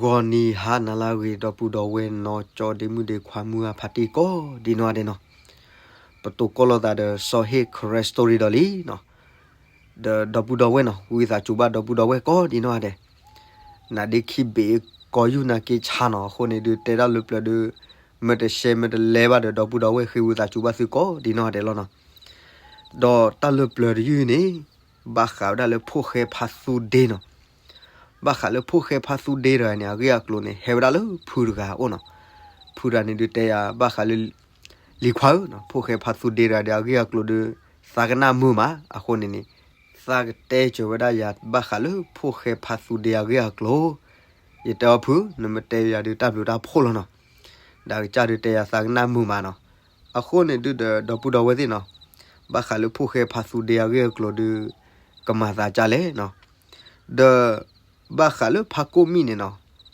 ဂီၤနံၤဟါနၤလၢအဂ့ၤ ဒီပုၢ်ဒီဝဲၢ်နီၢ်ကၠီဒ့မုၣ်ဒ့ခွါမုၢ်အဖါတံၢ်ကိးဒံနီၢ်ဂၤဒဲးနီၤ, ပတိၤကီၢ်လိာ်သးဒီးစီၤဟ့ၣ် Karen Story ဒီးလံနီၤ, ဒီးဒီပုၢ်ဒီဝဲၢ်နီၤ ဝံသးစူၤဘၣ်ဒီပုၢ်ဒီဝဲၢ်ကိးဒံနီၢ်ဂၤဒဲး, နဒ့ခံဘ့ၣ်ကီယုၢ်နၤက့ဆါနီၤ အဃိန့ၣ်ဒုးတဲတၢ်လၢပျၢၤဒုး, မ့ၢ်တရှဲ မ့ၢ်တလဲဘၣ်ဒီး ဒီပုၢ်ဒီဝဲၢ်ဃ့ဝံသးစူၤဘၣ်သုကိးဒံနီၢ်ဂၤဒဲးလီၤနီၤ, ဒီးတၢ်လၢပျၢၤတယုၢ်န့ၣ် ဘၣ်ဃးဝဲဒၣ်လၢဖိၣ်ဃဲဖါသူဒ့နီၤ, ဘၣ်ဃးလၢဖိၣ်ဃဲဖါသူဒ့တဂၤန့ၣ် အဂ့ၢ်အကျိၤန့ၣ် ဟဲဝဲဒၣ်လၢဖုတဂၤအအိၣ်နီၤ, ဖုတဂၤန့ၣ်ဒုးတဲယၤဘၣ်ဃးလၢ လံၤခွါဧၢ, ဖိၣ်ဃဲဖါသူဒ့တဂၤဒီးအဂ့ၢ်အကျိၤဒုး သးကနၣ်မုာ်မး အဃိန့ၣ်န့ၣ်, သးကတဲစၢၤဝဲဒၣ်ယၤဘၣ်ဃးလၢဖိၣ်ဃဲဖါသူဒ့အဂ့ၢ်အကျိၤ, ယတဲအီၤဖု, နမ့ၢ်တဲယၤဒုးတၢ်ဘျုးတၢ်ဖှိၣ်လီၤနီၤ, ဒီးကစၢ်ဒုးတဲယၤသးကနၣ်မုာ်မးနီၤ, အဃိန့ၣ်ဒုးဒီး ဒီပုၢ်ဒီဝဲၢ်သ့ၣ်နီၤ, ဘၣ်ဃးလၢဖိၣ်ဃဲဖါသူဒ့အဂ့ၢ်အကျိၤဒုး ကမၤသးကၢ်လဲၣ်နီၤ, ဒီး ဘၣ်ဃးလၢဖါကိၣ်မံၣ်န့ၣ်နီၤ,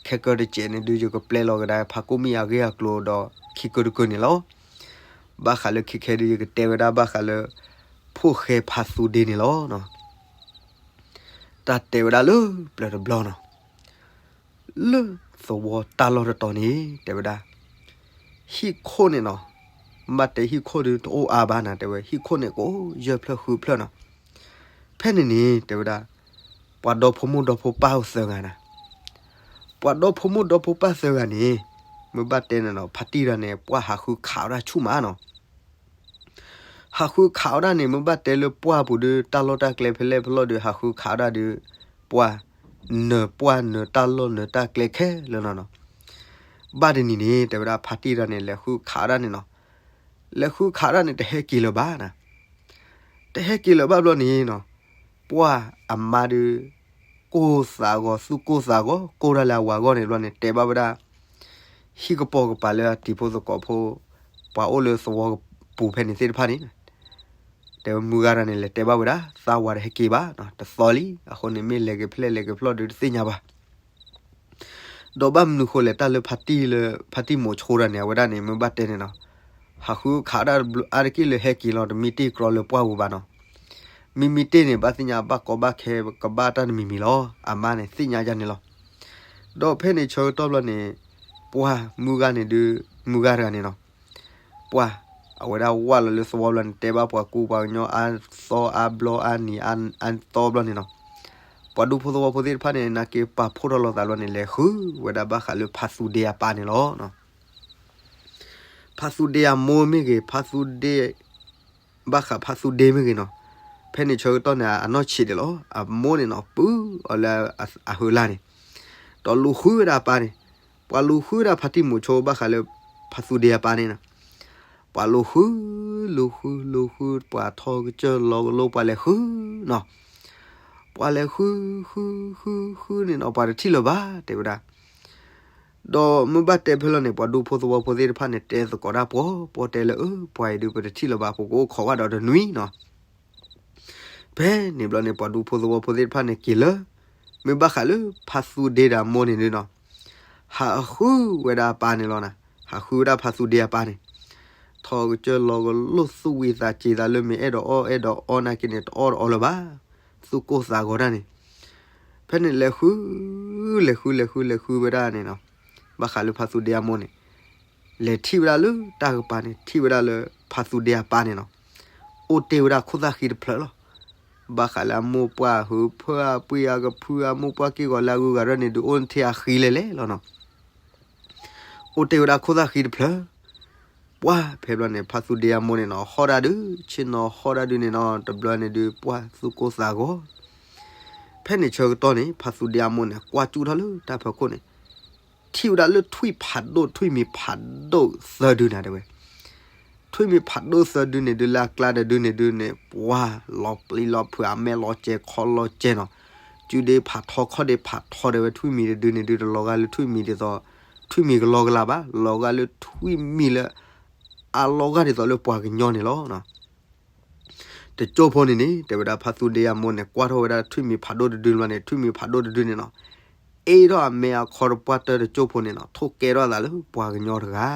ခဲကၢတစဲးန့ၣ်ဒုး ယကပျဲလီၤကဒါဖါကိၣ်မံၣ်အဂ့ၢ်အကျိၤဒီးခံကၢတကၢန့ၣ်လီၤ, ဘၣ်ဃးလၢခဲခဲဒုး ယကတဲဝဲဒၣ်ဘၣ်ဃးလၢ ဖိၣ်ဃဲဖါသူဒ့န့ၣ်လီၤ. တၢ်တဲဝဲဒၣ်လၢပျၢၤတဘျီနီၤ, လၢသဝီတၢ်လီၢ်တတီၤန့ၣ် တဲဝဲဒၣ် ဟံၣ်ခိၣ်န့ၣ်နီၤ, ဘၣ်တဲဟံၣ်ခိၣ်ဒုးတအိၣ်အါဘၣ်နၤ တဲဝဲ ဟံၣ်ခိၣ်န့ၣ်ကိးယဲၢ်ဖျၢၣ်ဃုဖျၢၣ်နီၤ, ဖဲန့ၣ်န့ၣ် တဲဝဲဒၣ် ပှၤဒီဖိမိၢ်ဒီဖိပၢ်အိၣ်သၢဂၤနၤ, ပှၤဒီဖိမိၢ်ဒီဖိပၢ်သၢဂၤန့ၣ် မ့ၢ်ဘၣ်တဲန့ၣ်နီၤ ဖါတံၢ်တဂၤန့ၣ် ပှၢ်ဟးဃုခးဝဲဒၣ်ဆူၣ်မးနီၤ ဟးဃုခးဝဲဒၣ်န့ၣ် မ့ၢ်ဘၣ်တဲလၢပှၢ်ပူၤဒုး တၢ်လီၢ်တၢ်ကျဲဖဲလဲၣ်ဖဲလဲၣ်ဒုး ဟးဃုခးဝဲဒၣ်ဒုး ပှၢ် နၢၤပှၢ်နၢၤတၢ်လီၢ်နၢၤတၢ်ကျဲခဲလၢာ်လီၤနီၤ. ဘၣ်တနံၤန့ၣ် တဲဝဲဒၣ်ဖါတံၢ်တဂၤန့ၣ် လဲၤဃုခးဝဲဒၣ်န့ၣ်နီၤ. လဲၤဃုခးဝဲဒၣ်န့ၣ် တဟဲက့ၤလၢၤဘၣ်နၤ. တဟဲက့ၤလၢၤဘၣ်ဘျီန့ၣ်နီၤ, ပှၢ်အမါဒုး ကိၢ်သးဂီၤ သူၣ်ကိၢ်သးဂီၤ ကိၢ်တၢ်လၢအဝၤအဂီၢ်န့ၣ်ဘျီန့ၣ် တဲဘၣ်ဝဲဒၣ် ဟံၣ်ကပိာ်ကပၤလၢအတံၤဖိသကိးဖိ ပှၤအိၣ်လၢသဝီပူၤဖဲန့ၣ်သ့ၣ်တဖၣ်န့ၣ် တဲဝဲမုၢ်ဂၤတဂၤန့ၣ် လဲၤတဲဘၣ်ဝဲဒၣ် သးဝၤတဟဲက့ၤဘၣ်, တသီလံ, အဃိန့ၣ်မ့ၢ်လဲၤက့ၤဖဲလဲၣ်လဲၤက့ၤဖဲလဲၣ်ဒုးတသ့ၣ်ညါဘၣ်. ဒီးဘၣ်မနုၤဃိလဲၣ် တၢ်လၢဖါတံၢ်လၢ ဖါတံၢ်မိၤဆိတဂၤန့ၣ် အဝဲဒၣ်န့ၣ် မ့ၢ်ဘၣ်တဲန့ၣ်နီၤ, ဟးဃုခးဒၣ်အါတက့ၢ်လၢဟဲက့ၤလီၤ တမံတ့ၢ်ကြီလၢပှၢ်ပူၤဘၣ်နီၤ. မ့မ့ၢ်တ့ၢ်န့ၣ် ဘၣ်သ့ၣ်ညါဘၣ်ကီဘၣ်ခဲကဘၣ်တၢ်တမံၤမံၤလီၤ. အမါန့ၣ်သ့ၣ်ညါယါန့ၣ်လီၤ. ဒီးဖဲန့ၣ်ဆၢကတီၢ်ဘျီန့ၣ် ပှၢ်မုၢ်ဂၤန့ၣ်ဒုး မုၢ်ဂၤတဂၤန့ၣ်နီၤ ပှၢ် အဝဲဒၣ်ဝၢ်လီၤလၢသဝီဘျီန့ၣ် တဲဘၣ်ပှၤကူပှၤကညီအါသီအါဘျီအါနံၤအါသီဘျီန့ၣ်နီၤ, ပှၤဒူဖိသဝီဖိသ့ၣ်တဖၣ်န့ၣ် နာ်က့ပာ်ဖှိၣ်ထီၣ်လိာ်သးဘျီန့ၣ် လဲၤဃုဝဲဒၣ်ဘၣ်ဃးလၢဖါသူဒ့အပၢ်န့ၣ်လီၤ. ဖါသူဒ့အမိၢ်မ့ၢ်ဂ့ၤ ဖါသူဒ့ ဘၣ်ဃးဖါသူဒ့မ့ၢ်ဂ့ၤနီၤ, ဖဲန့ၣ်ဆၢကတီၢ်န့ၣ် အနီၢ်ဆံးဒံးလီၤ. အမိၢ်န့ၣ်နီၤ ပုၢ်အီၤလၢအဟုးလၢ်န့ၣ်, ဒီးလူၤဃုဝဲဒၣ်အပၢ်န့ၣ်, ပှၤလူၤဃုဝဲဒၣ်ဖါတံၢ်မိၤဆိဘၣ်ဃးလၢ ဖါသူဒ့အပၢ်န့ၣ်နီၤ, ပှၤလူၤဃု လူၤဃု လူၤဃု ပှၤထီကစၢၢ်လီၤကလိပှၤလဲၤဃု နီၤ, ပှၤလဲၤဃု ဃု ဃု ဃုန့ၣ်နီၤ ပှၤတထံၣ်လၢၤဘၣ် တဲဝဲဒၣ် ဒီးမ့ၢ်ဘၣ်တဲဖဲလီၤန့ၣ် ပှၤဒူဖိသဝီဖိသ့ၣ်တဖၣ်န့ၣ် တဲသကိးတၢ်ပှီၤ ပှီၤတဲလၢ အၢ ပှၤအံၤဒုးပတထံၣ်လၢၤဘၣ် ပကအိၣ်ခိးဘၣ်ဒီးတနွံနီၤ. ဖဲန့ၣ်ဘျီန့ၣ် ပှၤဒူဖိသဝီဖိသ့ၣ်တဖၣ်န့ၣ်က့ၤလၢ မ့ၢ်ဘၣ်ဃးလၢဖါသူဒ့ဒီးအမိၢ်န့ၣ်ဒုးနီၤ, ဟးဃုဝဲဒၣ်အပၢ်န့ၣ်လီၤနၤ, ဟးဃုဝဲဒၣ်ဖါသူဒ့အပၢ်န့ၣ်, ထီကစၢၢ်လီၤကလိသူၣ်ဝံၤသးစ့ၤသးလၢမ့ၢ်အဲၣ်ဒိးအီၣ်အဲၣ်ဒိးအီနာ်က့န့ၣ် တအီၣ်တအီလၢၤဘၣ်, သူၣ်ကိၢ်သးဂီၤတၢ်န့ၣ် ဖဲန့ၣ်လဲၤဃု လဲၤဃု လဲၤဃု လဲၤဃုဝဲဒၣ်န့ၣ်နီၤ, ဘၣ်ဃးလၢဖါသူဒ့အမိၢ်န့ၣ်, လဲၤထံၣ်ဝဲဒၣ်လၢတၢ်ကပၤန့ၣ် ထံၣ်ဝဲဒၣ်လၢဖါသူဒ့အပၢ်န့ၣ်နီၤ, အိၣ်တ့ၢ်ဝဲဒၣ်ခိၣ်သၣ်ဃံတဖျၢၣ်လီၤ. ဘၣ်ဃးလၢအမိၢ်ပှၢ်ဟုးဖၢအပှံၢ်အကဖုအမိၢ်ပှၢ်က့ၢ်ဂီၤလၢအဂုၤအဂၤရဲၣ်န့ၣ် ဒုးအိၣ်ထဲအဃံလဲၣ်လဲၣ်လီၤနီၤ. အိၣ်တ့ၢ်ဝဲဒၣ်ခိၣ်သၣ်ဃံတဖျၢၣ်, ပှၢ်ဖဲဘျီန့ၣ် ဖါသူဒ့အမိၢ်န့ၣ်နီၤ ဟီၣ်ဒၣ်ဒုး ဆ့ၣ်နီၤဟီၣ်ဒၣ်ဒုးန့ၣ်နီၤ တဘျီန့ၣ်ဒုး ပှၢ်သူၣ်ကိၢ်သးဂီၤ. ဖဲန့ၣ်ဆၢကတီၢ်န့ၣ် ဖါသူဒ့အမိၢ်န့ၣ် ကွၢ်ကၠူၣ်ထီၣ်လၢတၢ်ဖီခိၣ်န့ၣ်, ထံၣ်ဝဲဒၣ်လၢထွံၣ်ဖးဒိၣ် ထွံၣ်မံၤဖးဒိၣ်သၢဒုန့ၣ်တဲဝဲ ထွံၣ်မံၤဖးဒိၣ်သၢဒုန့ၣ်ဒုး လၢအကျါတဒုန့ၣ်ဒုးန့ၣ် ပှၢ်လီၤပျံၤလီၤဖုး အမဲာ်လီၤစဲၤခီလီၤစဲၤနီၤ, စုဒ့ဖးထီခီၣ်ဒ့ဖးထီတဲဝဲ ထွံၣ်မံၤတဒုန့ၣ်ဒုး တလီၤဂာ်လၢထွံၣ်မံၤဒ်သိး ထွံၣ်မံၤကလီကလးဘၣ်, လီၤဂာ်လၢထွံၣ်မံၤလၢ အလီၤဂာ်ဒ်သိးလၢပှၤကညီန့ၣ်လီၤ. တကၠိၢ်ဖိန့ၣ်န့ၣ် တဲဝဲဒၣ်ဖါသူဒ့အမိၢ်န့ၣ် ကွၢ်ထီၣ်ဝဲဒၣ်ထွံၣ်မံၤဖးဒိၣ်တဒုဘျီန့ၣ် ထွံၣ်မံၤဖးဒိၣ်တဒုန့ၣ်နီၤ, အ့ၣ်ထီၣ်အမဲာ်အခီတပှၢ်တၢၢ်တကၠိၢ်ဖိန့ၣ်နီၤ ထိၣ်ကဲထီၣ်သးလၢပှၤကညီတဂၤ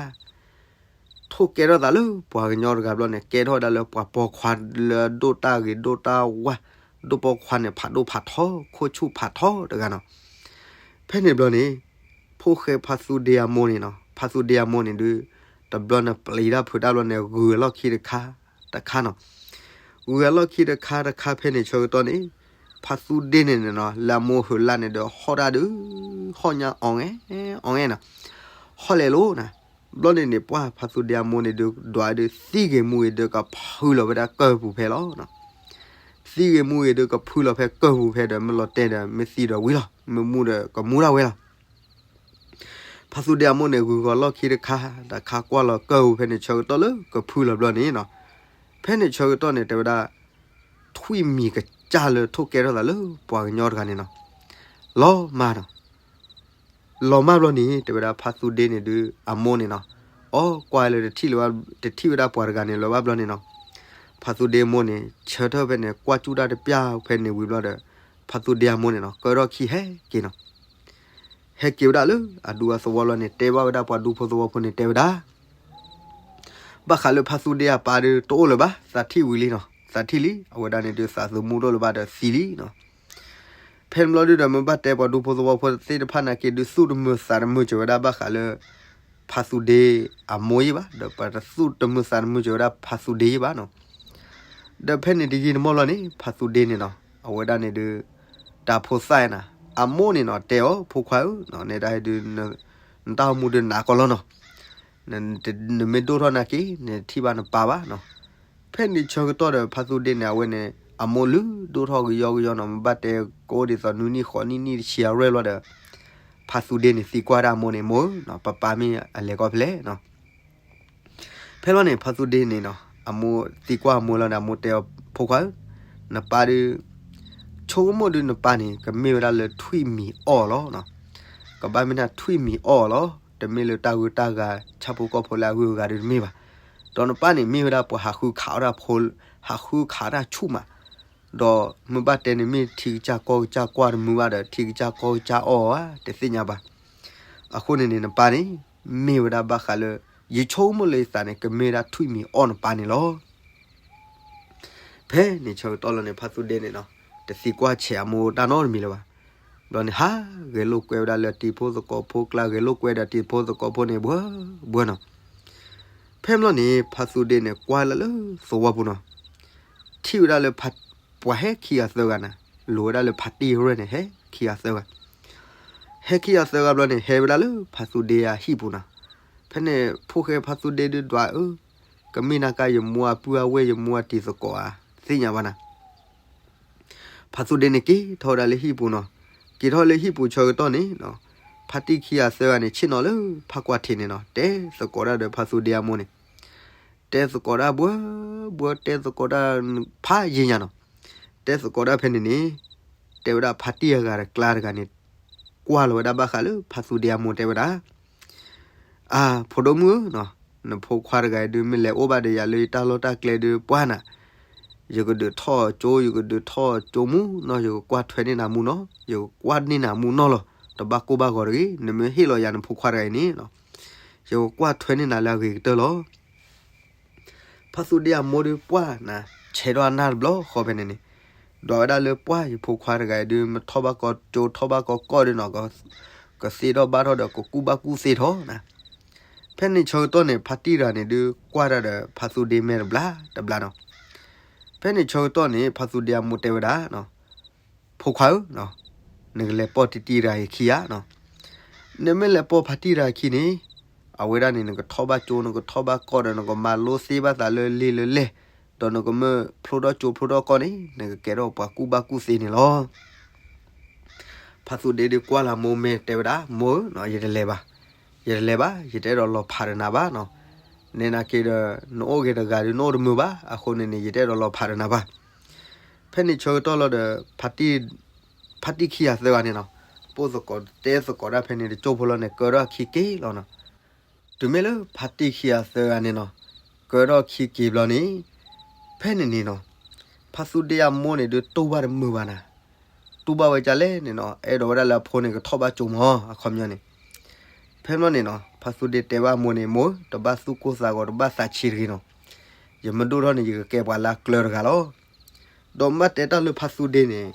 ထိၣ်ကဲထီၣ်သးလၢပှၤကညီတဂၤဘျီန့ၣ် ကဲထီၣ်ဝဲဒၣ်လၢပှၤပိာ်ခွါလၢအဒိၣ်တၢ်ဂ့ၤဒိၣ်တၢ်ဝါ, ဒိၣ်ပိာ်ခွါန့ၣ် ဖးဒိၣ်ဖးထီ ခိၣ်ဆူၣ်ဖးထီတဂၤနီၤ. ဖဲန့ၣ်ဘျီန့ၣ် ဖိၣ်ဃဲဖါသူဒ့အမိၢ်န့ၣ်နီၤ, ဖါသူဒ့အမိၢ်န့ၣ်ဒုး တဘျီန့ၣ်ပျံၤတၢ်ဖုးတၢ်ဘျီန့ၣ် ဂုၤအလီၢ်ခံတခါတခါနီၤ. ဂုၤအလီၢ်ခံတခါတခါဖဲန့ၣ်ဆၢကတီၢ်န့ၣ် ဖါသူဒ့န့ၣ်နီၤ လၢအမိၢ်ဟုးလၢ်န့ၣ်ဒီး ဟီၣ်တၢ်ဒုး ဟီၣ်ညါအီၣ်ငဲ အီၣ်ငဲနီၤ, ဟီၣ်လဲၤလိၤနီၤ. ဘျီန့ၣ်န့ၣ် ပှၢ်ဖါသူဒ့အမိၢ်န့ၣ်ဒုး ဒွးဒုးသံဂ့ၤမူဂ့ၤဒီး ကဖုလီၤဝဲဒၣ်ကၢၢ်ပူၤဖဲလီၤ. သံဂ့ၤမူဂ့ၤဒီး ကဖုလီၤဖဲကၢၢ်ပူၤဖဲဒီး မ့ၢ်လီၤတဲာ်ဒီး မ့ၢ်သံဒီးဝံၤလီၤ, မ့ၢ်မူဒီးကမူဒၣ်ဝဲလီၤ. ဖါသူဒ့အမိၢ်န့ၣ် ဂုၤဂီၤလီၢ်ခံတခါ တခါကွၢ်လီၤကၢၢ်ပူၤဖဲန့ၣ်ဆၢကတီၢ်လၢကဖုလီၤဘျီန့ၣ်နီၤ, ဖဲန့ၣ်ဆၢကတီၢ်န့ၣ် တဲဝဲဒၣ် ထွံၣ်မံၤကစၢ်လၢထိၣ်ကဲထီၣ်သးလၢပှၤကညီတဂၤန့ၣ်နီၤ, လီၤမၢ်နီၤ. လီၤမၢ်ဘျီန့ၣ် တဲဝဲဒၣ်ဖါသူဒ့န့ၣ်ဒုး အမိၢ်န့ၣ်နီၤ, အီ ကွၢ်လၢတထံၣ်လၢၤဘၣ်, တထံၣ်ဝဲဒၣ်ပှၤတဂၤန့ၣ်လၢၤဘၣ်ဘျီန့ၣ်နီၤ, ဖါသူဒ့အမိၢ်န့ၣ် ဆၢထၢၣ်ဖဲန့ၣ် ကွၢ်ကၠူၣ်တၢ်တပျၢ်ဖဲန့ၣ်ဝံၤဘျီဒီး ဖါသူဒ့အမိၢ်န့ၣ်နီၤ ကၢထီၣ်ခံဟဲက့ၤနီၤ. ဟဲက့ၤဝဲဒၣ်လၢအဒူအသဝီလီၤန့ၣ် တဲဘၣ်ဝဲဒၣ်ပှၤဒူဖိသဝီဖိန့ၣ် တဲဝဲဒၣ် ဘၣ်ဃးလၢဖါသူဒ့အပၢ်ဒုး တအိၣ်လၢၤဘၣ်, သးထံၣ်ဝံၤလံနီၤ, သးထံၣ်လံ, အဝဲဒၣ်န့ၣ်ဒုး သးသမူတအိၣ်လၢၤဘၣ်ဒီးသံလံနီၤ. ဖဲန့ၣ်ဘျီဒုးဒီး မ့ၢ်ဘၣ်တဲပှၤဒူဖိသဝီဖိသ့ၣ်တဖၣ်နာ်က့ဒုး သူၣ်တမုာ်သးတမုာ်စၢၤဝဲဒၣ် ဘၣ်ဃးလၢ ဖါသူဒ့အမိၢ်ယံၣ်ဘၣ်, ဒီးပှၤတသူၣ်တမုာ်သးတမုာ်စၢၤဝဲဒၣ်ဖါသူဒ့ယံၣ်ဘၣ်နီၤ. ဒီးဖဲန့ၣ်တယံာ်တမီၢ်လီၤန့ၣ် ဖါသူဒ့န့ၣ်နီၤ အဝဲဒၣ်န့ၣ်ဒုး တၢ်ဖိသၣ်နၤ အမိၢ်န့ၣ်နီၤ တဲအီၤ ဖိခွါဧၢ, နဲဒၣ်ဒုး နတၢ်အိၣ်မူဒုးနးကီလီၤနီၤ, နမ့ၢ်ဒိၣ်ထီၣ်နာ်က့ နထံၣ်ဘၣ်နပၢ်ဘၣ်နီၤ. ဖဲန့ၣ်ဆၢကတီၢ်ဒီး ဖါသူဒ့န့ၣ် အဝဲန့ၣ် အမိၢ်လုၢ်ဒိၣ်ထီၣ်ကယီကယီနီၤ, မ့ၢ်ဘၣ်တဲကအိၣ်ဒ်သိးနွံနံၣ်ဃိးနံၣ်နံၣ်တဆံအရွဲၣ်ဘျီဒီး ဖါသူဒ့န့ၣ်သံကွၢ်ဒၣ်အမိၢ်န့ၣ် မိၢ်ဧၢ, ပပၢ်မ့ၢ်အလဲၤကီၢ်ဖဲလဲၣ်နီၤ. ဖဲလီၤန့ၣ် ဖါသူဒ့န့ၣ်နီၤ အမိၢ်သံကွၢ်အမိၢ်လီၤန့ၣ် အမိၢ်တဲအီၤ ဖိခွါဧၢ, နပၢ်ဒုး ဆိကမိၣ်ဒုးနပၢ်န့ၣ် ကမ့ၢ်ဝဲဒၣ်လၢထွံၣ်မံၤအီၣ်လီၤနီၤ, ကဘၣ်မ့ၢ်ဒၣ်ထွံၣ်မံၤအီၣ်လီၤ, တမ့ၢ်လၢတၢ်ဂုၤတၢ်ဂၤ ဆၣ်ဖိကီၢ်ဖိလၢအဂုၤအဂၤဒုးတမ့ၢ်ဘၣ်. ဒီးနပၢ်န့ၣ်မ့ၢ်ဝဲဒၣ်ပှၤဟးဃုခးအီၣ်တၢ်ဖိ, ဟးဃုခးတၢ်ဆူၣ်မး, ဒီးမ့ၢ်ဘၣ်တဲန့ၣ် မ့ၢ်ထံကစၢ်ကီၢ်ကစၢ်ကွၢ်တမုာ်ဘၣ်ဒီး ထံကစၢ်ကီၢ်ကစၢ်အီၣ်ဧါ တသ့ၣ်ညါဘၣ်. အဃိန့ၣ်န့ၣ် နပၢ်န့ၣ် မ့ၢ်ဝဲဒၣ်ဘၣ်ဃးလၢ ယဆိကမိၣ်လၢယသးန့ၣ် ကမ့ၢ်ဝဲဒၣ်ထွံၣ်မံၤအီၣ်နပၢ်န့ၣ်လီၤ. ဖဲန့ၣ်ဆၢကတီၢ်လီၤန့ၣ် ဖါသူဒ့န့ၣ်နီၤ တသံကွၢ်ဆဲးအမိၢ်တၢ်နီတမံၤလၢၤဘၣ်. ဘျီန့ၣ် ဟးဂဲၤလိာ်ကွဲဝဲဒၣ်လၢတံၤဖိသကိးဖိကျါ ဂဲၤလိာ်ကွဲဒီးတံၤဖိသကိးဖိန့ၣ် ဘှၢဘှၢနီၤ. ဖဲန့ၣ်ဘျီန့ၣ် ဖါသူဒ့န့ၣ် ကွၢ်လၢလၢသဝီပူၤနီၤ ထံၣ်ဝဲဒၣ်လၢ ပှၤဟဲခံဂၤသၢဂၤနၤ, လိၤဝဲဒၣ်လၢဖါတံၢ်ရဲၣ်န့ၣ် ဟဲခံဂၤသၢဂၤ, ဟဲခံဂၤသၢဂၤဘျီန့ၣ် ဟဲဝဲဒၣ်လၢဖါသူဒ့အဟံၣ်ပူၤနီၤ. ဖဲန့ၣ် ဖိၣ်ဃဲဖါသူဒ့ဒုးဒွးအၢ ကမ့ၢ်နၤကါ ယမူအပုၢ်အဝဲၢ် ယမူအတံၤသကိးဧါ, သ့ၣ်ညါဘၣ်နၤ. ဖါသူဒ့န့ၣ်က့ၤထီၣ်ဝဲဒၣ်လၢဟံၣ်ပူၤနီၤ. က့ၤထီၣ်လၢဟံၣ်ပူၤဆၢကတီၢ်န့ၣ် ဖါတံၢ်ခံဂၤသၢဂၤန့ၣ် ဆ့ၣ်နီၤလၢဖါကွၢ်ထံးန့ၣ်နီၤ တဲသကိးတၢ်ဒီးဖါသူဒ့အမိၢ်န့ၣ် တဲသကိးတၢ်ဘှၢဘှၢ တဲသကိးတၢ်ဖးယံာ်ညါနီၤ. တဲသကိးတၢ်ဖဲန့ၣ်န့ၣ် တဲဝဲဒၣ်ဖါတံၢ်အဂၤတကျါတဂၤန့ၣ် ကွၢ်လီၤဝဲဒၣ်ဘၣ်ဃးလၢဖါသူဒ့အမိၢ်တဲဝဲဒၣ် အၢ ဖိဒိၣ်မုၣ်ဧၢ, နဖိခွါတဂၤအံၤဒုးမ့ၢ်လဲၤအိၣ်ဘၣ်ဒီးယၤလၢယတၢ်လီၢ်တၢ်ကျဲဒုးပှၢ်နၤ, ယကဒုးထီၣ်ကၠိ ယကဒုးထီၣ်ကၠိမူနီၤ, ယကကွၢ်ထွဲန့ၢ်နၤမူနီၤ, ယကကွၢ်န့ၢ်နၤမူနီၤလီၤ. တဘၣ်ကိၢ်ဘၣ်ဂီၤတဂ့ၤ, နမ့ၢ်ဟ့ၣ်လီၤယၤနဖိခွါတဂၤအံၤန့ၣ် ယကကွၢ်ထွဲန့ၢ်နၤလၢအဂ့ၤကတၢၢ်လီၤ. ဖါသူဒ့အမိၢ်ဒုးပှၢ်နၤ ဆဲးထီၣ်အနၢ်တဘျီဃီဖဲန့ၣ်န့ၣ် ဒွးဝဲဒၣ်လၢပှၢ်ယဖိခွါတဂၤအံၤဒုး မ့ၢ်ထီၣ်ဘၣ်ကီၢ်ကၠိ ထီၣ်ဘၣ်ကီၢ်ကီၢ်ဒုးနီၤ ကသ့ထီၣ်ဘၣ်ထီၣ်ဒီးကကူၣ်ဘၣ်ကူၣ်သ့ထီၣ်နၤ. ဖဲန့ၣ်ဆၢကတီၢ်န့ၣ် ဖါတံၢ်တဂၤန့ၣ်ဒုး ကွၢ်တၢ်ဒီးဖါသူဒ့မဲာ်တဘျီတဘျီနီၤ. ဖဲန့ၣ်ဆၢကတီၢ်န့ၣ် ဖါသူဒ့အမိၢ်တဲဝဲဒၣ် ဖိခွါဧၢ, နကလဲၤပိာ်တံၢ်တံၢ်တဂၤအံၤခံဂၤနီၤ. နမ့ၢ်လဲၤပိာ်ဖါတံၢ်တဂၤခံန့ၣ် အဝဲဒၣ်န့ၣ် နကထီၣ်ဘၣ်ကၠိ နကထီၣ်ဘၣ်ကီၢ်ဒီး နကမၤလိသ့ဘၣ်သးလၢလံာ်လၢလဲၢ်, ဒီးနကမ့ၢ်ဖျိထီၣ်ကၠိဖျိထီၣ်ကီၢ်န့ၣ် နကကဲထီၣ်ပှၤကူၣ်ဘၣ်ကူၣ်သ့န့ၣ်လီၤ. ဖါသူဒ့ဒုးကွၢ်လၢမိၢ်မဲာ်တဲဝဲဒၣ် မိၢ်ဧၢ, ယတလဲၤဘၣ်, ယတလဲၤဘၣ်, ယတအဲၣ်ဒိးလီၤဖးဒီးနၤဘၣ်နီၤ. နဲနာ်က့ဒီး နအိၣ်က့ၤတဂၤဒီး နအိၣ်တမုာ်ဘၣ်, အဃိန့ၣ်န့ၣ် ယတအဲၣ်ဒိးလီၤဖးဒီးနၤဘၣ်. ဖဲန့ၣ်ဆၢကတီၢ်လီၤဒီး ဖါတံၢ်ခံဂၤသၢဂၤန့ၣ်နီၤ ပိာ်သကိးတဲသကိးတၢ်ဖဲန့ၣ် တကၠိဖိလီၤန့ၣ် ကၢထီၣ်ခံက့ၤလီၤနီၤ. တုၤမ့ၢ်လၢဖါတံၢ်ခံဂၤသၢဂၤန့ၣ်နီၤ ကၢထီၣ်ခံက့ၤဘျီန့ၣ် ဖဲန့ၣ်န့ၣ်နီၤ ဖါသူဒ့အမိၢ်န့ၣ်ဒုး တူၢ်ဘၣ်တမုာ်ဘၣ်နၤ, တူၢ်ဘၣ်ဝဲဒ်လဲၣ်န့ၣ်နီၤ အဲၣ်ဒိးဝဲဒၣ်လၢအဖိန့ၣ် ကထီၣ်ဘၣ်ကၠိမး အခီပညီန့ၣ်. ဖဲန့ၣ်န့ၣ်နီၤ ဖါသူဒ့တဲဘၣ်အမိၢ်န့ၣ် မိၢ်ဧၢ, တဘၣ်သူၣ်ကိၢ်သးဂီၤ တဘၣ်သးဆံးတဂ့ၤနီၤ. ယမ့ၢ်ဒိၣ်ထီၣ်န့ၣ် ယကကဲပှၤလၢအကျၢၤတဂၤလီၤ. ဒီးမ့ၢ်တဲတၢ်လၢဖါသူဒ့န့ၣ်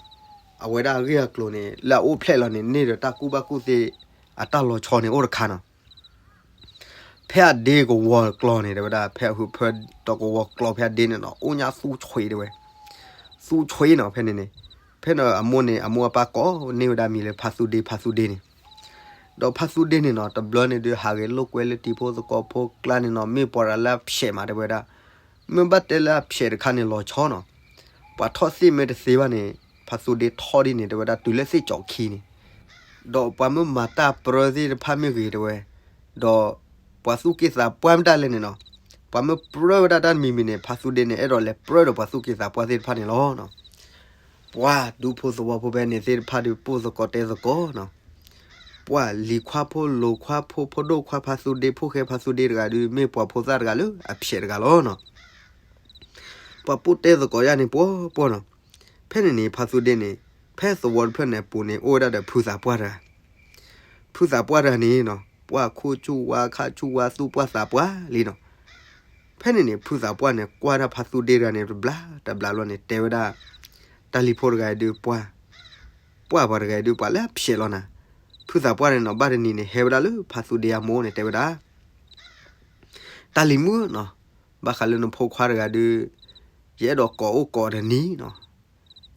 အဝဲဒၣ်အဂ့ၢ်အကျိၤန့ၣ် လၢအအိၣ်ဖျဲၣ်လီၤန့ၣ် န့ၢ်ဒီးတၢ်ကူၣ်ဘၣ်ကူၣ်သ့ အတၢ်လီၤဆီန့ၣ်အိၣ်တခါနီၤ. ဖဲအဒ့ကဝီၤကျီၤန့ၣ် တဲဝဲဒၣ် ဖဲအဟုးဖၢဒီးကဝီၤကျီၤဖဲအဒ့န့ၣ်နီၤ အိၣ်ညါသူဆွံတဲဝဲ, သူဆွံနီၤ ဖဲန့ၣ်န့ၣ်, ဖဲန့ၣ်အမိၢ်န့ၣ် အမိၢ်အပၢ်ကိးန့ၢ်ဝဲဒၣ်မံၤလၢဖါသူဒ့ ဖါသူဒ့န့ၣ်, ဒီးဖါသူဒ့န့ၣ်နီၤ တဘျီန့ၣ်ဒုး ဟးဂဲၤလိာ်ကွဲလၢတံၤဖိသကိးဖိကျါန့ၣ်နီၤ မ့ၢ်ပှၤတဂၤလၢအဖျဲးမး တဲဝဲဒၣ်, မ့ၢ်ဘၣ်တဲလၢအဖျဲးတခါန့ၣ် လီၤဆီနီၤ, ပှၤထီၣ်သ့ၣ်မ့ၢ်တသ့ဘၣ်န့ၣ် ဖါသူဒ့ထီၣ်ဒ်န့ၣ် တဲဝဲဒၣ် တုၤလၢသ့ၣ်ကၠီခံန့ၣ်, ဒီးပှၤမ့ၢ်မၤတၢ်ပြၢသ့ၣ်တဖၣ်မ့ၢ်ဂ့ၤ တဲဝဲ, ဒီးပှၤသူၣ်က့သးပှၢ်မ့ၢ်တၢ်လဲၣ်န့ၣ်နီၤ, ပှၤမ့ၢ်ပြၢဝဲဒၣ်တၢ်တမံၤမံၤန့ၣ် ဖါသူဒ့န့ၣ် အဲၣ်ဒိးလဲၤပြၢဒီးပှၤသူၣ်က့သးပှၢ်သ့ၣ်တဖၣ်န့ၣ်လီၤ. ပှၤဒူဖိသဝီဖိဖဲန့ၣ်သ့ၣ်တဖၣ်ဒုး ပိၢ်သကိးတဲသကိးနီၤ, ပှၤလံၤခွါဖိ လိၤခွါဖိ ဖိဒိၣ်ခွါ ဖါသူဒ့ ဖိၣ်ဃဲဖါသူဒ့တဂၤဒုး မ့ၢ်ပှၤဖိသၣ်တဂၤလၢအဖျဲးတဂၤလီၤနီၤ. ပှၤပိၢ်တဲသကိးယါန့ၣ် ပှီၤပှီၤနီၤ. ဖဲန့ၣ်န့ၣ် ဖါသူဒ့န့ၣ် ဖဲသဝီတဖျၢၣ်န့ၣ်အပူၤန့ၣ် အိၣ်ဝဲဒၣ်ဒီးဖုသးပှၢ်တဂၤ, ဖုသးပှၢ်တဂၤန့ၣ်နီၤ ပှၢ်ခိၣ်ဆူၣ်ဝါခါဆူၣ်ဝါ သူၣ်ပှၢ်သးပှၢ်လံနီၤ. ဖဲန့ၣ်န့ၣ် ဖုသးပှၢ်န့ၣ် ကွၢ်တၢ်ဖါသူဒ့တဂၤန့ၣ် တဘျီတဘျီလီၤန့ၣ် တဲဝဲဒၣ် တၢ်လံၤဖိတဂၤအံၤဒုး ပှၢ် ပှၢ်ပှၤတဂၤအံၤဒုး ပှၤလၢအဖျဲးလီၤနၤ. ဖုသးပှၢ်န့ၣ်နီၤ ဘၣ်တနံၤန့ၣ် ဟဲဝဲဒၣ်လၢဖါသူဒ့အမိၢ်န့ၣ် တဲဝဲဒၣ် တၢ်လံၤမုၣ်နီၤ, ဘၣ်ဃးလၢနဖိခွါတဂၤဒုး ယအဲၣ်ဒိးကိးအိၣ်ကိးတနံၤနီၤ.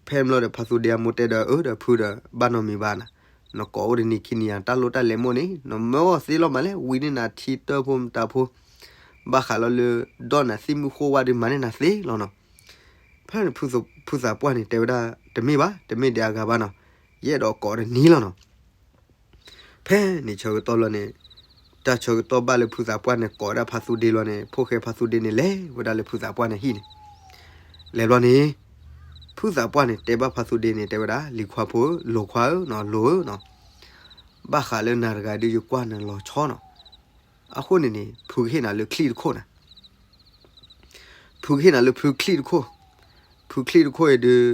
ဖဲမ့ၢ်လီၤဒီး ဖါသူဒ့အမိၢ်တဲဒီး အၢ ဒီးဖုဒီး ဘၣ်နီတမံၤဘၣ်နၤ, နကိးအိၣ်တနံၤခံနံၤယါ တၢ်လိၣ်တၢ်လဲၤမိၢ်န့ၣ် နမၢအီၤသ့လီၤမးလဲၣ်, ဝံၤန့ၢ်နၤထံတၢၢ်ဖိမတၤဖိ, ဘၣ်ဃးလီၤလၢ ဒီးနၤသ့ၣ်မုၢ်ဃိဝါဒုး မၤန့ၢ်နၤသ့လီၤနီၤ. ဖဲန့ၣ် ဖုသးပှၢ်န့ၣ် တဲဝဲဒၣ် တမ့ၢ်ဘၣ်, တမ့ၢ်ဒံးအဂၤဘၣ်နီၤ, ယအဲၣ်ဒိးကိးတနံၤလီၤနီၤ. ဖဲန့ၣ်ဆၢကတီၢ်လီၤန့ၣ် တၢ်ဆၢကတီၢ်ဘၣ်လၢဖုသးပှၢ်န့ၣ် ကိးဝဲဒၣ်ဖါသူဒ့လီၤန့ၣ် ဖိၣ်ဃဲဖါသူဒ့န့ၣ် လဲၤဝဲဒၣ်လၢဖုသးပှၢ်န့ၣ်ဟံၣ်န့ၣ်, လဲၤဘျီန့ၣ် ဖုသးပှၢ်န့ၣ် တဲဘၣ်ဖါသူဒ့န့ၣ် တဲဝဲဒၣ် လံၤခွါဖိ လိၤခွါဧၢနီၤ လိၤဧၢနီၤ, ဘၣ်ဃးလၢနၤတဂၤဒုး ယကွၢ်နၤလီၤဆီနီၤ. အဃိန့ၣ်န့ၣ် ဖုကဟ့ၣ်နၤလၢချံၣ်တခိၣ်နၤ ဖုကဟ့ၣ်နၤလၢဖုချံၣ်တခိၣ်, ဖုချံၣ်တခိၣ်အံၤဒုး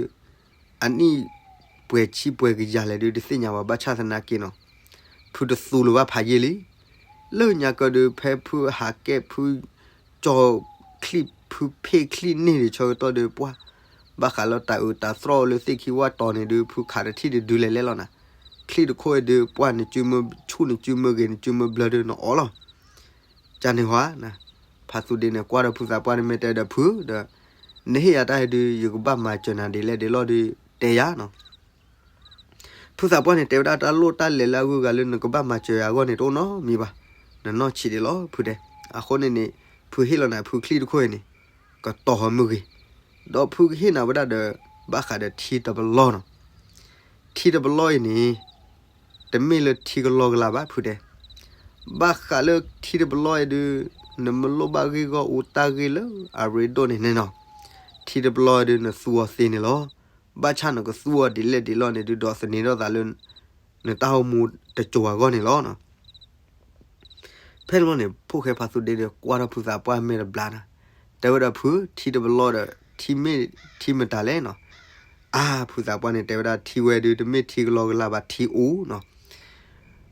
အနံၣ်ပှဲၤဆံပှဲၤကယၤလဲၣ်ဒုး တသ့ၣ်ညါဘၣ် ဘၣ်ဆၣ်သနာ်က့နီၤ, ဖုတသူလၢၤဘၣ်ဖးယံာ်လံ. လၢညါကၢဒုး ဖဲဖုဟးကဲ ဖု ကၠီၤချံၣ် ဖုဖ့ၣ်ချံၣ်န့ၢ်ဒံးဆၢကတီၢ်ဒုး ပှၢ် ဘၣ်ဃးလၢတၢ်အုးတၢ်သြီၣ်လၢသ့ၣ်ခံဝၣ်တီၤန့ၣ်ဒုး ဖုခးတထံၣ်ဒုးဒုးလဲၤလဲၣ်လီၤနၤ. ချံၣ်တခိၣ်အံၤဒုး ပှၢ်နစုမုၢ်ဆူၣ် နစုမုၢ်ဂ့ၤ နစုမုၢ်ဘျၢဒုး နအီၣ်လီၤ. ကန့ၣ်ဟါ ဖါသူဒ့န့ၣ် ကွၢ်ဒီးဖုသးပှၢ်န့ၣ် မ့ၢ်တဲဒီးဖုဒီး နဟ့ၣ်ယၤတၢ်အံၤဒုး ယကဘၣ်မၤစၢၤနၤဒ်လဲၣ်ဒ်လဲၣ်ဒုး တဲယၤနီၤ. ဖုသးပှၢ်န့ၣ် တဲဝဲဒၣ် တၢ်လိၣ်တၢ်လဲၤလၢအဂုၤအဂၤလၢနကဘၣ်မၤစၢၤယၤအဂီၢ်န့ၣ် တအိၣ်နီတမံၤဘၣ်. နနီၢ်ဆံးဒံးလီၤ ဖုတဲ. အဃိန့ၣ်န့ၣ် ဖုဟ့ၣ်လီၤနၤ ဖုချံၣ်တခိၣ်အံၤန့ၣ် ကတီၤဟီမုၢ်ဂ့ၤ, ဒီးဖုကဟ့ၣ်နၤဝဲဒၣ်ဒီး ဘၣ်ဃးဒီးထံတပလီၢ်နီၤ. ထံတပလီၢ်အံၤန့ၣ် တမ့ၢ်လၢထံကလီကလီဘၣ် ဖုတဲ. ဘၣ်ဃးလၢထံတပလီၢ်အံၤဒုး နမ့ၢ်လိၣ်ဘၣ်ဂ့ၢ်ဂီၢ်အူတၢ်ဂ့ၢ်လၢအရ့ဒိၣ်န့ၣ်န့ၣ်နီၤ, ထံတပလီၢ်အံၤဒုး နသူအီၤသ့န့ၣ်လီၤ. ဘၣ်ဆၣ်နကသူအီၤဒ်လဲၣ်ဒ်လဲၣ်န့ၣ်ဒုး ဒိးသန့ၤထီၣ်သးလၢ နတၢ်အိၣ်မူတစိၤအဂီၢ်န့ၣ်လီၤ. ဖဲန့ၣ်ဘျီန့ၣ် ဖိၣ်ဃဲဖါသူဒ့ဒီး ကွၢ်ထီၣ်ဖုသးပှၢ်မ့ၢ်တဘျီနၤ, တဲဝဲဒီး ဖု ထံတပလီၢ်ဒီး ထံမ့ၢ်ထံမတၤလဲၣ်နီၤ. အါ ဖုသးပှၢ်န့ၣ် တဲဝဲဒၣ် ထံဝဲဒုး တမ့ၢ်ထံကလီကလီဘၣ် ထံအူနီၤ.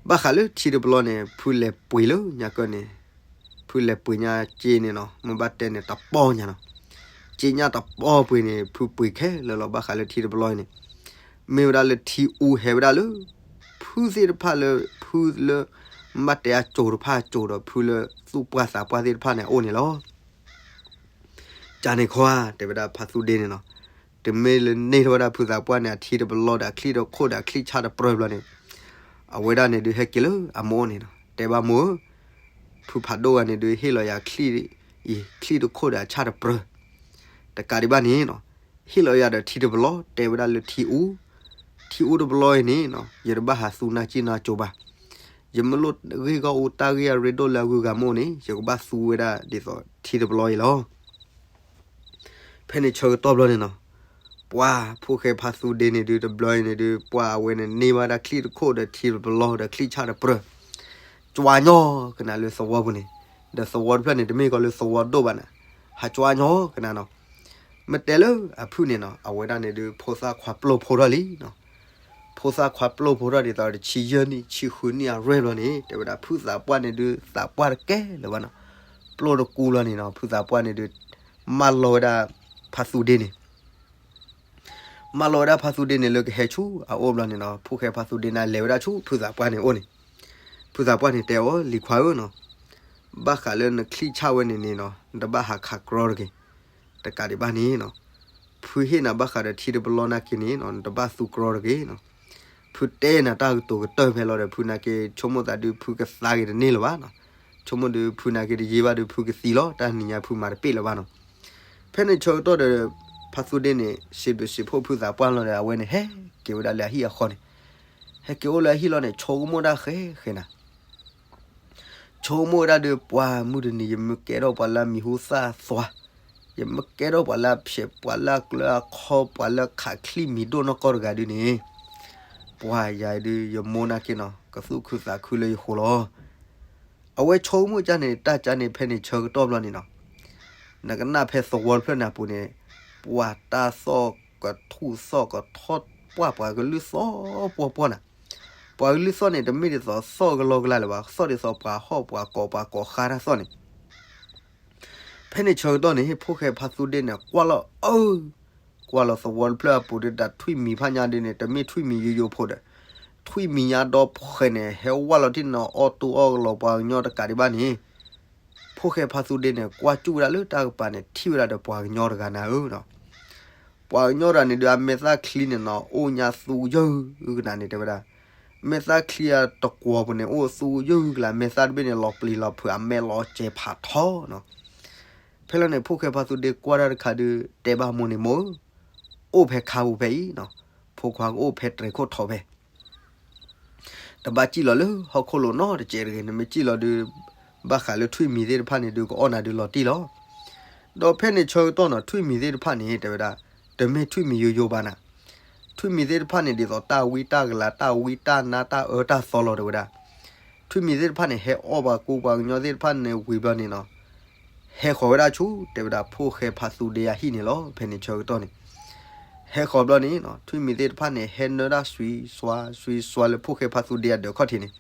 ဘၣ်ဃးလၢထံတပလီၢ်န့ၣ် ဖုလဲၤပှ့ၤလၢညါကၢန့ၣ်, ဖုလဲၤပှ့ၤညါစ့န့ၣ်နီၤ မ့ၢ်ဘၣ်တဲန့ၣ် တပီညါနီၤ. စ့ညါတပီပှ့ၤန့ၣ် ဖုပှ့ၤခဲလၢာ်လီၤ ဘၣ်ဃးလၢထံတပလီၢ်အံၤန့ၣ် မ့ၢ်ဝဲဒၣ်လၢထံအူဟဲဝဲဒၣ်လၢ ဖုသ့ၣ်တဖၣ်လၢ ဖုလၢ မ့ၢ်ဘၣ်တဲအစိၤတဖၣ်အစိၤဒီး ဖုလၢသူၣ်ပှၢ်သးပှၢ်သ့ၣ်တဖၣ်န့ၣ် အအိၣ်န့ၣ်လီၤ. ကန့ၣ်ခီဧါ တဲဝဲဒၣ်ဖါသူဒ့န့ၣ်နီၤ, တမ့ၢ်လၢန့ၢ်ထီၣ်ဝဲဒၣ်ဖုသးပှၢ်န့ၣ် အထံတပလီၢ်ဒီး အချံၣ်တခိၣ်ဒီး အချံၣ်ဆၣ်တပြၢဘျီန့ၣ်, အဝဲဒၣ်န့ၣ်ဒုး ဟဲက့ၤလၢအမိၢ်န့ၣ်နီၤ, တဲဘၣ်မိၢ်ဧၢ, ဖုဖးဒိၣ်ဂၤန့ၣ်ဒုး ဟ့ၣ်လီၤယၤချံၣ်အံၤ ချံၣ်တခိၣ်ဒီးအဆၣ်တပြၢ, တကးဒံးဘၣ်န့ၣ်နီၤ, ဟ့ၣ်လီၤယၤဒီးထံတပလီၢ် တဲဝဲဒၣ်လၢထံအူ, ထံအူတပလီၢ်အံၤန့ၣ်နီၤ ယတဘၣ်ဟးသူနၢ်ကံၢ်နၢ်ကၠိဘၣ်, ယမ့ၢ်လိၣ်ဂ့ၢ်ဂီၢ်အူတၢ်ဂ့ၢ်အရ့ဒိၣ်လၢအဂုၤအဂၤမိၢ်န့ၣ် ယကဘၣ်သူဝဲဒၣ်ဒ်သိးထံတပလီၢ်အံၤလီၤ. ဖဲန့ၣ်ဆၢကတီၢ်ဘျီန့ၣ်နီၤ, ပှၤဖိၣ်ဃဲဖါသူဒ့န့ၣ်ဒုး တဘျီအံၤန့ၣ်ဒုး ပှၤအဝဲန့ၣ်န့ၢ်ဘၣ်ဒၣ်ချံၣ်တခိၣ်ဒီး ထံတပလီၢ်ဒီးချံၣ်ဆၣ်တပြၢ, ကွၢ်ညီကနၣ်လၢသဝီပူၤန့ၣ်, ဒီးသဝီတဖျၢၣ်န့ၣ် တမ့ၢ်ကီးလၢသဝီဒိၣ်ဘၣ်နၤ, ဟးကွၢ်ညီကနၣ်နီၤ. မ့ၢ်တဲလၢအဖုၣ်န့ၣ်နီၤ အဝဲဒၣ်န့ၣ်ဒုး ဖိသၣ်ခွါပျိၢ်ဖိထီၣ်လံနီၤ. ဖိသၣ်ခွါပျိၢ်ဖိထီၣ်ဒ်သိးတဆံယဲၢ်နံၣ် ဆံဃုနံၣ်အရွဲၢ်ဘျီန့ၣ် တဲဝဲဒၣ်ဖုသးပှၢ်န့ၣ်ဒုး သးပှၢ်တကဲလၢၤဘၣ်နီၤ. ပျိၢ်တကူလီၤန့ၣ်နီၤ ဖုသးပှၢ်န့ၣ်ဒုး မၢလီၤဝဲဒၣ်ဖါသူဒ့န့ၣ် မၢလီၤဝဲဒၣ်ဖါသူဒ့န့ၣ်လၢကဟဲဆူအအိၣ်ဘျီန့ၣ်နီၤ ဖိၣ်ဃဲဖါသူဒ့န့ၣ် လဲၤဝဲဒၣ်ဆူဖုသးပှၢ်န့ၣ်အိၣ်န့ၣ်, ဖုသးပှၢ်န့ၣ်တဲအီၤ လံၤခွါဧၢနီၤ, ဘၣ်ဃးလၢနချံၣ်ဆၣ်ဝဲန့ၣ်န့ၣ်နီၤ နတဘၣ်ဟးခးကြီတဂ့ၤ. တကးဒံးဘၣ်န့ၣ်နီၤ, ဖုဟ့ၣ်နၤဘၣ်ဃးဒီးထံတပလီၢ်နာ်က့န့ၣ်နီၤ နတဘၣ်သူကြီတဂ့ၤနီၤ. ဖုတဲနၤတၢ်ကတိၤကတၢၢ်ဖဲလီၤဒီး ဖုနာ်က့ ဆိကမိၣ်သးဒုး ဖုကသါက့ၤတန့ၢ်လၢၤဘၣ်နီၤ. ဆိကမိၣ်ဒုး ဖုနာ်က့တယံာ်ဘၣ်ဒီး ဖုကသံလီၤ, တၢ်နံၤညါဖုမၤတပ့ၢ်လၢၤဘၣ်နီၤ. ဖဲန့ၣ်ဆၢကတီၢ်ဒီး ဖါသူဒ့န့ၣ် စံးဘျုးစံးဖှိၣ်ဖုသးပှၢ်လီၤဒီး အဝဲန့ၣ်ဟဲက့ၤဝဲဒၣ်လၢအဟံၣ်အဃီန့ၣ်, ဟဲက့ၤအိၣ်လၢအဟံၣ်လီၤန့ၣ် ဆိကမိၣ်တၢ်ဃဲဃဲနၤ ဆိကမိၣ်ဝဲဒၣ်ဒီး ပှၤမုၢ်တနံၤ ယမ့ၢ်ကဲထီၣ်ပှၤလၢအမံၤဟူသၣ်သွါ, ယမ့ၢ်ကဲထီၣ်ပှၤလၢအဖျဲး ပှၤလၢအကျၢၤအခီ ပှၤလၢခးချံၣ်မံၤဒိၣ်နီၢ်ကီၢ်တဂၤဒုန့ၣ်, ပှၤယၤဒုး ယမိၢ်နာ်က့နီၤ ကသူၣ်ခုသးခုလၢယဃိလီၤ. အဝဲဆိကမိၣ်ကၢ်န့ၣ် တၢ်ကၢ်န့ၣ် ဖဲန့ၣ်ဆၢကတီၢ်ဘျီန့ၣ်နီၤ, နကနၣ်ဖဲသဝီတဖျၢၣ်န့ၣ်အပူၤန့ၣ်, ပှၤတၢ်သီၣ်ကထူၣ်သီၣ်ကထီၣ်ပှၢ် ပှၤကလုၢ်သီၣ်ပှီၢ်ပှီၢ်နၤ, ပှၤကလုၢ်သီၣ်န့ၣ် တမ့ၢ်ဒ်သိးသီၣ်ကလီကလီလၢၤဘၣ်, သီၣ်ဒ်သိးပှၤဟီၣ်ပှၤကီး ပှၤကိးဃါတၢ်သီၣ်န့ၣ် ဖဲန့ၣ်ဆၢကတီၢ်န့ၣ် ဖိၣ်ဃဲဖါသူဒ့န့ၣ် ကွၢ်လီၤအၢ, ကွၢ်လီၤသဝီတဖျၢၣ်အပူၤဒုး တၢ်ထွံၣ်မံၤဖးညါဒုန့ၣ် တမ့ၢ်ထွံၣ်မံၤယိယိဖိဒီး, ထွံၣ်မံၤညါဒီဖှဲးန့ၣ် ဟဲဝၢ်လီၤထံၣ်နီၤ အီၣ်တူၢ်အီၣ်ကလီၤပှၤကညီတကးဒံးဘၣ်န့ၣ်, ဖိၣ်ဃဲဖါသူဒ့န့ၣ် ကွၢ်ကၠူၣ်ဝဲဒၣ်လၢတၢ်ကပၤန့ၣ် ထံၣ်ဝဲဒၣ်ဒီးပှၤကညီတဂၤနၤဧၢနီၤ ပှၤကညီတဂၤန့ၣ်ဒုး အမဲာ်သၣ်ချံန့ၣ်နီၤ အိၣ်ညါသူယုၢ်ကနၤန့ၣ် တဲဝဲဒၣ်, မဲာ်သၣ်ချံအတကွီၤပူၤန့ၣ် အိၣ်သူယုၢ်ကလၢ မဲာ်သၣ်တဘ့ၣ်န့ၣ် လီၤပျံၤလီၤဖုး အမဲာ်လီၤစဲးဖးထီနီၤ. ဖဲလီၤန့ၣ် ဖိၣ်ဃဲဖါသူဒ့ကွၢ်တၢ်တခါဒုး တဲဘၣ်မိၢ်န့ၣ် မိၢ်ဧၢ, အိၣ်ဖဲခါပူၤဖဲအံၤနီၤ, ဖိခွါကအိၣ်ဖဲတြဲၤခိၣ်ထီဖဲ တဘၣ်စံၣ်လီၤလၢဟီၣ်ခိၣ်လိၤနီတစဲးတဂ့ၤ, နမ့ၢ်စံၣ်လီၤဒုး ဘၣ်ဃးလၢထွံၣ်မံၤသ့ၣ်တဖၣ်န့ၣ်ဒုး ကအီၣ်နၤဒုးလီၤတံၢ်လီၤ. ဒီးဖဲန့ၣ်ဆၢကတီၢ်နီၤ ထွံၣ်မံၤသ့ၣ်တဖၣ်န့ၣ် တဲဝဲဒၣ်, တမ့ၢ်ထွံၣ်မံၤယိယိဘၣ်နၤ, ထွံၣ်မံၤသ့ၣ်တဖၣ်န့ၣ် ဒ်သိးတၢ်ဝံတၢ်ကလၤ တၢ်ဝံတၢ်နါတၢ်အၢတၢ်သီလီၤ တဲဝဲဒၣ်. ထွံၣ်မံၤသ့ၣ်တဖၣ်န့ၣ် ဟဲအီၣ်ပှၤကူပှၤကညီသ့ၣ်တဖၣ်န့ၣ်ဝံၤဘျီန့ၣ်နီၤ ဟဲဃီၤဝဲဒၣ်ဆူ တဲဝဲဒၣ် ဖိၣ်ဃဲဖါသူဒ့အဟံၣ်န့ၣ်လီၤ. ဖဲန့ၣ်ဆၢကတီၢ်န့ၣ် ဟဲဃီၤဘျီန့ၣ်နီၤ ထွံၣ်မံၤသ့ၣ်တဖၣ်န့ၣ် ဟဲနၢတၢ်စွံစွါ စွံစွါလၢဖိၣ်ဃဲဖါသူဒ့အဒၢးခီၣ်ထံးန့ၣ်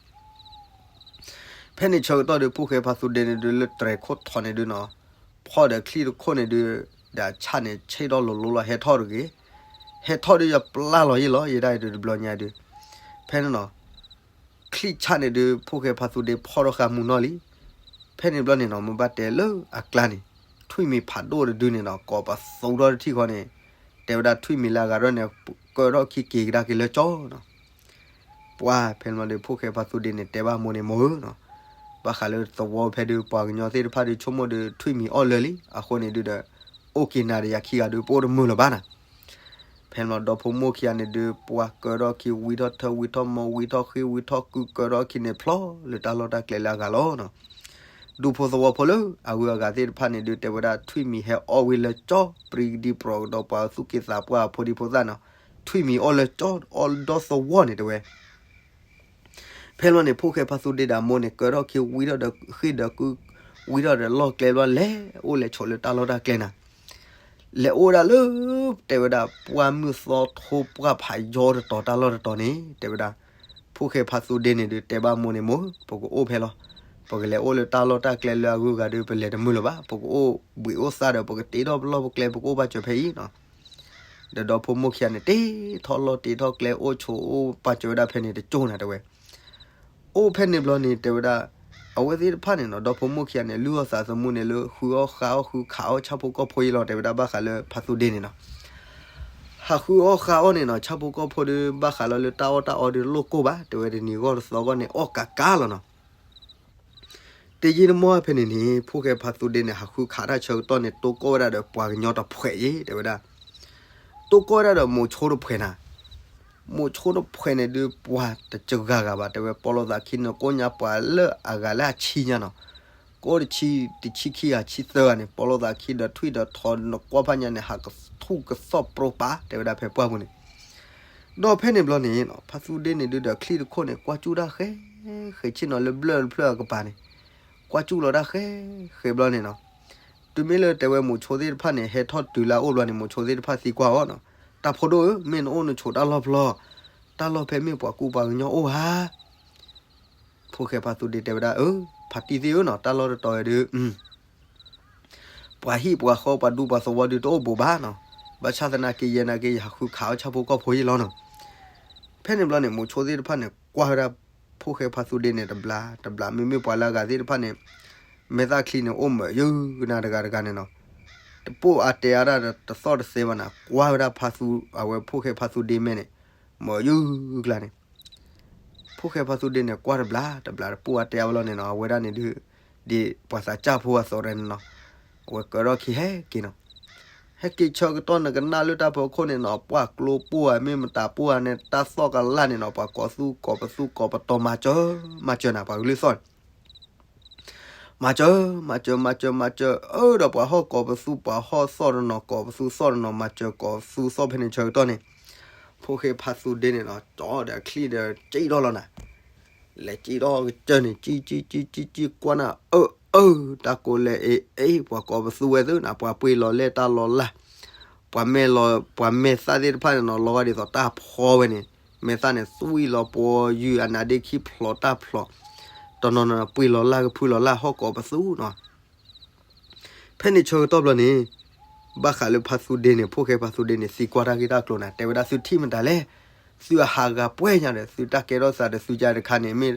ဖဲန့ၣ်ဆၢကတီၢ်ဒီး ဖိၣ်ဃဲဖါသူဒ့န့ၣ်ဒုး လၢတြဲၤခိၣ်ထီန့ၣ်ဒုးနီၤ ဖီၣ်ဒီးချံၣ်တခိၣ်န့ၣ်ဒုး ဒီးအဆၣ်န့ၣ် ဆ့ၣ်ထီၣ်လိၤလိၤလီၤ ဟဲထီၣ်တဂ့ၤ, ဟဲထီၣ်ဒုးယပျၢ်လီၤယ့ၢ်လီၤ ယဲဒၣ်အံၤဒုးတဘျီညါဒုး ဖဲန့ၣ်နီၤ ချံၣ်ဆၣ်န့ၣ်ဒုး ဖိၣ်ဃဲဖါသူဒ့ဖီၣ်ထီၣ်ဃာ်မူနီၢ်လံ. ဖဲန့ၣ်ဘျီန့ၣ်နီၤ မ့ၢ်ဘၣ်တဲလၢအကျါန့ၣ် ထွံၣ်မံၤဖးဒိၣ်တဒုန့ၣ်နီၤ ကိးပသူထီၣ်တထံၣ်ဃီန့ၣ် တဲဝဲဒၣ်ထွံၣ်မံၤလၢအဂၤထီၣ်န့ၣ် ကၢထီၣ်ခံက့ၤကဒါက့ၤလၢကၠီနီၤ. ပှၤဖဲန့ၣ်ဘျီဒီး ဖိၣ်ဃဲဖါသူဒ့န့ၣ် တဲဘၣ်မိၢ်န့ၣ် မိၢ်ဧၢနီၤ, ဘၣ်ဃးလၢသဝီဖဲဒုး ပှၤကညီသ့ၣ်တဖၣ်ဒုး ဆိကမိၣ်ဒီး ထွံၣ်မံၤအီၣ်လၢာ်လံ, အဃိန့ၣ်ဒုးဒီး အိၣ်က့ၤနၤဒီးယၤခံဂၤဒုး ပအိၣ်တမုာ်လၢၤဘၣ်နၤ. ဖဲန့ၣ်ဘျီဒီဖိမိၢ်ခံဂၤန့ၣ်ဒုး ပှၤကၢထီၣ်ခံ ဝံထီၣ်ထၢ ဝံထီၣ်မီ ဝံထီၣ်ဃ့ ဝံထီၣ်ကု ကၢထီၣ်ခံန့ၣ် ဖျီလၢတၢ်လီၢ်တၢ်ကျဲလၢအဂၤလီၤနီၤ. ဒူဖိသဝီဖိလၢအဂုၤအဂၤသ့ၣ်တဖၣ်န့ၣ်ဒုး တဲဝဲဒၣ်ထွံၣ်မံၤဟဲအီၣ်ဝံလၢကၠီ ပြံကဒံပြူၤကဒီး ပှၤသူၣ်က့သးပှၢ်အဖိဒံဖိသၣ်နီၤ, ထွံၣ်မံၤအီၣ်လၢကၠီ အီၣ်ဒီသဝီန့ၣ်တဲဝဲ ဖဲလီၤန့ၣ် ဖိၣ်ဃဲဖါသူဒ့ဒီးအမိၢ်န့ၣ် ကၢထီၣ်ခံ ဝံထီၣ်ဒီးဃ့ၢ်ဒီးကု ဝံထီၣ်ဒီးလီၢ်ကျဲဘျီ လဲၤအိၣ်လဲၤဆိးလၢတၢ်လီၢ်တၢ်ကျဲနၤ. လဲၤအိၣ်ဒၣ်လၢ တဲဝဲဒၣ် ပှၢ်မုၢ်သီထိပှၢ်ဖးယီတတီၤ တၢ်လီၢ်တတီၤန့ၣ် တဲဝဲဒၣ် ဖိၣ်ဃဲဖါသူဒ့န့ၣ်ဒုး တဲဘၣ်မိၢ်န့ၣ် မိၢ် ပကအိၣ်ဖဲလီၤ. ပကလဲၤအိၣ်လၢတၢ်လီၢ်တၢ်ကျဲလၢအဂုၤအဂၤဒီး ပလဲၤတမုာ်လၢၤဘၣ်. ပကအိၣ်ဘှံးအိၣ်သါဒီး ပကတ့ထီၣ်ပလီၢ်ပကျဲ ပကအိၣ်ဘၣ်စၢၤဖဲအံၤနီၤ. ဒီးဒီဖိမိၢ်ခံဂၤန့ၣ် တ့ထီၣ်လီၢ်တ့ထီၣ်ကျဲ အိၣ်ဆိးအိၣ်ဘၣ်စၢၤဝဲဒၣ်ဖဲန့ၣ်တကၠိၢ်နၤတဲဝဲ. အိၣ်ဖဲန့ၣ်ဘျီန့ၣ် တဲဝဲဒၣ် အဝဲသ့ၣ်တဖၣ်န့ၣ်နီၤ ဒီဖိမိၢ်ခံဂၤန့ၣ် လုၢ်အီၣ်သးသမူန့ၣ်လၢ ဃုအီၣ်ဃါအီၣ်ဃုခးအီၣ်ဆၣ်ဖိကီၢ်ဖိယ့ၢ်လီၤ တဲဝဲဒၣ် ဘၣ်ဃးလၢဖါသူဒ့န့ၣ်နီၤ. ဟးဃုအီၣ်ဃါအီၣ်န့ၣ်နီၤ ဆၣ်ဖိကီၢ်ဖိဒီး ဘၣ်ဃးလီၤလၢတၢ်အီၣ်တၢ်အီဒီးလိၣ်ကိၢ်ဘၣ် တဲဝဲ တနံၤဂီၢ်တသီဂီၢ်န့ၣ် အီၣ်ကးကးလီၤနီၤ. တယံာ်တမီၢ်ဖဲန့ၣ်န့ၣ် ဖိၣ်ဃဲဖါသူဒ့န့ၣ် ဟးဃုခးတၢ်ဆၢကတီၢ်န့ၣ် တိၢ်ကီၢ်ဝဲဒၣ်ဒီးပှၤကညီတဖှဲးယ့ၢ် တဲဝဲဒၣ်. တိၢ်ကီၢ်ဝဲဒၣ်ဒီးမိၤဆိတဖှဲးနၤ. မိၤဆိတဖှဲးန့ၣ်ဒုး ပှၤတစှၤဂၤဘၣ် တဲဝဲ ပီလိာ်သးခံန့ၣ် ကိးညါပှၤလၢအဂၤလၢအဆံညါနီၤ. ကိးတဆံ တဆံခံဂၤ ဆံသၢဂၤန့ၣ် ပီလိာ်သးခံဒီးထွံၣ်ဒီးထိး နကွၢ်ဖးညါန့ၣ် ဟးကထူၣ်ကသီၣ်ပြိပာ် တဲဝဲဒၣ် ဖဲပှၢ်ပူၤန့ၣ် ဒီးဖဲန့ၣ်ဘျီန့ၣ် ဖါသူဒ့န့ၣ်ဒုးဒီးချံၣ်တခိၣ်န့ၣ် ကွၢ်ကၠူၣ်တၢ်ဃဲ ဃဲဆ့ၣ်နီၤလၢဘျၢၣ်တဖျၢၣ်အကပၤန့ၣ် ကွၢ်ကၠူၣ်လီၤတၢ်ဃဲ ဃဲဘျီန့ၣ်နီၤ. တုၤမ့ၢ်လၢတဲဝဲမိၤဆိသ့ၣ်တဖၣ်န့ၣ် ဟဲထီၣ်တုၤလၢအအိၣ်ဘျီန့ၣ် မိၤဆိသ့ၣ်တဖၣ်သံကွၢ်အီၤနီၤ, တၢ်ဖိဒိၣ်ဧၢ, မ့ၢ်နအိၣ်နဆိးတၢ်လီၢ်ဖျီ, တၢ်လီၢ်ဖဲမ့ၢ်ပှၤကူပှၤကညီအိၣ်ဧါ. ဖိၣ်ဃဲဖါသူဒ့တဲဝဲဒၣ် အၢ ဖါတံၢ်သ့ၣ်ဧၢနီၤ, တၢ်လီၢ်တတီၤဝဲဒုး ပှၤဟံၣ်ပှၤဃီပှၤဒူပှၤသဝီဒုးတအိၣ်ဘူးဘၣ်နီၤ, ဘၣ်ဆၣ်သနာ်က့ယဲနာ်က့ ယဟးဃုခးအီၣ်ဆၣ်ဖိကီၢ်ဖိယ့ၢ်လီၤနီၤ. ဖဲန့ၣ်ဘျီန့ၣ် မိၤဆိသ့ၣ်တဖၣ်န့ၣ် ကွၢ်ဝဲဒၣ် ဖိၣ်ဃဲဖါသူဒ့န့ၣ် တဘျီတဘျီ မ့မ့ၢ်ပှၤလၢအဂၤသ့ၣ်တဖၣ်န့ၣ် မဲာ်သၣ်ချံန့ၣ် အိၣ်မုာ်ယုၢ်ကနၣ်တဂၤတဂၤန့ၣ်နီၤ, တပိၢ်အါတဲအါဒၣ်တသီၣ်တသဲဘၣ်နၤ, ကွၢ်ဝဲဒၣ်ဖါသူ, အဝဲဖိၣ်ဃဲဖါသူဒ့မဲာ်န့ၣ် မုာ်ယုၢ်ကျါန့ၣ် ဖိၣ်ဃဲဖါသူဒ့န့ၣ် ကွၢ်တဘျီတဘျီ တပိၢ်အါတဲအါဝဲလီၤန့ၣ်နီၤ, အဝဲဒၣ်န့ၣ်ဒုး ဒ်ပှၤသးစၢ်ဖိအသိးရဲၣ်န့ၣ်နီၤ, အဝဲကၢထီၣ်ခံဟဲက့ၤနီၤ, ဟဲက့ၤဆၢကတီၢ်နကနၣ်လၢတၢ်ဖီခိၣ်န့ၣ်နီၤ, ပှၤကျိပိၢ်ဧါ မ့ၢ်မတၤပိၢ်ဧါန့ၣ် တၢ်သီၣ်ကလၢ်န့ၣ်နီၤ, ပှၤကိးသူကိးပသူကိးပတီၤ မၤစၢၤ မၤစၢၤနၤ ပှၤကလုၢ်သီၣ်န့ၣ် မၤစၢၤ မၤစၢၤ မၤစၢၤ မၤစၢၤ, အၢ ဒီးပှၤဟီၣ်ကိးပသူ ပှၤဟီၣ်သီၣ်တနီၤ ကိးပသူသီၣ်တနီၤ မၤစၢၤ ကိးပသူသီၣ်ဖဲန့ၣ်ဆၢကတီၢ်န့ၣ်, ဖိၣ်ဃဲဖါသူဒ့န့ၣ်နီၤ ကၠီဒီးအချံဒီး ကၠံၣ်ထီၣ်လီၤနၤ, လဲၤကၠံၣ်ထီၣ်ကစၢၢ်န့ၣ် ကၠံၣ် ကၠံၣ် ကၠံၣ် ကၠံၣ် ကၠံၣ် ကွၢ်နၤ အၢ အၢ တၢ်ကိးလဲၣ်အ့ အ့ ပှၤကိးပသူဝဲသုနၤ, ပှၤပှ့ၤလီၤလဲၣ်တၢ်လီၤလၢ်, ပှၤမဲာ်လီၤ ပှၤမဲာ်သၣ်သ့ၣ်တဖၣ်န့ၣ်နီၤ လီၤဂာ်ဒ်သိးတၢ်ဖီဝဲန့ၣ်, မဲာ်သၣ်န့ၣ် သွံၣ်လီၤပှီၤယုၢ် အနါဒ့ခံဖျိးတၢ်ဖျိး, တနီၤနီၤ ပှ့ၤလီၤလၢ်ကဖုလီၤလၢ် ဟီၣ်ကိးပသူနီၤ ဖဲန့ၣ်ဆၢကတီၢ်ဘျီန့ၣ်, ဘၣ်ဃးလၢဖါသူဒ့န့ၣ် ဖိၣ်ဃဲဖါသူဒ့န့ၣ် သံကွၢ်တၢ်ဂ့ၢ်တၢ်ကျိၤနၤ, တဲဝဲဒၣ်သုထံၣ်မတၤလဲၣ်, သုအဟးဂၤပှဲၤညါဒီး သုတၢ်ကဲထီၣ်သးဒီးသုကါတခါန့ၣ် မ့ၢ်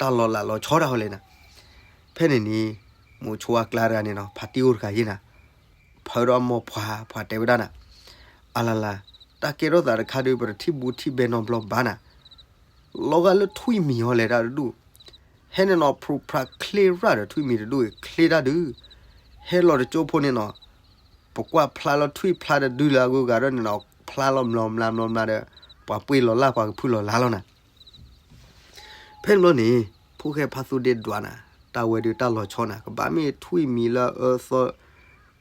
တၢ်လီၤလးလီၤဆီတၢ်ဟီလဲၣ်နၤ. ဖဲန့ၣ်န့ၣ် မိၤဆိအကျါတဂၤန့ၣ်နီၤ ဖါတံၢ်အိၣ်တဂၤယ့ၢ်နၤ, ဖၢဒီးအမိၢ်ပှၢ် ပှၢ်တဲဝဲဒၣ်နၤ, အလလး, တၢ်ကဲထီၣ်သးတခါဒီး ပတထံၣ်ဘူးထံၣ်ဘဲနီတဘျီဘၣ်နၤ လီၤဂာ်လၢထွံၣ်မံၤဟီလဲၤတၢ်တဒူၣ်, ဟဲန့ၣ်နီၤ ဖြူဖြးချ့ရၣ်ဒီးထွံၣ်မံၤတဒူၣ်အံၤ ချ့တၢ်ဒုး, ဟဲလီၤတကၠိဖိန့ၣ်နီၤ, ပကွၢ်ဖျါလီၤထွံၣ်ဖျါတဒုလၢအဂုၤအဂၤဒီးန့ၣ်နီၤ ဖျါလီၤမျီမျါမျီမျါဒီး ပှၤပှ့ၤလီၤလၢ် ပှၤကဖုလီၤလၢ်လီၤနၤ. ဖဲန့ၣ်ဘျီန့ၣ် ဖိၣ်ဃဲဖါသူဒ့ဒွးနၤ, တၢ်ဝဲဒုးတၢ်လီၤဆီနၤ, ကဘၣ်မ့ၢ်ထွံၣ်မံၤလၢအအၢသီ,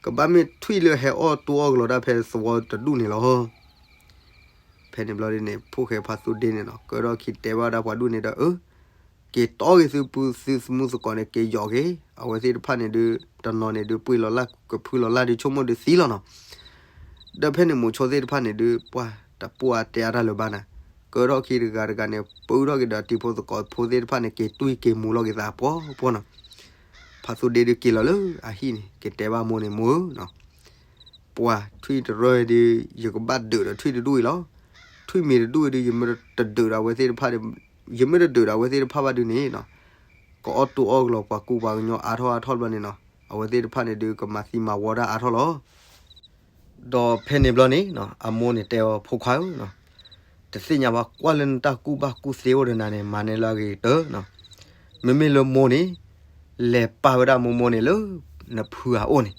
ကဘၣ်မ့ၢ်ထွံၣ်လၢဟဲအီၣ်တူၢ်အီၣ်ကလီတၢ်ဖဲသဝီတဒူၣ်န့ၣ်လီၤ. ဖဲန့ၣ်ဘျီဒ်န့ၣ် ဖိၣ်ဃဲဖါသူဒ့န့ၣ်နီၤ ကၢထီၣ်ခံတဲဘၣ်ဝဲဒၣ်ပှၤဒူၣ်န့ၣ်ဒီး အၢ, က့ၤတီဂ့ၤသုပူသုသမူသကိးန့ၣ် က့ၤယီၤက့ၤ, အဝဲသ့ၣ်တဖၣ်န့ၣ်ဒုး တနီၤန့ၣ်ဒုး ပှ့ၤလီၤလၢ်ကဖုလီၤလၢ်ဒုး ဆိကမိၣ်ဒုးသံလီၤနီၤ. ဒီးဖဲန့ၣ်မိၤဆိသ့ၣ်တဖၣ်န့ၣ်ဒုး ပှၤတပိၢ်အါတဲအါတၢ်လၢၤဘၣ်နၤ, ကၢထီၣ်ခံတဂၤတဂၤန့ၣ် ပုၢ်ထီၣ်က့ၤဒီးတံၤဖိသကိးဖိသ့ၣ်တဖၣ်န့ၣ် က့ၤတွံၢ်က့ၤမူၤလီၤက့ၤသးပှီၢ်ပှီၢ်နီၤ. ဖါသူဒ့ဒုးက့ၤလီၤလၢအဟံၣ်န့ၣ် က့ၤတဲဘၣ်မိၢ်န့ၣ် မိၢ်ဧၢနီၤ, ပှၤထွံၣ်တရၢဒုး ယကဘၣ်ဒုးဒီးထွံၣ်တဒူၣ်အံၤလီၤ. ထွံၣ်မံၤတဒူၣ်အံၤဒုး ယမ့ၢ်တဒုးဒီးအဝဲသ့ၣ်တဖၣ်ဒီး, ယမ့ၢ်တဒုးဒီးအဝဲသ့ၣ်တဖၣ်ဘၣ်ဒုးန့ၣ်နီၤ, ကအီၣ်တူၢ်အီၣ်ကလီ ပှၤကူပှၤကညီအါထီၣ်အါထီၣ်ဘျီန့ၣ်နီၤ, အဝဲသ့ၣ်တဖၣ်န့ၣ်ဒုး ကမၤသံမၤဝီတၢ်အါထီၣ်လီၤ. ဒီးဖဲန့ၣ်ဘျီန့ၣ်နီၤ အမိၢ်န့ၣ်တဲအီၤ ဖိခွါဧၢနီၤ, တသ့ၣ်ညါဘၣ် ကွၢ်လၢနတၢ်ကူၣ်ဘၣ်ကူၣ်သ့အိၣ်ဒီးနၤန့ၣ် မၤနၢၤလၢအဂ့ၤကတၢၢ်နီၤ. မ့မ့ၢ်လၢမိၢ်န့ၣ် လဲၤပာ်ဝဲဒၣ်မိၢ်မိၢ်န့ၣ်လၢ နဖုအအိၣ်န့ၣ်,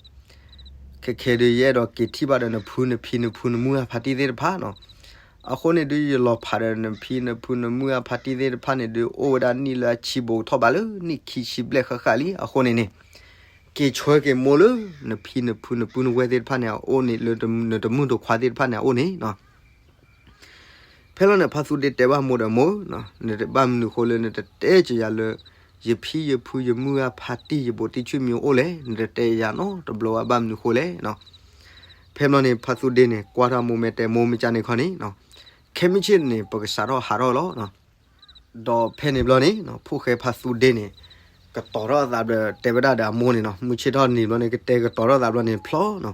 ခဲခဲဒုး ယအဲၣ်ဒိးက့ၤထံၣ်ဘၣ်ဒီးနဖုနဖံနဖုနမုၢ်အဖါတံၢ်သ့ၣ်တဖၣ်နီၤ. အဃိန့ၣ်ဒုး ယလီၤဖးဒီးနဖံနဖုနမုၢ်အဖါတံၢ်သ့ၣ်တဖၣ်န့ၣ်ဒုး အိၣ်ဝဲဒၣ်နံၣ်လၢအဆံဘိးထီၣ်ဘးလၢနံၣ်ခံဆံဘျဲၣ်ဃၣ်ဃၣ်လံ. အဃိန့ၣ်န့ၣ် က့ၤဆှၢက့ၤမိၢ်လၢ နဖံနဖုနပုၢ်နဝဲၢ်သ့ၣ်တဖၣ်န့ၣ် အအိၣ်န့ၣ် လၢနတမုၢ်တခွါသ့ၣ်တဖၣ်န့ၣ်အအိၣ်န့ၣ်နီၤ. ဖဲလီၤန့ၣ် ဖါသူဒ့တဲဘၣ်မိၢ်ဒီး မိၢ်, နတဘၣ်မနုၤဃိလၢနတတဲက့ၤယၤလၢ ယဖံယဖုယမုၢ်အဖါတံၢ်ယဘိးတံၢ်ဆံမံၤအိၣ်လဲၣ်, နတတဲယၤနီတဘျီဘၣ် ဘၣ်မနုၤဃိလဲၣ်နီၤ. ဖဲဘျီန့ၣ် ဖါသူဒ့န့ၣ် ကွၢ်ထီၣ်မိၢ်မဲာ်တဲ မိၢ်မ့ၢ်ကန့ၣ်ခီန့ၣ်နီၤ, ခဲမုၢ်ဆ့ၣ်န့ၣ် ပကစးထီၣ်ဟးထီၣ်လီၤ. ဒီးဖဲန့ၣ်ဘျီန့ၣ် ဖိၣ်ဃဲဖါသူဒ့န့ၣ် ကတီၤထီၣ်အသးဒီး တဲဝဲဒၣ်ဒီးအမိၢ်န့ၣ်နီၤ, မုၢ်ဆ့ၣ်ထီၣ်နံၤဘျီန့ၣ် ကတဲကတီၤထီၣ်သးဘျီန့ၣ်ဖျီနီၤ.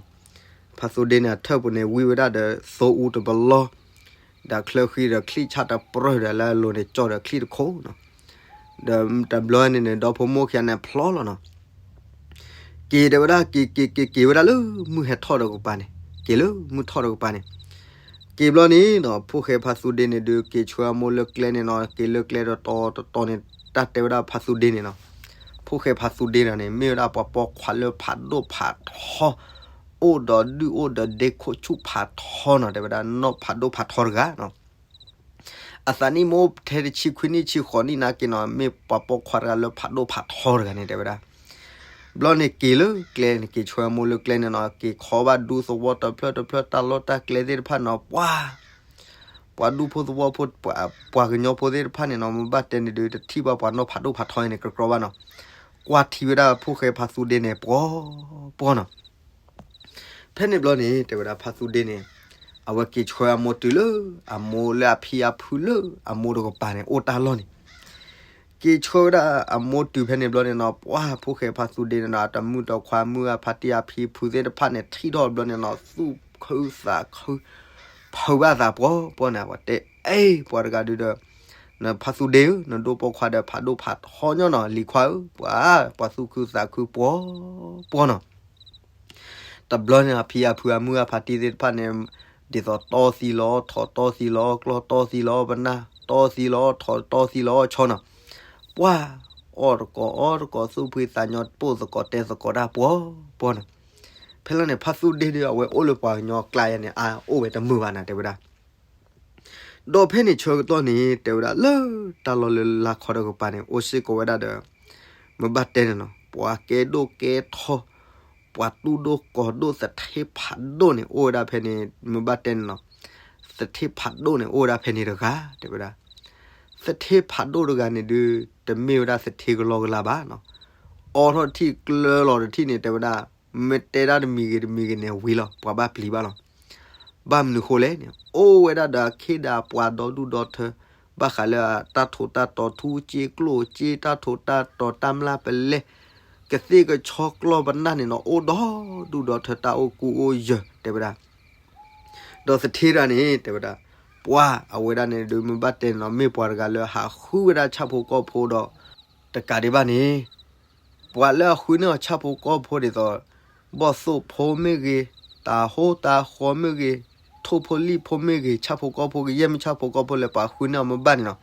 ဖါသူဒ့န့ၣ် အထၢၣ်ပူၤန့ၣ် ဝံဝဲဒၣ်ဒီးသိအူတပလီၢ်, ဒီးချၢဃံဒီးချံၣ်ဆၣ်တပြၢၢ်ဒီးလၢအလိၤန့ၣ် ကၠီဒီးချံၣ်တခိၣ်နီၤ. ဒီးတဘျီန့ၣ်န့ၣ် ဒီဖိမိၢ်ခံဂၤန့ၣ်ဖျီလီၤနီၤ. က့ၤတဲဝဲဒၣ် က့ၤက့ၤက့ၤက့ၤဝဲဒၣ်လၢမုၢ်ဟဲထီၣ်ဒီးကပၤန့ၣ်, က့ၤလၢမုၢ်ထီၣ်ဒီးကပၤန့ၣ်, က့ၤဘျီန့ၣ်နီၤ ဖိၣ်ဃဲဖါသူဒ့န့ၣ်ဒုး က့ၤဆှၢအမိၢ်လၢကျဲန့ၣ်နီၤ, က့ၤလၢကျဲတတီၤတတီၤန့ၣ် တၢ်တဲဝဲဒၣ်ဖါသူဒ့န့ၣ်နီၤ, ဖိၣ်ဃဲဖါသူဒ့န့ၣ် မ့ၢ်ဝဲဒၣ်ပှၤပိာ်ခွါလၢဖးဒိၣ်ဖးထီ, အိၣ်ဒီးဒုၣ်အိၣ်ဒီးဒ့ခိၣ်ဆူၣ်ဖးထီနီၤ, တဲဝဲဒၣ်နီၢ်ဖးဒိၣ်ဖးထီတဂၤနီၤ. အသးနံၣ်မ့ၢ်အိၣ်ထဲတဆံခွံနံၣ်ဆံဃိးနံၣ်နာ်က့နီၤ, မ့ၢ်ပှၤပိာ်ခွါတဂၤလၢဖးဒိၣ်ဖးထီတဂၤန့ၣ် တဲဝဲဒၣ်. ဘျီန့ၣ်က့ၤလၢကျဲန့ၣ် က့ၤဆှၢအမိၢ်လၢကျဲန့ၣ်နီၤ, က့ၤခီဘၣ်ဒူသဝီတဖျၢၣ်တဖျၢၣ် တၢ်လီၢ်တၢ်ကျဲသ့ၣ်တဖၣ်န့ၣ်နီၤ, ပှၤ ပှၤဒူဖိသဝီဖိ ပှၤကညီဖိသ့ၣ်တဖၣ်န့ၣ်နီၤ, မ့ၢ်ဘၣ်တဲန့ၣ်ဒုး တထံၣ်ဘၣ်ပှၤနီၢ်ဖးဒိၣ်ဖးထီအံၤန့ၣ် ကြၢးကြၢးဘၣ်နီၤ, ကွၢ်ထံဝဲဒၣ်ဖိၣ်ဃဲဖါသူဒ့န့ၣ် ပှီၤပှီၤနီၤ. ဖဲန့ၣ်ဘျီန့ၣ် တဲဝဲဒၣ်ဖါသူဒ့န့ၣ် အဝဲက့ၤဆှၢအမိၢ်တုၤလၢ အမိၢ်လၢအဖံအဖုလၢအမိၢ်တကပၤန့ၣ် အိၣ်တၢ်လီၢ်န့ၣ်, က့ၤဆှၢဝဲဒၣ်အမိၢ်တုၤဖဲန့ၣ်ဘျီန့ၣ်နီၤ, ပှၤဖိၣ်ဃဲဖါသူဒ့န့ၣ်နီၤ အတမုၢ်တခွါ မုၢ်အဖါတံၢ်အဖံဖုသ့ၣ်တဖၣ်န့ၣ် ထံၣ်ထီၣ်ဘျီန့ၣ်နီၤ သူၣ်ခုသးခု ဖုးဘၣ်သးပှီၤပှီၤန့ၣ်, ပှၤတဲ အဲ ပှၤတဂၤဒုးဒီး နဖါသူဒ့ဧၢ, နဒိၣ်ပိာ်ခွါဒီးဖးဒိၣ်ဖးထီညီနီၤ, လံၤခွါဧၢ, ပှၤ, ပှၤသူၣ်ခုသးခုပှီၤပှီၤနီၤ. တဘျီန့ၣ် အဖံအဖုအမုၢ်အဖါတံၢ်သ့ၣ်တဖၣ်န့ၣ် ဒ်သိးတီသံလီၤထီၣ် တီသံလီၤကျီၣ် တီသံလီၤပနၢ် တီသံလီၤထီၣ် တီသံလီၤဆီနီၤ. ပှၤအီၣ်တကိးအီတကိး သူၣ်ဖှံသးညီ ပိာ်သကိးတဲသကိးတၢ်ပှီၤပှီၤနီၤ. ဖဲလီၤန့ၣ် ဖါသူဒ့ဒီး အဝဲအိၣ်လၢပှၤကညီအကျါယဲန့ၣ် အအိၣ်ဝဲတမုာ်ဘၣ်နၤ တဲဝဲဒၣ်. ဒီးဖဲန့ၣ်ဆၢကတီၢ်န့ၣ် တဲဝဲဒၣ်လၢတၢ်လီၢ်လၢလါခီတကပၤန့ၣ် အိၣ်စ့ၢ်ကီးဝဲဒၣ်ဒီး မ့ၢ်ဘၣ်တဲန့ၣ်နီၤ ပှၤကဲဒိၣ်ကဲထီ ပှၤတူၢ်ဒိၣ်ကီၤဒိၣ် သထ့ဖးဒိၣ်န့ၣ် အိၣ်ဝဲဒၣ်ဖဲန့ၣ် မ့ၢ်ဘၣ်တဲန့ၣ်နီၤ. သထ့ဖးဒိၣ်န့ၣ် အိၣ်ဝဲဒၣ်ဖဲန့ၣ်တဂၤ တဲဝဲဒၣ်. သထ့ဖးဒိၣ်တဂၤန့ၣ်ဒုး တမ့ၢ်ဝဲဒၣ်သထ့ကလီကလီဘၣ်နီၤ. အိးထီၣ်တထံၣ်ကျၢၤလီၤတထံၣ်န့ၣ် တဲဝဲဒၣ် မ့ၢ်တဲဒၣ်တမံၤဂ့ၤတမံၤဂ့ၤန့ၣ် ဝံၤလီၤ ပှၤဘၣ်ပျံၤဘၣ်လီၤ. ဘၣ်မနုၤဃိလဲၣ်န့ၣ် အိၣ်ဝဲဒၣ်ဒီးအခ့ဒီးအပှၤဒီဒူၣ်ဒီထၢ ဘၣ်ဃးလၢတၢ်ထိးတၢ်တီၤထူစ့ကျိၣ်စ့ တၢ်ထိးတၢ်တီၤတၢ်မျၢ်ပလဲ ကသ့ၣ်ကဆီကျီၢ်ပနၢ်န့ၣ်နီၤ အိၣ်ဒီဒူၣ်ဒီထၢ တၢ်အိၣ်ကူအိၣ်ယၢၤ တဲဝဲဒၣ်. ဒီးသထ့တဂၤန့ၣ် တဲဝဲဒၣ် ပှၤအဝဲဒၣ်န့ၣ်ဒုး မ့ၢ်ဘၣ်တဲန့ၣ်နီၤ မ့ၢ်ပှၤတဂၤလၢဟးဃုဝဲဒၣ်ဆၣ်ဖိကီၢ်ဖိဒီး တကးဒံးဘၣ်န့ၣ် ပှၤလၢအဃုန့ၢ်အီၤဆၣ်ဖိကီၢ်ဖိဒ်သိး ဘီၣ်သိၣ်ဖိမ့ၢ်ဂ့ၤ, တၤဟိတၤဃီမ့ၢ်ဂ့ၤ, ထိၣ်ဖိလံၣ်ဖိမ့ၢ်ဂ့ၤ, ဆၣ်ဖိကီၢ်ဖိ ကယဲၢ်မ့ၢ်ဆၣ်ဖိကီၢ်ဖိလၢပှၤဃုန့ၢ်အီၤမ့ၢ်ဘၣ်န့ၣ်နီၤ,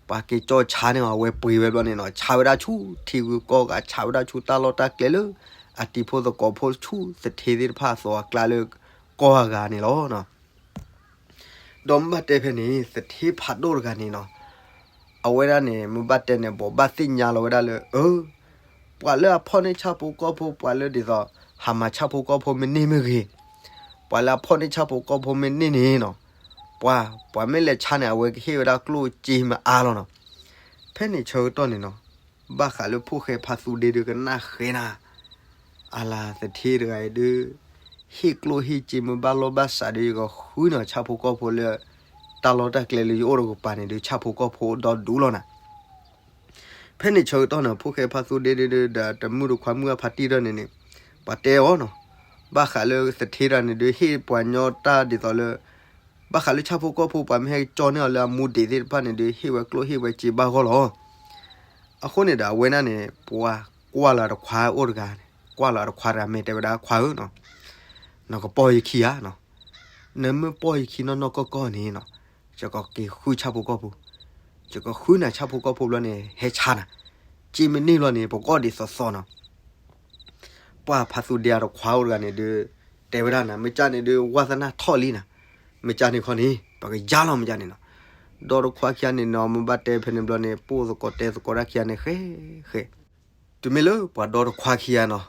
ပှၤက့ၤကၠီၣ်ဆါန့ၢ်အီၤ အဝဲပှ့ၤဝဲဘျီန့ၣ်နီၤ, ဆါဝဲဒၣ်ဆူထံဂုၤကီၢ်ဂၤ, ဆါဝဲဒၣ်ဆူတၢ်လီၢ်တၢ်ကျဲလၢ အတံၤဖိသကိးဖိဆူသထ့သ့ၣ်တဖၣ်အသိးအကျါလၢ ကီၢ်အဂၤန့ၣ်လီၤ. ဒီးမ့ၢ်ဘၣ်တဲဖဲန့ၣ် သထ့ဖးဒိၣ်တဂၤန့ၣ်နီၤ, အဝဲဒၣ်န့ၣ် မ့ၢ်ဘၣ်တဲန့ၣ် ဘိးဘၣ်သ့ၣ်ညါလီၤဝဲဒၣ်လၢ အၢ ပှၤလၢအဖီၣ်န့ၢ်ဆၣ်ဖိကီၢ်ဖိ ပှၤလၢဒ်သိး ဟးမၤဆၣ်ဖိကီၢ်ဖိမ့ၢ်န့ၢ်မ့ၢ်ဂ့ၤ, ပှၤလၢအဖီၣ်န့ၢ်ဆၣ်ဖိကီၢ်ဖိမ့ၢ်န့ၢ်န့ၣ်နီၤ, ပှၤ ပှၤမ့ၢ်လဲၤဆါန့ၣ် အဝဲကဟ့ၣ်ဝဲဒၣ်ကျိၣ်စ့မ့ၢ်အါလီၤနီၤ. ဖဲန့ၣ်ဆၢကတီၢ်န့ၣ်နီၤ, ဘၣ်ဃးလၢဖိၣ်ဃဲဖါသူဒ့ဒုးကနၣ်ဃဲနၤ, အလၤသထ့တဂၤအံၤဒုး ဟ့ၣ်ကျိၣ်ဟ့ၣ်စ့မ့ၢ်ဘၣ်လိာ်ဘၣ်စးဒီး ယကဃုန့ၢ်ဆၣ်ဖိကီၢ်ဖိလၢ တၢ်လီၢ်တၢ်ကျဲလၢယအိၣ်တကပၤန့ၣ်ဒုး ဆၣ်ဖိကီၢ်ဖိဒီဒူၣ်လီၤနၤ. ဖဲန့ၣ်ဆၢကတီၢ်န့ၣ် ဖိၣ်ဃဲဖါသူဒ့ဒုး ဒီးတမုၣ်တခွါမုၣ်အဖါတံၢ်ထီၣ်န့ၣ်န့ၣ် ပှၤတဲအီၤနီၤ, ဘၣ်ဃးလၢသထ့တဂၤန့ၣ်ဒုး ဟ့ၣ်ပှၤညီတၢ်ဒ်သိးလၢ ဘၣ်ဃးလၢဆၣ်ဖိကီၢ်ဖိပှၤမ့ၢ်ဟဲကၠီန့ၢ်အီၤလၢအမူဒံးသ့ၣ်တဖၣ်န့ၣ်ဒုး ဟ့ၣ်ဝဲကျိၣ်ဟ့ၣ်ဝဲစ့ဘၣ်ဂီၢ်လီၤ. အဃိန့ၣ်ဒီး အဝဲဒၣ်န့ၣ် ပှၤကွၢ်လီၤတခွါအိၣ်တဂၤန့ၣ် ကွၢ်လီၤတခွါတဂၤမ့ၢ်တဲဝဲဒၣ်ခွါဧၢနီၤ, နကပီၢ်ယခံဧါနီၤ, နမ့ၢ်ပီၢ်ယခံနီၢ်နီၢ်ကီၢ်ကီၢ်န့ၣ်နီၤ, ယကက့ၤဃုဆၣ်ဖိကီၢ်ဖိ, ယကဃုနၤဆၣ်ဖိကီၢ်ဖိဘျီန့ၣ် ဟဲဆါနၤ, စ့မ့ၢ်န့ၢ်ဘျီန့ၣ် ပကီၢ်ဒ်သိးသိးနီၤ. ပှၤဖါသူဒ့အတခွါအိၣ်တဂၤန့ၣ်ဒုး တဲဝဲဒၣ်နၤ မ့ၢ်ကၢ်န့ၣ်ဒုး ဝါသနၢ်ထီၣ်လံနၤ, မ့ၢ်ကၢ်န့ၣ်ခီန့ၣ် ပကယါလီၤမ့ၢ်ကၢ်န့ၣ်နီၤ. ဒီတခွါခံဂၤန့ၣ်နီၤ မ့ၢ်ဘၣ်တဲဖဲန့ၣ်ဘျီန့ၣ် ပိာ်သကိးတဲသကိးတၢ်ခံဂၤန့ၣ် ဃဲဃဲ တုၤမ့ၢ်လၢပှၤဒီတခွါခံဂၤနီၤ,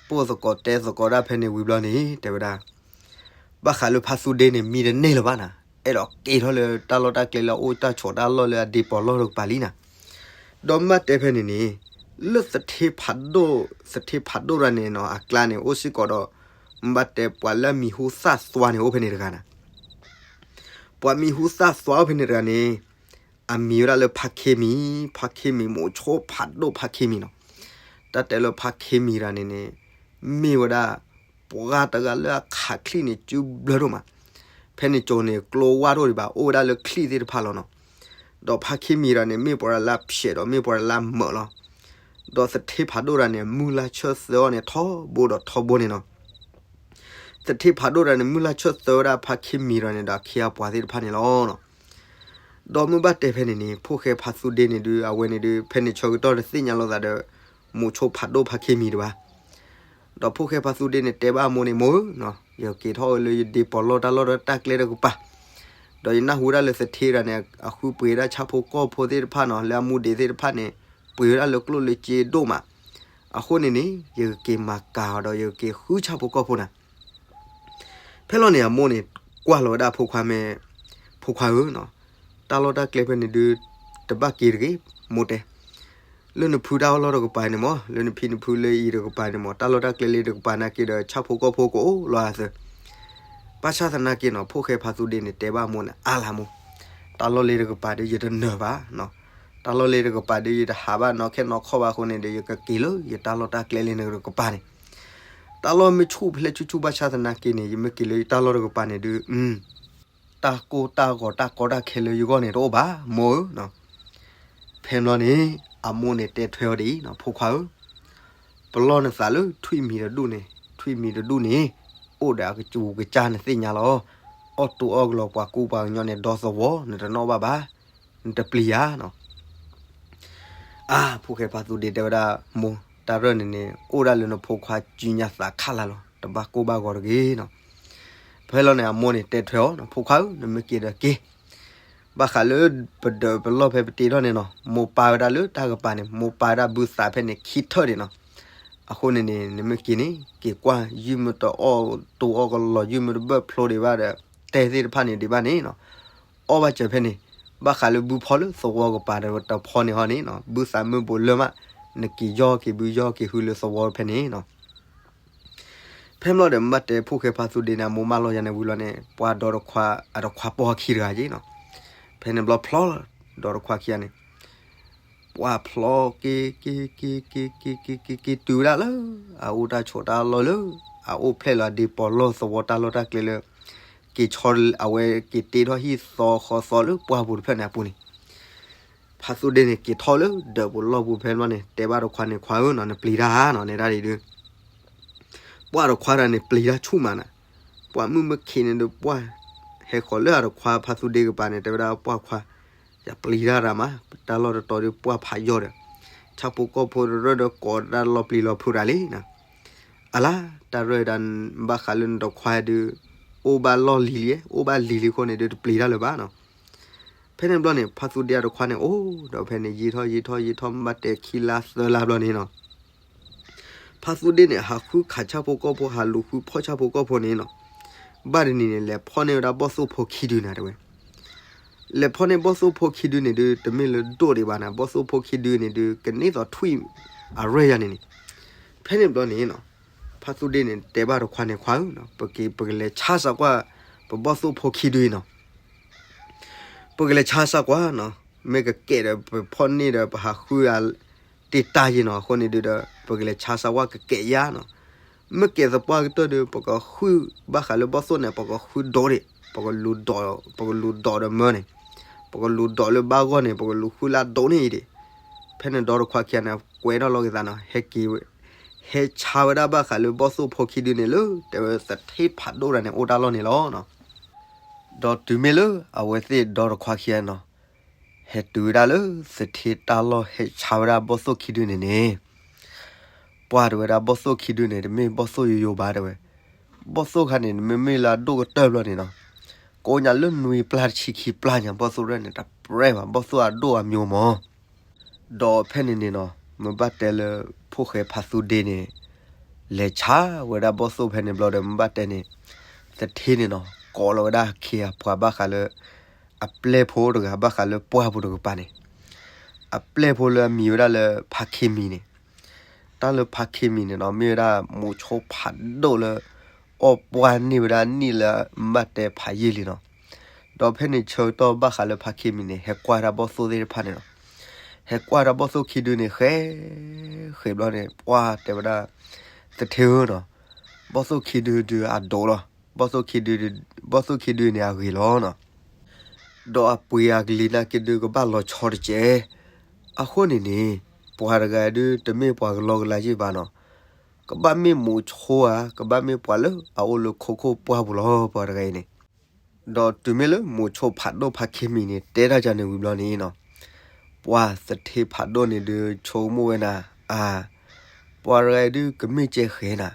ပိာ်သကိးတဲသကိးတၢ်ဖဲန့ၣ်ဝံၤဘျီန့ၣ် တဲဝဲဒၣ် ဘၣ်ဃးလၢဖါသူဒ့န့ၣ် မံတန့ၢ်လၢၤဘၣ်နၤ, အဲၣ်ဒိးက့ၤထီၣ်လၢတၢ်လီၢ်တၢ်ကျဲလၢအအိၣ်တၢ်ဆိးတၢ်လီၢ်လၢအဒ့ပီၤလီၢ်တကပၤလံနၤ. ဒီးမ့ၢ်ဘၣ်တဲဖဲန့ၣ်န့ၣ် လၢသထ့ဖးဒိၣ်, သထ့ဖးဒိၣ်တဂၤန့ၣ်နီၤ အကျါန့ၣ် အိၣ်စ့ၢ်ကီးဒီး မ့ၢ်ဘၣ်တဲပှၤလၢအမံၤဟူသၣ်သွါန့ၣ် အိၣ်ဖဲန့ၣ်တဂၤနၤ. ပှၤမံၤဟူသၣ်သွါအိၣ်ဖဲန့ၣ်တဂၤန့ၣ် အမံၤဝဲဒၣ်လၢဖါခ့မံၤ, ဖါခ့မံၤ မိးဆိဖးဒိၣ်ဖါခ့မံၤနီၤ. တၢ်တဲလၢဖါခ့မံၤတဂၤန့ၣ်န့ၣ် မ့ၢ်ဝဲဒၣ် ပှၤတဂၤလၢအခးချံၣ်န့ၣ်စုဘျၢဒိၣ်မး, ဖဲန့ၣ်ကၠိန့ၣ် ကျိဝါဒိၣ်ဒံးဘၣ် အိၣ်ဝဲဒၣ်လၢချံၣ်သ့ၣ်တဖၣ်လီၤနီၤ. ဒီးဖါခ့မံၤတဂၤန့ၣ် မ့ၢ်ပှၤတဂၤလၢအဖျဲးဒီးမ့ၢ်ပှၤတဂၤလၢအမုာ်လီၤ. ဒီးသထ့ဖးဒိၣ်တဂၤန့ၣ် မုၢ်လၢ်ဆၢသၢအီၤန့ၣ် ထီဘိဒီးထီဘိန့ၣ်နီၤ. သထ့ဖးဒိၣ်တဂၤန့ၣ် မုၢ်လၢ်ဆၢသၢဝဲဒၣ်ဖါခ့မံၤတဂၤန့ၣ်ဒီးအခ့အပှၤသ့ၣ်တဖၣ်န့ၣ်လီၤ. ဒီးမ့ၢ်ဘၣ်တဲဖဲန့ၣ်န့ၣ် ဖိၣ်ဃဲဖါသူဒ့န့ၣ်ဒုး အဝဲန့ၣ်ဒုး ဖဲန့ၣ်ဆၢကတီၢ်တသ့ၣ်ညါလိာ်သးဒီး မိးဆိဖးဒိၣ်ဖါခ့မံၤတဘၣ်. ဒီးဖိၣ်ဃဲဖါသူဒ့န့ၣ် တဲဘၣ်အမိၢ်န့ၣ် မိၢ်ဧၢ, ယက့ၤထီၣ်လၢယဒ့ပီၤလီၢ်တၢ်လီၢ်တၢ်ကျဲတကပၤ, ဒီးယနၢ်ဟူဝဲဒၣ်လၢသထ့တဂၤန့ၣ် အဃုပှ့ၤဝဲဒၣ်ဆၣ်ဖိကီၢ်ဖိသ့ၣ်တဖၣ်နီၤ လၢအမူဒံးသ့ၣ်တဖၣ်န့ၣ် ပှ့ၤဝဲဒၣ်လၢကျိၣ်လၢစ့ဒိၣ်မး. အဃိန့ၣ်န့ၣ် ယကက့ၤမၤကၤအီၤဒီးယကက့ၤဃုဆၣ်ဖိကီၢ်ဖိနၤ. ဖဲလီၤန့ၣ် အမိၢ်န့ၣ် ကွၢ်လီၤဝဲဒၣ်ဖိခွါမ့ၢ်, ဖိခွါဧၢ, တၢ်လီၢ်တၢ်ကျဲဖဲန့ၣ်ဒုး တဘၣ်က့ၤတဂ့ၤ, မိၢ်တဲ, လၢနဖုတၢ်အီၣ်လီၢ်တကပၤန့ၣ်မး, လၢနဖံနဖုလၢအံၤတကပၤန့ၣ်မး, တၢ်လီၢ်တၢ်ကျဲလၢတကပၤနာ်က့ဒီး ဆၣ်ဖိကီၢ်ဖိကအိၣ်လီၤအသး. ဘၣ်ဆၣ်သနာ်က့နီၤ ဖိၣ်ဃဲဖါသူဒ့န့ၣ် တဲဘၣ်မိၢ်န့ၣ် အါလၢမိၢ်, တၢ်လီၢ်လၢတကပၤဒီး ယတနၢၤဘၣ်, တၢ်လီၢ်လၢတကပၤဒီး ယတဟးဘၣ်နီၢ်ခဲနီၢ်ခီၣ်ဘၣ်အဃိန့ၣ်ဒီး ယကက့ၤလၢယတၢ်လီၢ်တၢ်ကျဲလၢနတကပၤန့ၣ်. တၢ်လီၢ်မ့ၢ်ဆူၣ်ဖဲလဲၣ်ဆူၣ်ဆူၣ်ဘၣ်ဆၣ်သနာ်က့န့ၣ် ယမ့ၢ်က့ၤလၢယတၢ်လီၢ်တကပၤန့ၣ်ဒုး တၢ်ကိၢ်တၢ်ဂီၤတၢ်ကီတၢ်ခဲလၢယဂီၢ်န့ၣ်တအိၣ်ဘၣ် မိၢ်ဧၢ. ဖဲန့ၣ်ဘျီန့ၣ် အမိၢ်န့ၣ်တဲထွဲအီၤဒ်အံၤနီၤ, ဖိခွါဧၢ, ပလီၢ်နသးလၢထွံၣ်မံၤတဒူၣ်န့ၣ်, ထွံၣ်မံၤတဒူၣ်န့ၣ် အိၣ်ဒီးအကစူၤကစၢ်နသ့ၣ်ညါလီၤ. အီၣ်တိၢ်အီၣ်ကလီၤပှၤကူပှၤကညီန့ၣ် ဒီသဝီ နတနီၣ်ဘၣ်ဘၣ်, နတပျံၤဧါနီၤ. အါ ဖိၣ်ဃဲဖါသူဒ့တဲဝဲဒၣ်, မိၢ်, တၢ်ရၢၢ်န့ၣ်န့ၣ် အိၣ်ဒၣ်လၢနဖိခွါစုညါသးခးလၢ်လီၤ, တဘၣ်ကိၢ်ဘၣ်ဂီၤတဂ့ၤနီၤ. ဖဲလီၤန့ၣ် အမိၢ်န့ၣ်တဲထွဲအီၤနီၤ, ဖိခွါဧၢ, နမ့ၢ်က့ၤဒီးက့ၤ ဘၣ်ဃးလၢပဒၢးပလီၢ်ဖဲပတ့ထီၣ်န့ၣ်နီၤ, မိၢ်ပာ်ဝဲဒၣ်လၢတၢ်ကပၤန့ၣ်, မိၢ်ပာ်ဝဲဒၣ်ဘုသးဖဲန့ၣ်ခံထၢၣ်ဒံးနီၤ. အဃိန့ၣ်န့ၣ် နမ့ၢ်က့ၤန့ၣ် က့ၤကွၢ် ယုၢ်မ့ၢ်တအီၣ်တိၢ်အီၣ်ကလီၤ, ယုၢ်မ့ၢ်တဘၢၣ်ဖျိဒံးဘၣ်ဒီး တဲသ့ၣ်တဖၣ်န့ၣ်ဒံးဘၣ်န့ၣ်နီၤ, အီၣ်ဘၣ်စၢၤဖဲန့ၣ်, ဘၣ်ဃးလၢဘုဖီလၢသဝီကပၤတဖီန့ၣ်ဟီန့ၣ်နီၤ, ဘုသးမုၢ်ဘိးလၢမး, နက့ၤယီၢ်က့ၤဘုယီၢ်က့ၤဟုလၢသဝီဖဲန့ၣ်နီၤ. ဖဲန့ၣ်ဘျီဒီး မ့ၢ်ဘၣ်တဲဖိၣ်ဃဲဖါသူဒ့န့ၣ် အမိၢ်မၢလီၤယၤန့ၣ်ဝံၤလီၤန့ၣ်, ပှၤဒီတခွါ, အတခွါပိာ်ခံတဂၤက့ၤနီၤ. ဖဲန့ၣ်ဘျီဖျီလီၤ, ဒီတခွါခံဂၤန့ၣ်, ပှၤဖျီက့ၤက့ၤက့ၤက့ၤက့ၤက့ၤက့ၤက့ၤတုၤဝဲဒၣ်လၢ အအိၣ်တၢ်ဆိးတၢ်လီၢ်လၢ အအိၣ်ဖျဲၣ်လီၤဒ့ပီၤလီၢ်သဝီတၢ်လီၢ်တၢ်ကျဲလၢ က့ၤဆီအဝဲက့ၤတ့ထီၣ်ဟံၣ်သီဃီသီလၢပှၢ်ပူၤတဖျၢၣ်န့ၣ်အပူၤန့ၣ် ဖါသူဒ့န့ၣ် က့ၤထီၣ်လၢဒၢးပူၤလီၢ်ပူၤဖဲန့ၣ်ဘျီန့ၣ် တဲဘၣ်ဒီခွါန့ၣ်, ခွါဧၢနီၤ, နပျံၤတၢ်ဧါနီၤ, နဲဒၣ်ဒ်ဒုး ပှၢ်ဒီခွါတၢ်န့ၣ် ပျံၤတၢ်ဆူၣ်မးနၤ, ပှၢ်မုၢ်မ့ၢ်ခံးန့ၣ်ဒီး ပှၢ်ဟဲဃီၤလၢအဒီခွါဖါသူဒ့ကပၤန့ၣ် တဲဝဲဒၣ်ပှၢ်ခွါ, ယပျံၤတၢ်ရၤမး, ပတၢ်လီၢ်တတီၤဒီးပှၢ်ဖးယီၢ်ဒီး ဆၣ်ဖိကီၢ်ဖိတရၢၢ်ဒီးကိးတၢ်လီၤပျံၤလီၤဖုးတၢ်လံနီၤ. အလါ, တၢ်ရၢၢ်ဒၣ်ဘၣ်ဃးလၢနဒီခွါဒုး အိၣ်ဘၣ်လီၢ်လံၤလံ, အိၣ်ဘၣ်လံၤလံအဃိန့ၣ်ဒီး တပျံၤတၢ်လၢၤဘၣ်နီၤ. ဖဲန့ၣ်ဘျီန့ၣ် ဖါသူဒ့အဒီခွါန့ၣ်အိၣ်ဒီးဖဲန့ၣ် ယံာ်ထီၣ်ယံာ်ထီၣ်ယံာ်ထီၣ် မ့ၢ်ဘၣ်တဲခံလါသၢလါဘျီန့ၣ်နီၤ, ဖါသူဒ့န့ၣ် ဟးဃုခးဆၣ်ဖိကီၢ်ဖိ ဟးလူၤဃုဖီၣ်ဆၣ်ဖိကီၢ်ဖိန့ၣ်နီၤ, ဘၣ်တနံၤန့ၣ် လဲၤဖီၣ်န့ၢ်ဝဲဒၣ်ဘီၣ်သိၣ်ဖိခံဒုန့ၣ်တဲဝဲ လဲၤဖီၣ်န့ၢ်ဘီၣ်သိၣ်ဖိခံဒုန့ၣ်ဒုး တမ့ၢ်လၢဒိၣ်ဒံးဘၣ်နၤ, ဘီၣ်သိၣ်ဖိခံဒုန့ၣ်ဒုး ကန့ၢ်သိးထွံၣ်အရဲၣ်ယၤန့ၣ်န့ၣ်. ဖဲန့ၣ်ဘျီန့ၣ်နီၤ, ဖါသူဒ့န့ၣ် တဲဘၣ်ဒီခွါန့ၣ်, ခွါဧၢ, ပက့ၤ ပကလဲၤဆါစၢ်ကွၢ် ပဘီၣ်သိၣ်ဖိခံဒုအံၤနီၤ. ပကလဲၤဆါစၢ်ကွၢ်နီၤ, မ့ၢ်ကကဲးဒီး ပဖီၣ်န့ၢ်ဒီး ပဟးဃုအတ့ၢ်တၢ်ယံၤနီၤ, အဃိန့ၣ်ဒုးဒီး ပကလဲၤဆါစၢ်ကွၢ်ကကဲးယါနီၤ. မ့ၢ်ကဲးသပှၢ်ကတၢၢ်ဒီး ပကဃုဘၣ်ဃးလၢဘီၣ်သိၣ်န့ၣ် ပကဃုဒိးဒံး, ပကလူၤဒိး, ပကလူၤဒိးဒီးမၢန့ၣ်, ပကလူၤဒိးလၢဘၣ်ဂီၢ်န့ၣ် ပကလူၤဃုလၢအဒိးန့ၣ်အံၤဒံး. ဖဲန့ၣ်ဒီတခွါခံဂၤန့ၣ် ကွဲထီၣ်လီၤက့ၤသးနီၤ, ဟဲက့ၤဝဲ, ဟဲဆါဝဲဒၣ်ဘၣ်ဃးလၢဘီၣ်သိၣ်ဖိခံဒုန့ၣ်လၢ တဲဝဲသထ့ဖးဒိၣ်တၢ်န့ၣ် အိၣ်တၢ်လီၢ်န့ၣ်လီၤနီၤ. ဒီးတုၤမ့ၢ်လၢအဝဲသ့ၣ်ဒီတခွါခံဂၤနီၤ, ဟဲတုၤဝဲဒၣ်လၢသထ့တၢ်လီၢ် ဟဲဆါဝဲဒၣ်ဘီၣ်သိၣ်ခံဒုန့ၣ်န့ၣ်, ပှၢ်တဲဝဲဒၣ်ဘီၣ်သိၣ်ခံဒုန့ၣ် တမ့ၢ်ဘီၣ်သိၣ်ယိယိဘၣ်တဲဝဲ, ဘီၣ်သိၣ်ခါန့ၣ် မ့မ့ၢ်လၢအဒိၣ်ကတၢၢ်ဘျီန့ၣ်နီၤ, ကိးညါလၢနွံပျၢ်တဆံခံပျၢ်ညါ, ဘီၣ်သိၣ်ရဲၣ်န့ၣ် တပြဲဘၣ်, ဘီၣ်သိၣ်အဒိၣ်အမျိၤမး. ဒီးဖဲန့ၣ်န့ၣ်နီၤ, မ့ၢ်ဘၣ်တဲလၢ ဖိၣ်ဃဲဖါသူဒ့န့ၣ် လဲၤဆါဝဲဒၣ်ဘီၣ်သိၣ်ဖဲန့ၣ်ဘျီဒီး မ့ၢ်ဘၣ်တဲန့ၣ် သထ့န့ၣ်နီၤ ကိးလီၤဝဲဒၣ်အခ့အပှၤဘၣ်ဃးလၢ အပျဲၢ်ဖိတဂၤဘၣ်ဃးလၢပှၢ်ပူၤတကပၤန့ၣ်, အပျဲၢ်ဖိလၢအမံၤဝဲဒၣ်လၢဖါခ့မံၤန့ၣ်, တၢ်လၢဖါခ့မံၤန့ၣ်နီၤ မ့ၢ်ဝဲဒၣ်မိၤဆိဖးဒိၣ်လၢ အီၣ်ပှၢ်န့ၢ်ဝဲဒၣ်နံၣ်လၢမ့ၢ်ဘၣ်တဲဖးယံာ်လံနီၤ. ဒီးဖဲန့ၣ်ဆၢကတီၢ်ဘၣ်ဃးလၢဖါခ့မံၤန့ၣ် ဟဲကွၢ်ဝဲဒၣ်ဘီၣ်သိၣ်သ့ၣ်တဖၣ်န့ၣ်နီၤ, ဟဲကွၢ်ဝဲဒၣ်ဘီၣ်သိၣ်ခံဒုန့ၣ် ဃဲ ဃဲဘျီန့ၣ် ပှၢ်တဲဝဲဒၣ် သထ့ဧၢနီၤ, ဘီၣ်သိၣ်ခံဒုဒုးအဒိးလီၤ, ဘီၣ်သိၣ်ခံဒု, ဘီၣ်သိၣ်ခံဒုန့ၣ်အဂ့ၤလီၤနီၤ. ဒီးအပှ့ၤအကလံၤနာ်က့ဒုးကဘၣ်လီၤဆီတကဲး. အဃိန့ၣ်န့ၣ် ပှၤတဂၤဒုးတမ့ၢ်ပှၤကလီကလီယံာ်ဘၣ်နီၤ, ကဘၣ်မ့ၢ်မိၤဆိဧါ, ကဘၣ်မ့ၢ်ပှၤလၢအအိၣ်လၢခိခိၣ်ပှၢ်ပူၤလီၤ ပှၤတဂၤအံၤန့ၣ်. ဒီးတုၤမ့ၢ်လၢမိၤဆိဖးဒိၣ်ဖါခ့မံၤန့ၣ် တဲတၢ်ယၤန့ၣ်ဝံၤဘျီန့ၣ်နီၤ, ပှၢ်သထ့ဖးဒိၣ်န့ၣ်ဒုးဆိကမိၣ်ဝဲနၤ, အါ, ပှၤတဂၤအံၤဒုးကမ့ၢ်ကဲဃဲနၤ,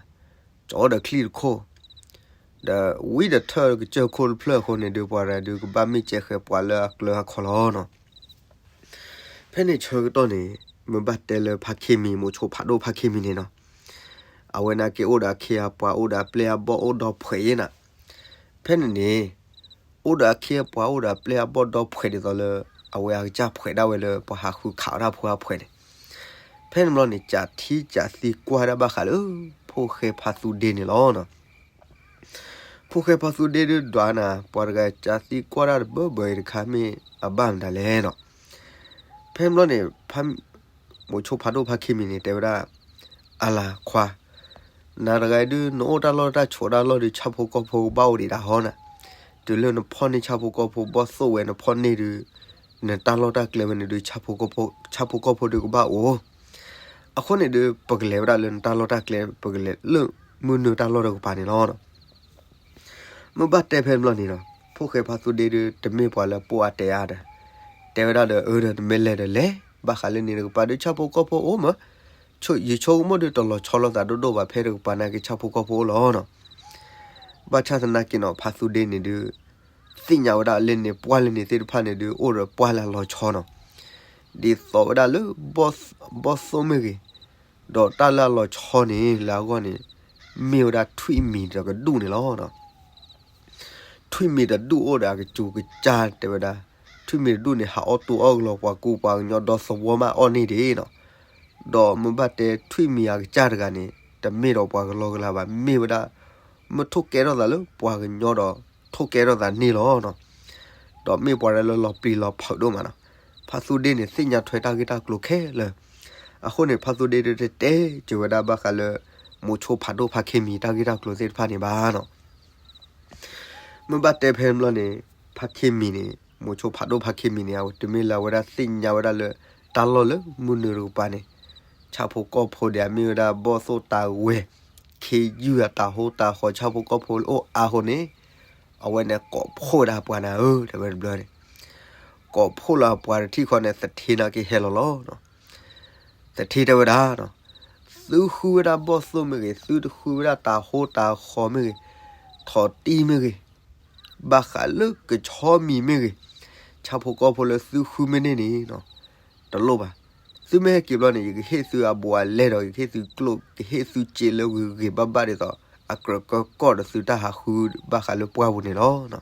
ကၠီဒီးချံၣ်တခိၣ် ဒီးဝံတထၢၣ်ကစၢၢ်ခိၣ်တဖျၢၣ်အဃိန့ၣ်ဒုး ပှၤတဂၤဒုးကဘၣ်မ့ၢ်ကဲဃဲပှၤလၢအကျၢၤအခီၣ်လီၤနီၤ. ဖဲန့ၣ်ဆၢကတီၢ်န့ၣ် မ့ၢ်ဘၣ်တဲလၢဖါခ့မံၤ မိၤဆိဖးဒိၣ်ဖါခ့မံၤန့ၣ်နီၤ, အဝဲနာ်က့အိၣ်ဒီးအခ့အပှၤ အိၣ်ဒီးအပျဲၢ်အဘီၣ်အိၣ်ဒီးဖှဲးယဲနၤ. ဖဲန့ၣ်န့ၣ် အိၣ်ဒီးအခ့အပှၤ အိၣ်ဒီးအပျဲၢ်အဘီၣ်ဒီးဖှဲးဒ်သိးလၢ အဝဲအကစၢ်ဖှဲးဒၣ်ဝဲလၢပှၤဟးဃုခးဝဲဒၣ်ဖိအဖှဲးန့ၣ်. ဖဲန့ၣ်ဘျီန့ၣ် ကးထံကးသံကွၢ်ဒၣ်ဘၣ်ဃးလၢ ဖိၣ်ဃဲဖါသူဒ့န့ၣ်လီၤနီၤ. ဖိၣ်ဃဲဖါသူဒ့ဒုးဒွးနၤ ပှၤတဂၤကးသံကွၢ်ဒၣ်တဘၢဘၢအံၤတခါမ့ၢ်အဘၣ်မတၤလဲၣ်နီၤ. ဖဲန့ၣ်ဘျီန့ၣ် မိၤဆိဖးဒိၣ်ဖါခ့မံၤန့ၣ် တဲဝဲဒၣ်, အလၤခွါ, နၤတဂၤဒုး နအိၣ်တၢ်လီၢ်တၢ်ဆိးတၢ်လီၢ်ဒုး ဆၣ်ဖိကီၢ်ဖိကဘၣ်အိၣ်ဒံးဒၣ်ဟီနၤ, တုၤလၢနဖီၣ်န့ၢ်ဆၣ်ဖိကီၢ်ဖိဘီၣ်သိၣ်ဝဲ နဖီၣ်န့ၢ်ဒုး နတၢ်လီၢ်တၢ်ကျဲဝဲန့ၣ်ဒုး ဆၣ်ဖိကီၢ်ဖိဒုးကဘၣ်အိၣ်, အဃိန့ၣ်ဒုး ပကလဲၤဝဲဒၣ်လၢနတၢ်လီၢ်တၢ်ကျဲ ပကလဲၤလၢမုၢ်နုာ်တၢ်လီၢ်တကပၤန့ၣ်လီၤ. မ့ၢ်ဘၣ်တဲဖဲန့ၣ်ဘျီန့ၣ်ဒီး ဖိၣ်ဃဲဖါသူဒ့ဒုး တမ့ၢ်ပှၤလၢပိၢ်အါတဲအါဒီး တဲဝဲဒၣ်ဒီး အၢ ဒီးနမ့ၢ်လဲၤဒီးလဲၤ, ဘၣ်ဃးလၢန့ၣ်တကပၤဒုး ဆၣ်ဖိကီၢ်ဖိအိၣ်မး, ယဆိကမိၣ်ဒုး တလီၤဆီလိာ်သးဒိၣ်ဒိၣ်ဘၣ် ဖဲတကပၤနာ်က့ ဆၣ်ဖိကီၢ်ဖိအိၣ်လီၤနီၤ. ဘၣ်ဆၣ်သနာ်က့နီၤ ဖါသူဒ့န့ၣ်ဒုး သ့ၣ်ညါဝဲဒၣ်လၢန့ၣ် ပှၢ်လၢန့ၣ်သ့ၣ်တဖၣ်န့ၣ်ဒုး အိၣ်ဒီးပှၢ်လၢအလီၤဆီနီၤ. ဒ်သိးဝဲဒၣ်လၢ ဘီၣ်သိၣ်မ့ၢ်ဂ့ၤ, ဒီးတၢ်လၢအလီၤဆီန့ၣ် လၢအဂီၢ်န့ၣ် မ့ၢ်ဝဲဒၣ်ထွံၣ်မံၤဒီးကဒူၣ်န့ၣ်လီၤ. ထွံၣ်မံၤတဒူၣ်အိၣ်ဒီးအကစူၤကစၢ်တဲဝဲဒၣ်, ထွံၣ်မံၤတဒူၣ်န့ၣ် ဟးအီၣ်တူအီၣ်ကလီၤ ပှၤကူပှၤကညီဒီသဝီမးအီၣ်န့ၢ်ဒံးနီၤ. ဒီးမ့ၢ်ဘၣ်တဲထွံၣ်မံၤအကစၢ်တဂၤန့ၣ် တမ့ၢ်ဒီးပှၤကလီကလီဘၣ်, မ့ၢ်ဝဲဒၣ် မ့ၢ်ထိၣ်ကဲထီၣ်သးလၢပှၤကညီဒီး ထိၣ်ကဲထီၣ်သးန့ၢ်လီၤနီၤ. ဒီးမ့ၢ်ပှၤလၢလီၤပျံၤလီၤဖုးဒိၣ်မးနီၤ. ဖါသူဒ့န့ၣ် သ့ၣ်ညါထွဲတၢ်ဂ့ၢ်တၢ်ကျိၤခဲလၢာ်, အဃိန့ၣ် ဖါသူဒ့ဒုးတတဲစၢၤဝဲဒၣ်ဘၣ်ဃးလၢ မိၤဆိဖးဒိၣ်ဖါခ့မံၤတၢ်ဂ့ၢ်တၢ်ကျိၤသ့ၣ်တဖၣ်န့ၣ်ဘၣ်နီၤ. မ့ၢ်ဘၣ်တဲဖဲန့ၣ်ဘျီန့ၣ် ဖါခ့မံၤန့ၣ် မိၤဆိဖးဒိၣ်ဖါခ့မံၤန့ၣ် အဝဲတမ့ၢ်လၢအဝဲဒၣ်သ့ၣ်ညါဝဲဒၣ်လၢ တၢ်လီၢ်လၢမုၢ်နုာ်တကပၤန့ၣ် ဆၣ်ဖိကီၢ်ဖိဒ်အမ့ၢ်ဝဲဒၣ်ဘီၣ်သိၣ်တၢ်ဝဲၤ ခ့ယုၢ်အတၢ်ဟိတၢ်ဃီ ဆၣ်ဖိကီၢ်ဖိလၢအိၣ်အါအဃိန့ၣ် အဝဲန့ၣ်ကိးဖှိၣ်ဝဲဒၣ်ပှၤနၤဧၢ တဲဝဲတဘျီန့ၣ်, ကိးဖှိၣ်လီၤပှၤတထံၣ်ဃီန့ၣ် သထ့နာ်က့ဟဲလီၤလီၤ. သထ့တဲဝဲဒၣ်နီၤ, သုဃုဝဲဒၣ်ဘီၣ်သိၣ်မ့ၢ်ဂ့ၤ, သုတဃုဝဲဒၣ်တၢ်ဟိတၢ်ဃီမ့ၢ်ဂ့ၤ, ထီၣ်တံၢ်မ့ၢ်ဂ့ၤ, ဘၣ်ဃးလၢကဆီမံၤမ့ၢ်ဂ့ၤ, ဆၣ်ဖိကီၢ်ဖိလၢသုဃုမ့ၢ်န့ၢ်န့ၣ်နီၤ, တလိၣ်ဘၣ်. သုမ့ၢ်ဟဲက့ၤဘျီန့ၣ် ယကဟ့ၣ်သုအဘူးအလဲဒီး ယကဟ့ၣ်သုကျိၣ် ကဟ့ၣ်သုစ့လၢဂ့ၤဂ့ၤဘၣ်ဘၣ်ဒ်သိး အကြၢးကၢကီၢ်ဒီးသုတၢ်ဟးဃုဘၣ်ဃးလၢပှၢ်ပူၤန့ၣ်လီၤ.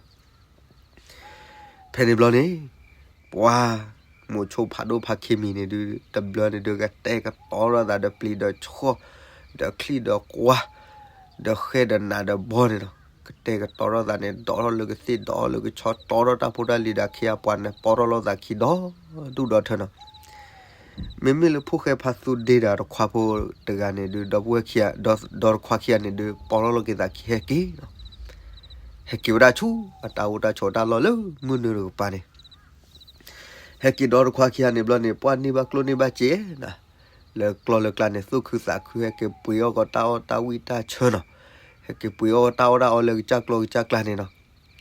ဖဲန့ၣ်ဘျီန့ၣ် ပှၤ မိၤဆိဖးဒိၣ်ဖါခ့မံၤန့ၣ်ဒုး တဘျီန့ၣ်ဒုး ကတဲာ်ကတီၤထီၣ်သးဒီးပျံၤဒီးဆှီၣ် ဒီးချံၣ်ဒီးကွၢ် ဒီးဃဲၢ်ဒီးနးဒီးဘီန့ၣ်နီၤ, ကတဲာ်ကတီၤထီၣ်သးန့ၣ် ဒိးထီၣ်လၢကသ့ၣ် ဒိးထီၣ်လၢကဆီ တီထီၣ်တၢ်ဖိတၢ်လံၤဒီးအခ့အပှၤန့ၣ် ပီထီၣ်လိာ်သးခံဒီဒူၣ်ဒီထၢနီၤ. မ့မ့ၢ်လၢဖိၣ်ဃဲဖါသူဒ့ဒီးတခွါဖိတဂၤန့ၣ်ဒုး ဒီပုၢ်ဝဲၢ်ခံဂၤ ဒီးတခွါခံဂၤန့ၣ်ဒုး ပီထီၣ်လိာ်က့ၤသးခံဟဲက့ၤနီၤ, ဟဲက့ၤဝဲဒၣ်ဆူ အတၢ်အိၣ်တၢ်ဆိးတၢ်လီၢ်လၢမုၢ်နုာ်တကပၤန့ၣ် ဟဲက့ၤဒီတခွါခံဂၤန့ၣ်ဘျီန့ၣ် ပှၢ်န့ၢ်ဘၣ်ကျိၣ်န့ၢ်ဘၣ်စ့နီၤ, လၢကျီလၢကျါန့ၣ် သူၣ်ခုသးခု ဟဲက့ၤပှ့ၤအီၣ်ကီးတၢ်အီၣ်တၢ်ဝံၣ်တၢ်ဆၢနီၤ, ဟဲက့ၤပှ့ၤအီၣ်ကီးတၢ်အီၣ်တၢ်အီလၢကစၢ်ကျီကစၢ်ကျါန့ၣ်နီၤ.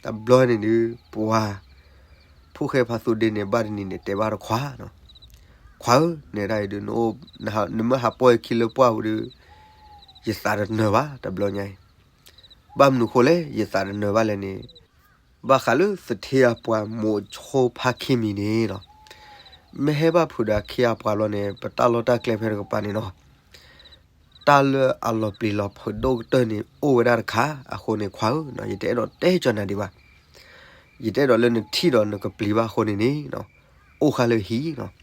တဘျီန့ၣ်ဒုး ပှၤ ဖိၣ်ဃဲဖါသူဒ့န့ၣ် ဘၣ်တနံၤန့ၣ် တဲဘၣ်တခွါနီၤ, ခွါဧၢ, နဲဒၣ်အံၤဒုး နမ့ၢ်ဟးပီၢ်ယခံလၢပှၢ်ပူၤဒုး ယသးတနၢၤဘၣ် တဘျီညါအံၤ, ဘၣ်မနုၤဃိလဲၣ် ယသးတနၢၤဘၣ်လဲၣ်န့ၣ် ဘၣ်ဃးလၢသထ့အပှၤမိၤဆိဖါခ့မံၤန့ၣ်နီၤ, မ့ၢ်ဟဲဘၣ်ဖုးဒီးအခ့အပှၤဘျီန့ၣ် ပတၢ်လီၢ်တၢ်ကျဲဖဲတကပၤန့ၣ်နီၤ, တၢ်လၢအလီၤပျံၤလီၤဖုးဒိၣ်ကတၢၢ်န့ၣ် အိၣ်ဝဲဒၣ်တခါ, အဃိန့ၣ် ခွါဧၢ, ယတအဲၣ်ဒိးတဲကၠီနၤဒံးဘၣ်, ယတအဲၣ်ဒိးလၢနထံၣ်ဒီးနကပျံၤဘၣ်အဃိန့ၣ်န့ၣ်, အိၣ်ဃာ်လၢဟံၣ်နီၤ.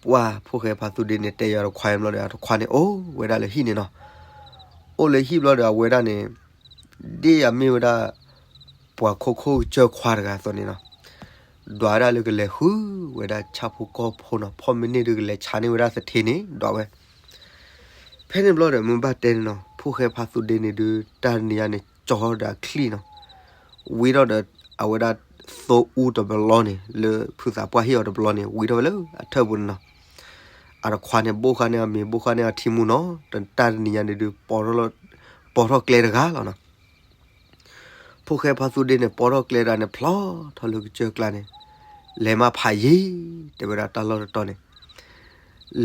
ပှၢ်ဖိၣ်ဃဲဖါသူဒ့န့ၣ် တဲယၤတခွါအံၤဘျီဒီး တခွါန့ၣ် အိၣ်ဝဲဒၣ်လၢဟံၣ်န့ၣ်နီၤ, အိၣ်လၢဟံၣ်ဘျီဒီး အဝဲဒၣ်န့ၣ် ဒ်အမ့ၢ်ဝဲဒၣ် ပှၤခိခိၣ်ကစၢၢ်ခွါတဂၤအသိးန့ၣ်နီၤ, ဒွးဝဲဒၣ်လၢကလဲၤဃုဝဲဒၣ်ဆၣ်ဖိကီၢ်ဖိနီၤ, ဖီၣ်မ့ၢ်န့ၢ်ဒုးကလဲၤဆါန့ၢ်ဝဲဒၣ်သထ့န့ၣ် ဒွးဝဲ. ဖဲန့ၣ်ဘျီဒီး မ့ၢ်ဘၣ်တဲန့ၣ်နီၤ, ဖိၣ်ဃဲဖါသူဒ့န့ၣ်ဒုး တၢ်တနံၤညါန့ၣ် ကၠီဒီးအချံၣ်နီၤ, ဝံထီၣ်ဒီး အဝဲဒၣ်သိအူတဘျီန့ၣ် လၢဖုသးပှၢ်ဟ့ၣ်အီၤတဘျီန့ၣ် ဝံထီၣ်ဝဲလၢအထၢၣ်ပူၤန့ၣ်နီၤ, အတခွါန့ၣ် ဘိၣ်ဃာ်န့ၢ်အမ့ၤ ဘိၣ်ဃာ်န့ၢ်အထံမူနီၤ, တၢ်တနံၤညါန့ၣ်ဒုး ပီထီၣ်ကျဲတဂၤလီၤနီၤ. ဖိၣ်ဃဲဖါသူဒ့န့ၣ် ပီထီၣ်ကျဲတဂၤန့ၣ် ဖျီထီၣ်လၢကစၢၢ်ကျါန့ၣ်, လဲၤမးဖးယံၤ, တဲဝဲဒၣ်တၢ်လီၢ်တတီၤန့ၣ်,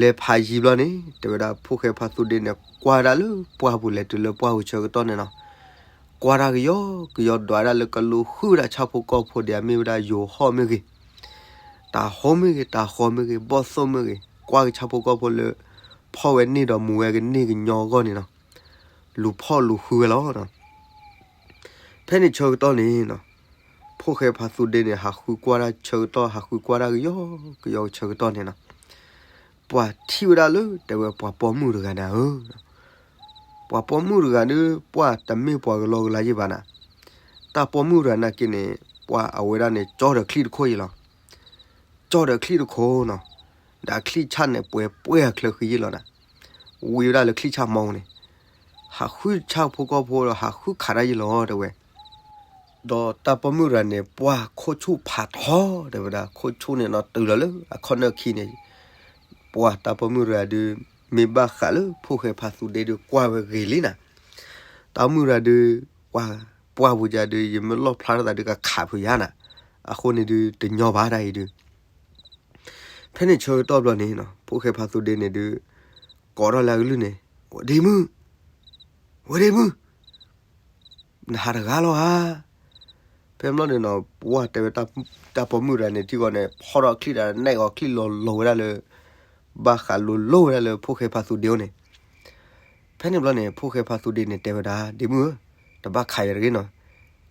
လဲၤဖးယံၤဘျီန့ၣ် တဲဝဲဒၣ်ဖိၣ်ဃဲဖါသူဒ့န့ၣ် ကွၢ်ဒၣ်လၢပှၢ်ပူၤ လဲၤတုၤလၢပှၢ်ပူၤဆၢကတီၢ်န့ၣ်နီၤ, ကွၢ်တၢ်ကယီကယီ ဒွးဒၣ်လၢကလူၤဃုဒၣ်ဆၣ်ဖိကီၢ်ဖိဒ်အမ့ၢ်ဝဲဒၣ်ယိၤဟီၣ်မ့ၢ်ဂ့ၤ, တၢ်ဟိမ့ၢ်ဂ့ၤ, တၢ်ဃီမ့ၢ်ဂ့ၤ, ဘီၣ်သိၣ်မ့ၢ်ဂ့ၤ, ကွၢ်က့ၤဆၣ်ဖိကီၢ်ဖိလၢ ဖီၣ်ဝဲန့ၢ်ဒီးမူၤဝဲကန့ၢ်ကညီအဂီၢ်န့ၣ်နီၤ, လူၤဖီၣ်လူၤဃုဝဲလီၤ. ဖဲန့ၣ်ဆၢကတီၢ်န့ၣ်နီၤ, ဖိၣ်ဃဲဖါသူဒ့န့ၣ် ဟးဃုကွၢ်တၢ်ဆၢကတီၢ် ဟးဃုကွၢ်တၢ်ကယီကယီဆၢကတီၢ်န့ၣ်နီၤ, ပှၤထံၣ်ဝဲဒၣ်လၢ တဲဝဲပှၤပိာ်မုၣ်တဂၤန့ၣ်ဧၢ, ပှၤပိာ်မုၣ်တဂၤဒီး ပှၤတမ့ၢ်ပှၤကလီကလီယံၤဘၣ်နၤ, တၢ်ပိာ်မုၣ်တဂၤနာ်က့န့ၣ် ပှၤအဝဲဒၣ်န့ၣ် ကၠီဒီးချံၣ်တခိၣ်ယံၤလီၤ. ကၠီဒီးချံၣ်တခိၣ်နီၤ, ဒီးအချံၣ်ဆၣ်န့ၣ် ပှဲၤပှဲၤအချၢဃံယံၤလီၤနၤ, ဝံဝဲဒၣ်လၢချံၣ်ဆၣ်မီန့ၣ်, ဟးဃုဆၣ်ဖိကီၢ်ဖိဒီး ဟးဃုခးတၢ်ယံၤလီၤ တဲဝဲ. ဒီးတၢ်ပိာ်မုၣ်တဂၤန့ၣ် ပှၢ်ခိၣ်ဆူၣ်ဖးထီ တဲဝဲဒၣ် ခိၣ်ဆူၣ်န့ၣ်နီၤတုၤလီၤလၢအခီၣ်နၢၣ်ခံန့ၣ်, ပှၢ်တၢ်ပိာ်မုၣ်တဂၤဒုး မ့ၢ်ဘၣ်ဃးလၢဖိၣ်ဃဲဖါသူဒ့ဒုးကွၢ်ဝဲဂ့ၤလံနၤ, တၢ်ပိာ်မုၣ်တဂၤဒုး ကွၢ်ပှၢ်ပူၤယၤဒုး ယမ့ၢ်လီၣ်ဖျါထီၣ်သးဒုးကခးဖုးယၤနၤ, အဃိန့ၣ်ဒုးတညီဘၣ်တၢ်အံၤဒုး ဖဲန့ၣ်ဆၢကတီၢ်ဘျီန့ၣ်နီၤ ဖိၣ်ဃဲဖါသူဒ့န့ၣ်ဒုး ကိးထီၣ်လၢအကလုၢ်န့ၣ်, ဝဲဒ့မုၣ်, ဝဲဒ့မုၣ်, နဟးတဂၤလီၤဧါ. ဖဲဘျီန့ၣ်နီၤ ပှၢ်တဲဝဲ တၢ်ပိာ်မုၣ်တဂၤန့ၣ် ထံဂီၤန့ၣ် ဖီၣ်ထီၣ်ချံၣ်တဂၤ နဲၣ်ဂီၤချံၣ်လီၤလီၤဝဲဒၣ်လၢ ဘၣ်ဃးလိၤလိၤဝဲဒၣ်လၢဖိၣ်ဃဲဖါသူဒ့အအိၣ်န့ၣ်, ဖဲန့ၣ်ဘျီန့ၣ် ဖိၣ်ဃဲဖါသူဒ့န့ၣ်တဲဝဲဒၣ် ဒ့မုၣ်ဧၢ, တဘၣ်ခးယၤတဂ့ၤနီၤ,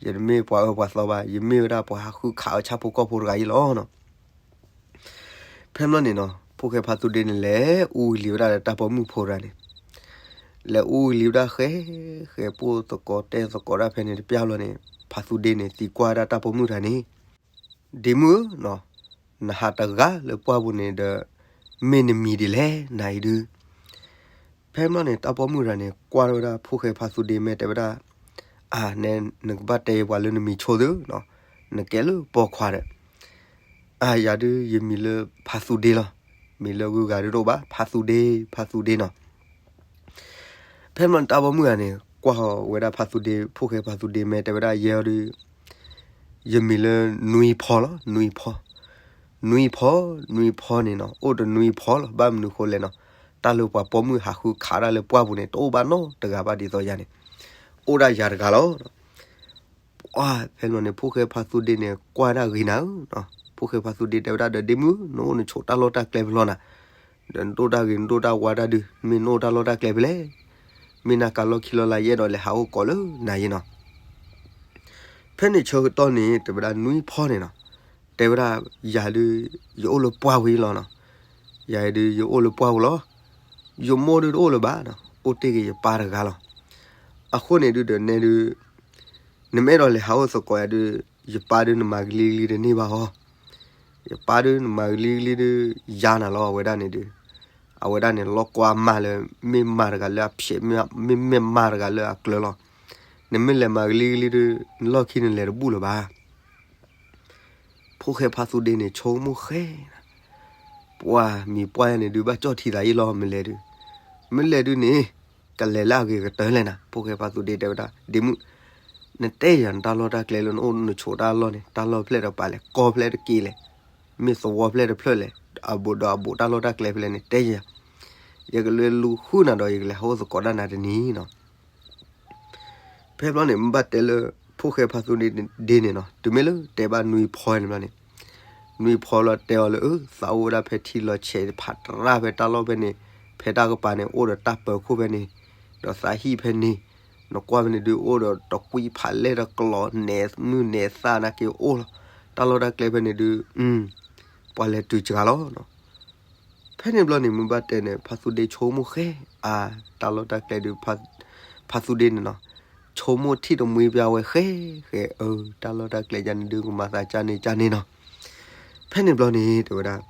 ယတမ့ၢ်ပှၤအၢပှၤသီဘၣ်, ယမ့ၢ်ဝဲဒၣ်ပှၤဟးဃုခးအီၣ်ဆၣ်ဖိကီၢ်ဖိတဂၤအံၤလီၤနီၤ. ဖဲဘျီန့ၣ်နီၤ ဖိၣ်ဃဲဖါသူဒ့န့ၣ် လဲၤအူလံၤဝဲဒၣ်လၢတၢ်ပိာ်မုၣ်ဖိတဂၤန့ၣ်, လဲၤအူလံၤဝဲဒၣ်ဃဲ, ဃဲပိၢ်သကိးတဲသကိးဒၣ်ဖဲန့ၣ်တပျၢ်ဘျီန့ၣ် ဖါသူဒ့န့ၣ် သံကွၢ်ဝဲဒၣ်တၢ်ပိာ်မုၣ်တဂၤန့ၣ်, ဒ့မုၣ်ဧၢ, နဟးတဂၤလၢပှၢ်ပူၤန့ၣ်ဒီး မ့ၢ်နမံၤဒ်လဲၣ်နၤအံၤဒုး. ဖဲဘျီန့ၣ် တၢ်ပိာ်မုၣ်တဂၤန့ၣ် ကွၢ်ထီၣ်ဝဲဒၣ်ဖိၣ်ဃဲဖါသူဒ့ မ့ၢ်တဲဝဲဒၣ်, အါ, နဲနကဘၣ်တဲယပှၤလၢနမံၤဆိသု, နကဲလၢပိာ်ခွါဒီး, အါ, ယၤဒုးယမံၤလၢဖါသူဒ့လီၤ, မံၤလၢဂုၤဂၤဒုးတအိၣ်ဘၣ်, ဖါသူဒ့, ဖါသူဒ့နီၤ. ဖဲဘျီန့ၣ် တၢ်ပိာ်မုၣ်တဂၤန့ၣ် ကွၢ်ဃီၤဝဲဒၣ်ဖါသူဒ့, ဖိၣ်ဃဲဖါသူဒ့ မ့ၢ်တဲဝဲဒၣ် ယဲအံၤဒုး ယမံၤလၢနွံဖီလီၤ, နွံဖီ, နွံဖီ, နွံဖီန့ၣ်နီၤ အိၣ်ဒီးနွံဖီလီၤ. ဘၣ်မနုၤဃိလဲၣ်နီၤ, တၢ်လၢပှၤပိာ်မုၣ်ဟးဃုခးတၢ်လၢပှၢ်ပူၤန့ၣ် တအိၣ်ဘၣ်နီတဂၤဘၣ်ဒ်သိးယၤန့ၣ်, အိၣ်ဒၣ်ယၤတဂၤလီၤ. ပှၢ်ဖဲန့ၣ် ဖိၣ်ဃဲဖါသူဒ့န့ၣ် ကွၢ်ဒၣ်ဂ့ၤနၤဧၢ, ဖိၣ်ဃဲဖါသူဒ့တဲဝဲဒၣ်ဒီး ဒ့မုၣ်ဧၢ, နအိၣ်နဆိးတၢ်လီၢ်တၢ်ကျဲဖဲလဲၣ်နၤ, ဒီးနဒိၣ်တၢ်ဂ့ၤနဒိၣ်တၢ်ဝါတၢ်ဒုး, မ့ၢ်နအိၣ်တၢ်လီၢ်တၢ်ကျဲဖဲလဲၣ်, မ့ၢ်နၤကးလီၢ်ခံလီၢ်လၢယအဲၣ်ဒိးလဲၤဟးအိၣ်ကိးလၢနၤယဲနီၤ. ဖဲန့ၣ်ဆၢကတီၢ်န့ၣ် တဲဝဲဒၣ်နွံဖီန့ၣ်နီၤ, တဲဝဲဒၣ် ယၤဒုး ယအိၣ်လၢပှၢ်ပူၤအံၤလီၤနီၤ, ယၤဒုးယအိၣ်လၢပှၢ်ပူၤလီၤ, ယမိၢ်ဒုးတအိၣ်လၢၤဘၣ်နီၤ, အိၣ်တ့ၢ်က့ၤယပၢ်တဂၤလီၤ. အဃိန့ၣ်ဒုးဒီးနဲဒုး နမ့ၢ်အဲၣ်ဒိးလဲၤဟးအိၣ်သကိးယၤဒုး ယပၢ်ဒုးနမၤကလံၤကလံၤတန့ၢ်ဘၣ်အီၤ, ယပၢ်ဒုးနမၤကလံၤကလံၤဒုး ယါနၤလီၤ အဝဲဒၣ်န့ၣ်ဒုး, အဝဲဒၣ်န့ၣ် လီၢ်ကွၢ်မါလၢ မ့ၢ်မါတဂၤလၢအဖျဲး မ့ၢ်မါတဂၤလၢအကျၢၤလီၤ. နမ့ၢ်လဲၤမၤကလံၤကလံၤဒုး နလီၢ်ခံနလဲၤတဘူၣ်လၢၤဘၣ်. ဖိၣ်ဃဲဖါသူဒ့န့ၣ် ဆိကမိၣ်ဃဲ, ပှၢ်မံၤပှၢ်ယါန့ၣ်ဒုး ဘၣ်ကၠီၣ်ထံသးယံာ်လီၤ မ့ၢ်လဲၤဒုး, မ့ၢ်လဲၤဒုးန့ၣ် ကလဲၤလၢအဂ့ၤကတၢၢ်လဲၣ်နၤ. ဖိၣ်ဃဲဖါသူဒ့တဲဝဲဒၣ် ဒ့မုၣ်, နတဲယၤနတၢ်လီၢ်တၢ်ကျဲလၢနအိၣ်နဆိးတၢ်လီၢ်န့ၣ် တၢ်လီၢ်ဖျဲၣ်တပၤလဲၣ်, ကီၢ်ဖျဲၣ်တက့ၢ်လဲၣ်, မ့ၢ်သဝီဖျဲၣ်တဖျၢၣ်လဲၣ်, အဘူးဒီးအဘူးတၢ်လီၢ်တၢ်ကျဲဖဲလဲၣ်န့ၣ် တဲယၤ, ယကလဲၤလူၤဃုနၤဒီး ယကလဲၤဟးအိၣ်သကိးဒၣ်နၤတနံၤနီၤ. ဖဲဘျီန့ၣ် မ့ၢ်ဘၣ်တဲလၢ ဖိၣ်ဃဲဖါသူဒ့န့ၣ်နီၤ, တုၤမ့ၢ်လၢတဲဘၣ်နွံဖီန့ၣ်ဘျီန့ၣ်, နွံဖီလီၤတဲအီၤလၢ အၢ သးအိၣ်ဝဲဒၣ်ဖဲထံလီၤဆဲးဖးတရၣ်ဖဲတၢ်လီၢ်ဖဲန့ၣ်, ဖဲတၢ်ကပၤန့ၣ် အိၣ်ဒီးတၢ်ပၢၤခိၣ်ဖဲန့ၣ်, ဒီးသးဟံၣ်ဖဲန့ၣ်, နကွၢ်ဖဲန့ၣ်ဒုး အိၣ်ဒီးတကွံဖးလဲၢ်တကျိၤ နဲမုၢ်နဲသၣ်နာ်က့အိၣ်လီၤ. တၢ်လီၢ်တၢ်ကျဲဖဲန့ၣ်ဒုး ပှၤလဲၤတုၤစှၤလီၤ. ဖဲန့ၣ်ဘျီန့ၣ် မ့ၢ်ဘၣ်တဲန့ၣ် ဖါသူဒ့ဆိကမိၣ်ဃဲ, အါ, တၢ်လီၢ်တၢ်ကျဲဒုး ဖါသူဒ့န့ၣ်နီၤ, ဆိကမိၣ်ထံၣ်တမှံပျါဝဲဃဲ, ဃဲအၢ တၢ်လီၢ်တၢ်ကျဲယါန့ၣ်ဒုး ကမၤသးကၢ်န့ၣ်ကၢ်န့ၣ်နီၤ. ဖဲန့ၣ်ဘျီန့ၣ် တဲဝဲဒၣ်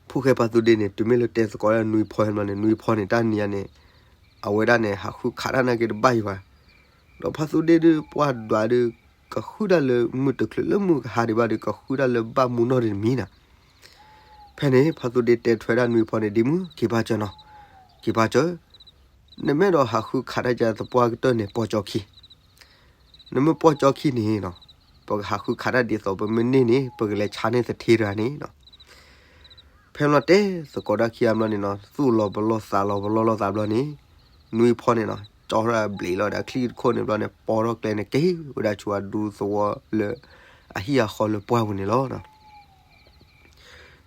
ဖိၣ်ဃဲဖါသူဒ့န့ၣ် တုၤမ့ၢ်လၢတဲသကိးဒၣ်နွံဖီဘျီန့ၣ် နွံဖီန့ၣ် တၢ်နံၤအံၤန့ၣ် အဝဲဒၣ်န့ၣ် ဟးဃုခးတၢ်နာ်က့တဘၣ်ယံၤဘၣ်. ဒီးဖါသူဒ့ဒုး ပှၢ်ဒွးဒုး ကဃုတၢ်လၢမုၢ်တချုးလၢမုၢ်ကဟါဒံးဘၣ်ဒီး ကဃုတၢ်လၢဘၣ်မူနီၢ်တမံၤနီၤ. ဖဲန့ၣ် ဖါသူဒ့တဲထွဲဒၣ်နွံဖီန့ၣ် ဒ့မုၣ် က့ၤပာ်စၢၤနီၤ, က့ၤပာ်စၢၤ, နမ့ၢ်အဲၣ်ဒိးဟးဃုခးတၢ်ယါသပှၢ်ကတၢၢ်န့ၣ် ပိာ်ကၠီခံ, နမ့ၢ်ပိာ်ကၠီခံန့ၣ်နီၤ, ပကဟးဃုခးတၢ်ဒ်သိး ပမ့ၢ်န့ၢ်န့ၣ် ပကလဲၤဆါန့ၢ်သထ့တဂၤန့ၣ်နီၤ. ဖဲဘျီတဲသကိးဒၣ်ခံဂၤဘျီန့ၣ်နီၤ သူၣ်လီၤပလီၢ်သးလီၤပလီၢ်လိာ်သးဘျီန့ၣ်, နွံဖီန့ၣ်နီၤ ကၠီထီၣ်ဘျံးလီၤဒီးအချံၣ်တခိၣ်န့ၣ်ဘျီန့ၣ် ပိာ်ထီၣ်ကျဲန့ၣ် က့ၤဝဲဒၣ်ဆူအဒူသဝီလၢ အဟံၣ်အဃီလၢပှၢ်ပူၤန့ၣ်လီၤ.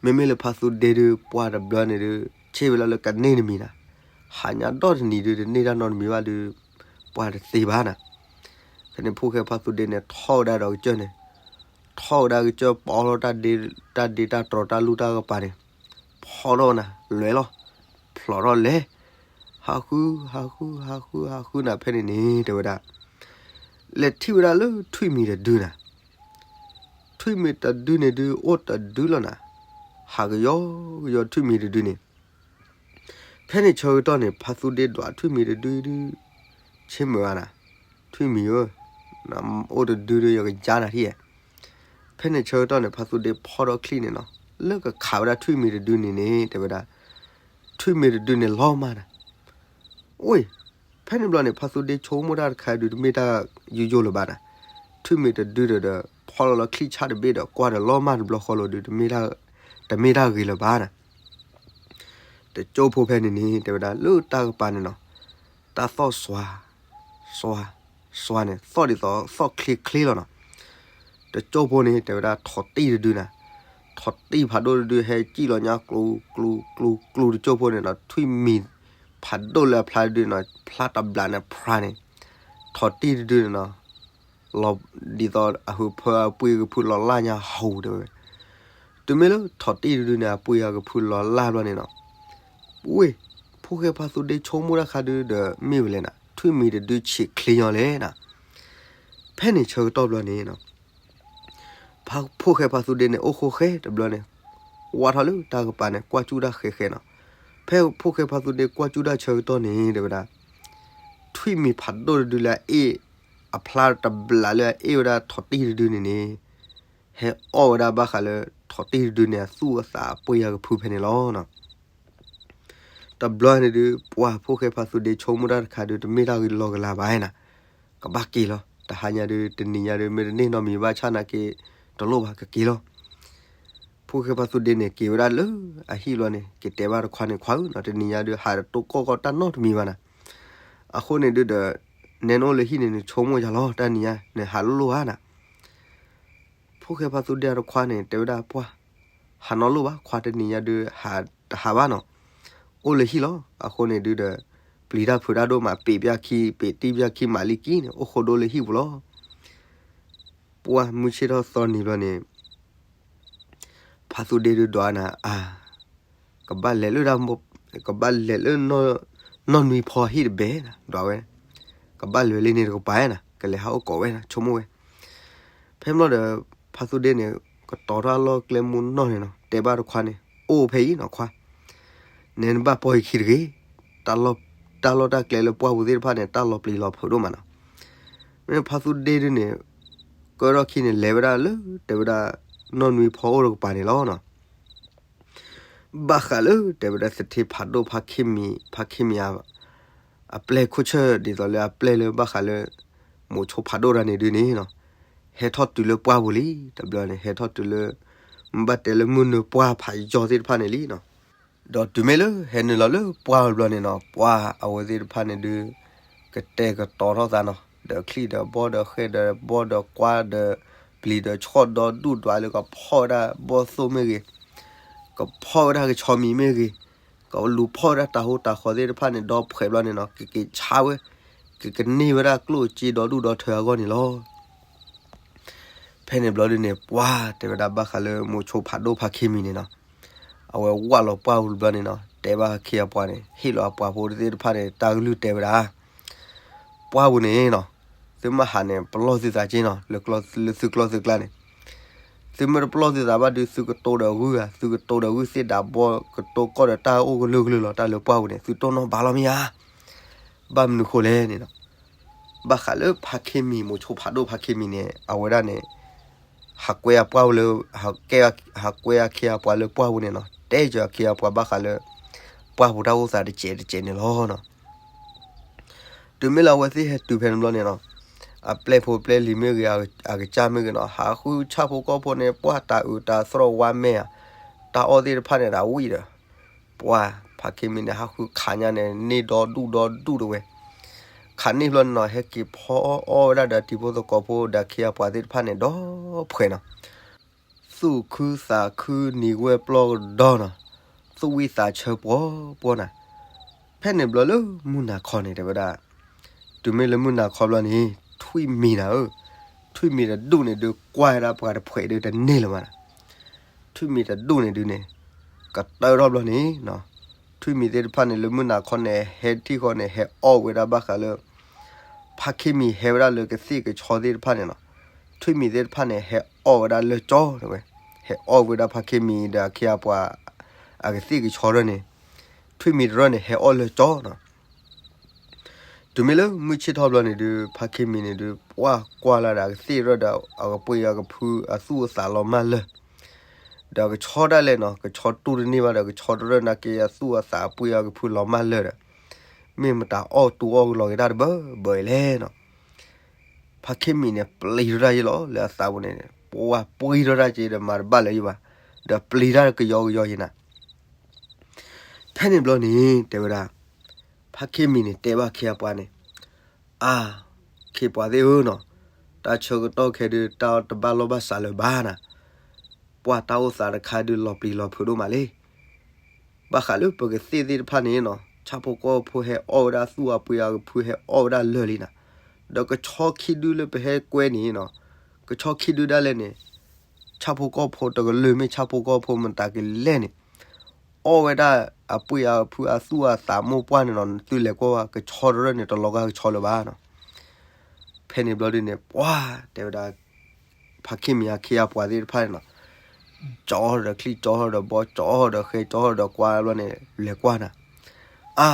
မ့မ့ၢ်လၢဖါသူဒ့ဒုး ပှၢ်တဘျီန့ၣ်ဒုး ဆ့ၣ်ဝဲလီၤလၢကန့ၢ်တမံၤနၤ, ဟါညါဒီတနံၤဒုး တန့ၢ်တၢ်နီတမံၤဘၣ်ဒုး ပှၢ်တသ့ဘၣ်နၤ. ဖဲန့ၣ်ဖိၣ်ဃဲဖါသူဒ့န့ၣ် ထီၣ်ဝဲဒၣ်ဒီးကစၢၢ်န့ၣ်, ထီၣ်ဝဲဒၣ်ကစၢၢ် ပိာ်ထီၣ်တၢ်ဒ့တၢ်တြီတၢ်လူၢ်တၢ်ကပၤန့ၣ်, ဖီထီၣ်နၤ လဲၤလီၤ, ဖျိးထီၣ်လဲၤ, ဟးဃု ဟးဃု ဟးဃု ဟးဃုနၤဖဲန့ၣ်န့ၣ် တဲဝဲဒၣ် လဲၤထံၣ်ဝဲဒၣ်လၢထွံၣ်မံၤတဒုနၤ. ထွံၣ်မံၤတဒုန့ၣ်ဒုး အိၣ်တဒုလီၤနၤ, ဟးကယီကယီထွံၣ်မံၤတဒုန့ၣ်. ဖဲန့ၣ်ဆၢကတီၢ်န့ၣ် ဖါသူဒ့ဒွးထွံၣ်မံၤတဒုဒုး ဆ့ၣ်မုာ်ဧါနၤ, ထွံၣ်မံၤဧၢ, အိၣ်တဒုဒီးယကယါနၤထံၣ်ဧါ. ဖဲန့ၣ်ဆၢကတီၢ်န့ၣ် ဖါသူဒ့ဖီၣ်ထီၣ်ချံၣ်န့ၣ်နီၤ, လၢကခးဝဲဒၣ်ထွံၣ်မံၤတဒုန့ၣ်န့ၣ် တဲဝဲဒၣ်, ထွံၣ်မံၤတဒုန့ၣ်လီၤမၢ်နၤ. အိၣ်, ဖဲန့ၣ်ဘျီန့ၣ် ဖါသူဒ့ဆိကမိၣ်တၢ်တခါဒုး တမ့ၢ်တၢ်ယိယိလၢၤဘၣ်နၤ, ထွံၣ်မံၤတဒုဒီး ဖီၣ်လီၤလၢချံၣ်ဆၣ်တဘ့ၣ်ဒီး ကွၢ်ဒီးလီၤမၢ်တဘျီဃီလီၤဒုး တမ့ၢ်တၢ်ဂ့ၤလၢၤဘၣ်နၤ. တကၠိဖိဖဲန့ၣ်န့ၣ် တဲဝဲဒၣ်လၢတၢ်ကပၤန့ၣ်နီၤ, တၢ်သီၣ်စွါ, စွါ, စွါန့ၣ် သီၣ်ဒ်သိးသီၣ်ချ့ချ့လီၤနီၤ. တကၠိဖိန့ၣ် တဲဝဲဒၣ်ထိးတံၢ်တဒုနၤ, ထိးတံၢ်ဖးဒိၣ်တဒု ဟဲစံၣ်လီၤညါကျူၤကျူၤကျူၤကျူၤ တကၠိဖိန့ၣ်နီၤ, ထွံၣ်မံၤဖးဒိၣ်လၢအဖျါတဒုနီၤ, ဖျါတဘျးန့ၣ်ဖျါန့ၣ်, ထိးတံၢ်တဒုန့ၣ်နီၤ လီၤဒ်သိးအဟုးဖၢအပှ့ၤကဖုလီၤလၢ်ညါဟူးတဲဝဲ. တုၤမ့ၢ်လၢထိးတံၢ်တဒုန့ၣ် အပှ့ၤအကဖုလီၤလၢ်ဘျီန့ၣ်နီၤ, ဝ့ၢ်, ဖိၣ်ဃဲဖါသူဒ့ဆိကမိၣ်တၢ်ခါဒုဒီးမ့ၢ်ဝဲလဲၣ်နၤ, ထွံၣ်မံၤတဒုဆံးချ့ညီလဲၣ်နၤ. ဖဲန့ၣ်ဆၢကတီၢ်ဘျီန့ၣ်နီၤ ဖိၣ်ဃဲဖါသူဒ့န့ၣ် အိၣ်ဃိဃဲတဘျီန့ၣ်, ဝးထီၣ်လၢတၢ်ကပၤန့ၣ် ကွၢ်စူၣ်တၢ်ဃဲဃဲနီၤ. ဖဲဖိၣ်ဃဲဖါသူဒ့ကွၢ်စူၣ်တၢ်ဆၢကတီၢ်န့ၣ် တဲဝဲဒၣ်, ထွံၣ်မံၤဖးဒိၣ်တဒုလၢအအ့ၣ်, အဖျါတဘျးလၢအအ့ၣ်ဝဲဒၣ်ထိးတံၢ်တဒုန့ၣ်န့ၣ်, ဟဲအီၣ်ဝဲဒၣ်ဘၣ်ဃးလၢထိးတံၢ်တဒုန့ၣ် အသူၣ်အသးအပှ့ၤအကဖုဖဲန့ၣ်လီၤ. တဘျီန့ၣ်ဒုး ပှၢ်ဖိၣ်ဃဲဖါသူဒ့ဆိကမိၣ်တၢ်တခါဒုး တမ့ၢ်တၢ်ဂ့ၤလီၤကလၤဘၣ်နၤ, ကဘၣ်က့ၤလီၤ. တဟါညါဒုး တနံၤညါဒုး မ့ၢ်တန့ၢ်နီတမံၤဘၣ်ဆၣ်နာ်က့ၤ တလိၣ်ဘၣ်ကက့ၤလီၤ. ဖိၣ်ဃဲဖါသူဒ့န့ၣ် က့ၤဝဲဒၣ်လၢအဟံၣ်ဘျီန့ၣ် က့ၤတဲဘၣ်တခွါန့ၣ် ခွါဧၢနီၤ, တနံၤညါဒုး ဟးတတိၢ်ကီၢ်ကီၢ်တၢ်နီတမံၤဘၣ်နၤ. အဃိန့ၣ်ဒုးဒီး နဲနအိၣ်လၢဟံၣ်န့ၣ် နဆိကမိၣ်ယၤလီၤ, တနံၤညါ နဟးလိၣ်လိၣ်ဧါနၤ. ဖိၣ်ဃဲဖါသူဒ့တခွါန့ၣ် တဲဝဲဒၣ်ပှၢ်, ဟးနီတလိၣ်ဘၣ်ခွါ, တနံၤညါဒုး ဟးတဟးဘၣ်နီၤ, အိၣ်လၢဟံၣ်လီၤ. အဃိန့ၣ်ဒုးဒီး ပျံၤတၢ်ဖုးတၢ်ဒိၣ်မး ပ့ၤပျၢ်ခံ ပ့ၤတံၢ်ပျၢ်ခံမးလံကံန့ၣ် အိၣ်ဃိဒိၣ်လၢဟံၣ်ပူၤလီၤ. ပှၢ်မုၢ်ဆ့ၣ်ထီၣ်သီနံၤဘျီန့ၣ် ဖါသူဒ့ဒုးဒွးနၤ, အါ, ကဘၣ်လဲၤလၢတၢ်, ကဘၣ်လဲၤလၢ နီၢ်နွံဖီဟံၣ်တဘ့ၣ်နၤ ဒွးဝဲ, ကဘၣ်လဲၤလၢန့ၣ်တကပၤနၤ, ကလဲၤဟးအိၣ်ကိးဝဲနၤ ဆိကမိၣ်ဝဲ. ဖဲဘျီဒီး ဖါသူဒ့န့ၣ် ကတီၤထီၣ်လီၢ်ကျဲမုၢ်နီၢ်န့ၣ်နီၤ တဲဘၣ်တခွါန့ၣ် အိၣ်ဖဲအံၤနီၤခွါ, နဲနဘၣ်ပိာ်ယခံတဂ့ၤ, တၢ်လီၢ်တၢ်ကျဲလၢပှၢ်ပူၤသ့ၣ်တဖၣ်န့ၣ် တၢ်လီၤပျံၤလီၤဖုးဒိၣ်မးနီၤ. မ့ၢ်ဖါသူဒ့ဒုးန့ၣ် ကၢထီၣ်ခံန့ၣ် လဲၤဝဲဒၣ်လၢ တဲဝဲဒၣ် နီၢ်နွံဖီအိၣ်တကပၤန့ၣ်လီၤနီၤ. ဘၣ်ဃးလၢ တဲဝဲဒၣ်သထ့ဖးဒိၣ်ဖါခ့မံၤ, ဖါခ့မံၤအပျဲၢ်ခိၣ်ဆၢၣ် ဒ်သိးလၢအပျဲၢ်လၢဘၣ်ဃးလၢ မိၤဆိဖးဒိၣ်တၢ်န့ၣ်ဒုးန့ၣ်နီၤ, ဟဲထီၣ်တုၤလၢပှၢ်ပူၤလံ. တဘျီန့ၣ် ဟဲထီၣ်တုၤလၢ မ့ၢ်ဘၣ်တဲလၢမုၢ်နုာ်ပှၢ်ဖးယီၤသ့ၣ်တဖၣ်န့ၣ်လံနီၤ. ဒီးတုၤမ့ၢ်လၢဟဲနုာ်လီၤလၢပှၢ်တဘျီန့ၣ်နီၤ ပှၢ်အဝဲသ့ၣ်တဖၣ်န့ၣ်ဒုး ကတဲာ်ကတီၤထီၣ်သးနီၤ, ဒီးချံၣ်ဒီးဘီဒီးဃဲၢ်ဒီးဘီဒီးကွါဒီး ပျံၤဒီးဆှီၣ်ဒီဒူၣ်ဒွးလၢကဖီၣ်ဝဲဒၣ်ဘီၣ်သိၣ်မ့ၢ်ဂ့ၤ, ကဖီၣ်ဝဲဒၣ်ကဆီမံၤမ့ၢ်ဂ့ၤ, ကလူၤဖီၣ်ဝဲဒၣ်တၢ်ဟူတၢ်ဃီသ့ၣ်တဖၣ်န့ၣ် ဒီးဖှဲးဘျီန့ၣ်နီၤ ကက့ၤဆါဝဲ, ကကန့ၢ်ဝဲဒၣ်ကျိၣ်စ့ဒီဒူၣ်ဒီထၢအဂီၢ်န့ၣ်လီၤ. ဖဲန့ၣ်ဘျီဒုးန့ၣ် ပှၢ်တဲဝဲဒၣ်ဘၣ်ဃးလၢမိၤဆိဖးဒိၣ်ဖါခ့မံၤန့ၣ်နီၤ, အဝဲဝးလီၤပှၢ်ပူၤတဘျီန့ၣ်နီၤ တဲဘၣ်အခ့အပှၤန့ၣ် ဟ့ၣ်လီၤအပှၤဖိသ့ၣ်တဖၣ်န့ၣ် တၢ်ကလုၢ်တဲဝဲဒၣ် ပှၢ်ပူၤန့ၣ်နီၤ, သုမ့ၢ်ဟးန့ၣ် ပလီၢ်သုသးက့နီၤ, လၢသုကျီသုကျါန့ၣ်, သုမ့ၢ်တပလီၢ်သုသးဘၣ်ဒုး သုကတိၤဒီးဂုၢ်ဧါ, သုကတိၤဒီးဂုၢ်သ့ၣ်ဒးဘီ ကတိၤကီၢ်ဒီးတၢ်အိၣ်ကလုာ်ကလုာ်လီၤ. တၢ်လၢပှၢ်ပူၤန့ၣ် သုတိၢ်နီၣ်ဘၣ်လီၤမ့ၢ်ဧါ. ဘၣ်မနုၤဃိလဲၣ်န့ၣ်နီၤ, ဘၣ်ဃးလၢဖါခ့မံၤ မိၤဆိဖးဒိၣ်ဖါခ့မံၤန့ၣ် အဝဲဒၣ်န့ၣ် ဟးကွဲအပှၢ်ပူၤလၢ ဟးကွဲအခ့အပှၤလၢပှၢ်ပူၤန့ၣ်နီၤ, တဲက့ၤအခ့အပှၤဘၣ်ဃးလၢ ပှၢ်ပူၤတၢ်အိၣ်သးတစဲးတစဲးန့ၣ်လီၤနီၤ. တုၤမ့ၢ်လၢအဝဲသ့ၣ်ဟဲတုၤဖဲန့ၣ်ဘျီန့ၣ်နီၤ, အပျဲၢ်ဖိပျဲၢ်လံၤမ့ၢ်ဂ့ၤ, အကစၢ်မ့ၢ်ဂ့ၤနီၤ, ဟးဃုဆၣ်ဖိကီၢ်ဖိန့ၣ် ပှၢ်တၤအုးတၤသြီၣ်ဝါမဲာ်ဧါ, တၢ်အီၣ်သ့ၣ်တဖၣ်န့ၣ် တၢ်ဝံၣ်ဒီး ပှၢ်ဖါခ့မံၤန့ၣ် ဟးဃုခးညါန့ၣ် န့ၢ်ဒီဒူၣ်ဒီဒူၣ်တဝဲ, ခးန့ၢ်ဘျီန့ၣ်နီၤ ဟဲက့ၤဖီအီၣ်ဝဲဒၣ်ဒီးတံၤဖိသကိးဖိဒီးအခ့အပှၤသ့ၣ်တဖၣ်န့ၣ် ဒီဖှဲးနီၤ. သူၣ်ခုသးခုနံၤဝဲပျီကဒီနီၤ, သူၣ်ဝံၣ်သးဆၢပှီၤပှီၤနၤ. ဖဲန့ၣ်ဘျီလၢမုၢ်နၤခီန့ၣ် တဲဝဲဒၣ်, တုၤမ့ၢ်လၢမုၢ်နၤခီဘျီန့ၣ် ထွံၣ်မံၤနၤဧၢ, ထွံၣ်မံၤတဒူၣ်န့ၣ်ဒုး ကွၢ်ဝဲဒၣ်ပှၤတဖှဲးဒုးတန့ၢ်လၢၤဘၣ်နၤ. ထွံၣ်မံၤတဒူၣ်န့ၣ်ဒုးန့ၣ် ကတၢၢ်ထီၣ်ဘျီန့ၣ် ထွံၣ်မံၤသ့ၣ်တဖၣ်န့ၣ် လၢမုၢ်နၤခီန့ၣ် ဟဲထံၣ်ဃီန့ၣ် ဟဲအီၣ်ဝဲဒၣ်ဘၣ်ဃးလၢ ဖါခ့မံၤဟဲဝဲဒၣ်လၢကသ့ၣ်ကဆီသ့ၣ်တဖၣ်န့ၣ်နီၤ. ထွံၣ်မံၤသ့ၣ်တဖၣ်န့ၣ် ဟဲအီၣ်ဝဲဒၣ်လၢကၠီတဝဲ, ဟဲအီၣ်ဝဲဒၣ်ဖါခ့မံၤဒီးအခ့အပှၤ အကသ့ၣ်ကဆီရၢၢ်န့ၣ်, ထွံၣ်မံၤတရၢၢ်န့ၣ် ဟဲအီၣ်လၢကၠီနီၤ. တုၤမ့ၢ်လၢမုၢ်ဆ့ၣ်ထီၣ်ဘျီန့ၣ်ဒုး ဖါခ့မံၤန့ၣ်ဒုး ပှၢ်ကွၢ်လၢဒီးအကသ့ၣ်ရၢၢ်ဒီး အကပှ့ၤအကဖုအသူၣ်အသးလီၤမၢ်လၢာ်, ဒီးကဆီဒၣ်လဲာ်နီၤ ကဆီတူၢ်တန့ၢ်ဘၣ်ဒီး ကဆီတရၢၢ်နာ်က့ အသူၣ်အသးအပှ့ၤအကဖုလီၤမၢ်လၢာ်ဒီး မ့ၢ်မတၤအီၣ်တူၢ်အီၣ်ကလီၤက့ၤတၢ်တဘၢဘၢအံၤလဲၣ်နီၤ. ဖါခ့မံၤန့ၣ် ပျံၤထီၣ်တၢ်ယ့လီၤ လၢအသးပူၤန့ၣ် ပှၢ်ပှံထီၣ်တၢ်က့ၤဒီးမၤတဘၣ်လၢၤယံၤဘၣ်, ဒီးပျံၤတၢ်ကယီကယီယံၤနၤ. ဖဲန့ၣ်ဘျီန့ၣ် တဲဝဲဒၣ် ဖါခ့မံၤန့ၣ်တဲဘၣ်ခ့အပှၤန့ၣ်, အါ, ခ့ပှၤသ့ၣ်ဧၢနီၤ, တၢ်ဆၢကတီၢ်ခဲဒုး တၢ်တဘၣ်လိာ်ဘၣ်စးလၢၤဘၣ်နၤ, ပှၢ်တၢ်အိၣ်သးတခါဒုးလီၤပျံၤလီၤဖုးဒိၣ်မးလံ. ဘၣ်ဃးလၢပကသ့ၣ်သ့ၣ်တဖၣ်န့ၣ်နီၤ ဆၣ်ဖိကီၢ်ဖိဟဲအီၣ်ဝဲဒၣ်သူၣ်အပှ့ၤအကဖုဟဲအီၣ်ဝဲဒၣ်လၢာ်လံနၤ, ဒီးကဆီခံဒုလၢပဟဲကွဲန့ၣ်နီၤ, ကဆီခံဒုဒၣ်လဲာ်န့ၣ် ဆၣ်ဖိကီၢ်ဖိတကလုာ်မ့ၢ်ဆၣ်ဖိကီၢ်ဖိမတၤကလဲၣ်န့ၣ် အီၣ်ဝဲဒၣ်အပှ့ၤအဖုအသူၣ်အသးမိၢ်ပှၢ်န့ၣ်နီၤ နသုလဲၤကွၢ်ဝဲ ကဆီတရၢၢ်န့ၣ် တလီၤဂာ်ကဆီလၢၤဘၣ်နီၤ. ဖဲန့ၣ်ဘျီဒုန့ၣ် ပှၢ်တဲဝဲဒၣ် ဖါခ့မံၤအခ့အပှၤသ့ၣ်တဖၣ်န့ၣ်နီၤ, ကၠီထီၣ်ဒီးချံ ကၠီထီၣ်ဒီးဘီ ကၠီထီၣ်ဒီးဃဲ ကၠီထီၣ်ဒီးကွၢ်ဘျီန့ၣ် လဲၤကွၢ်နၤ, အါ,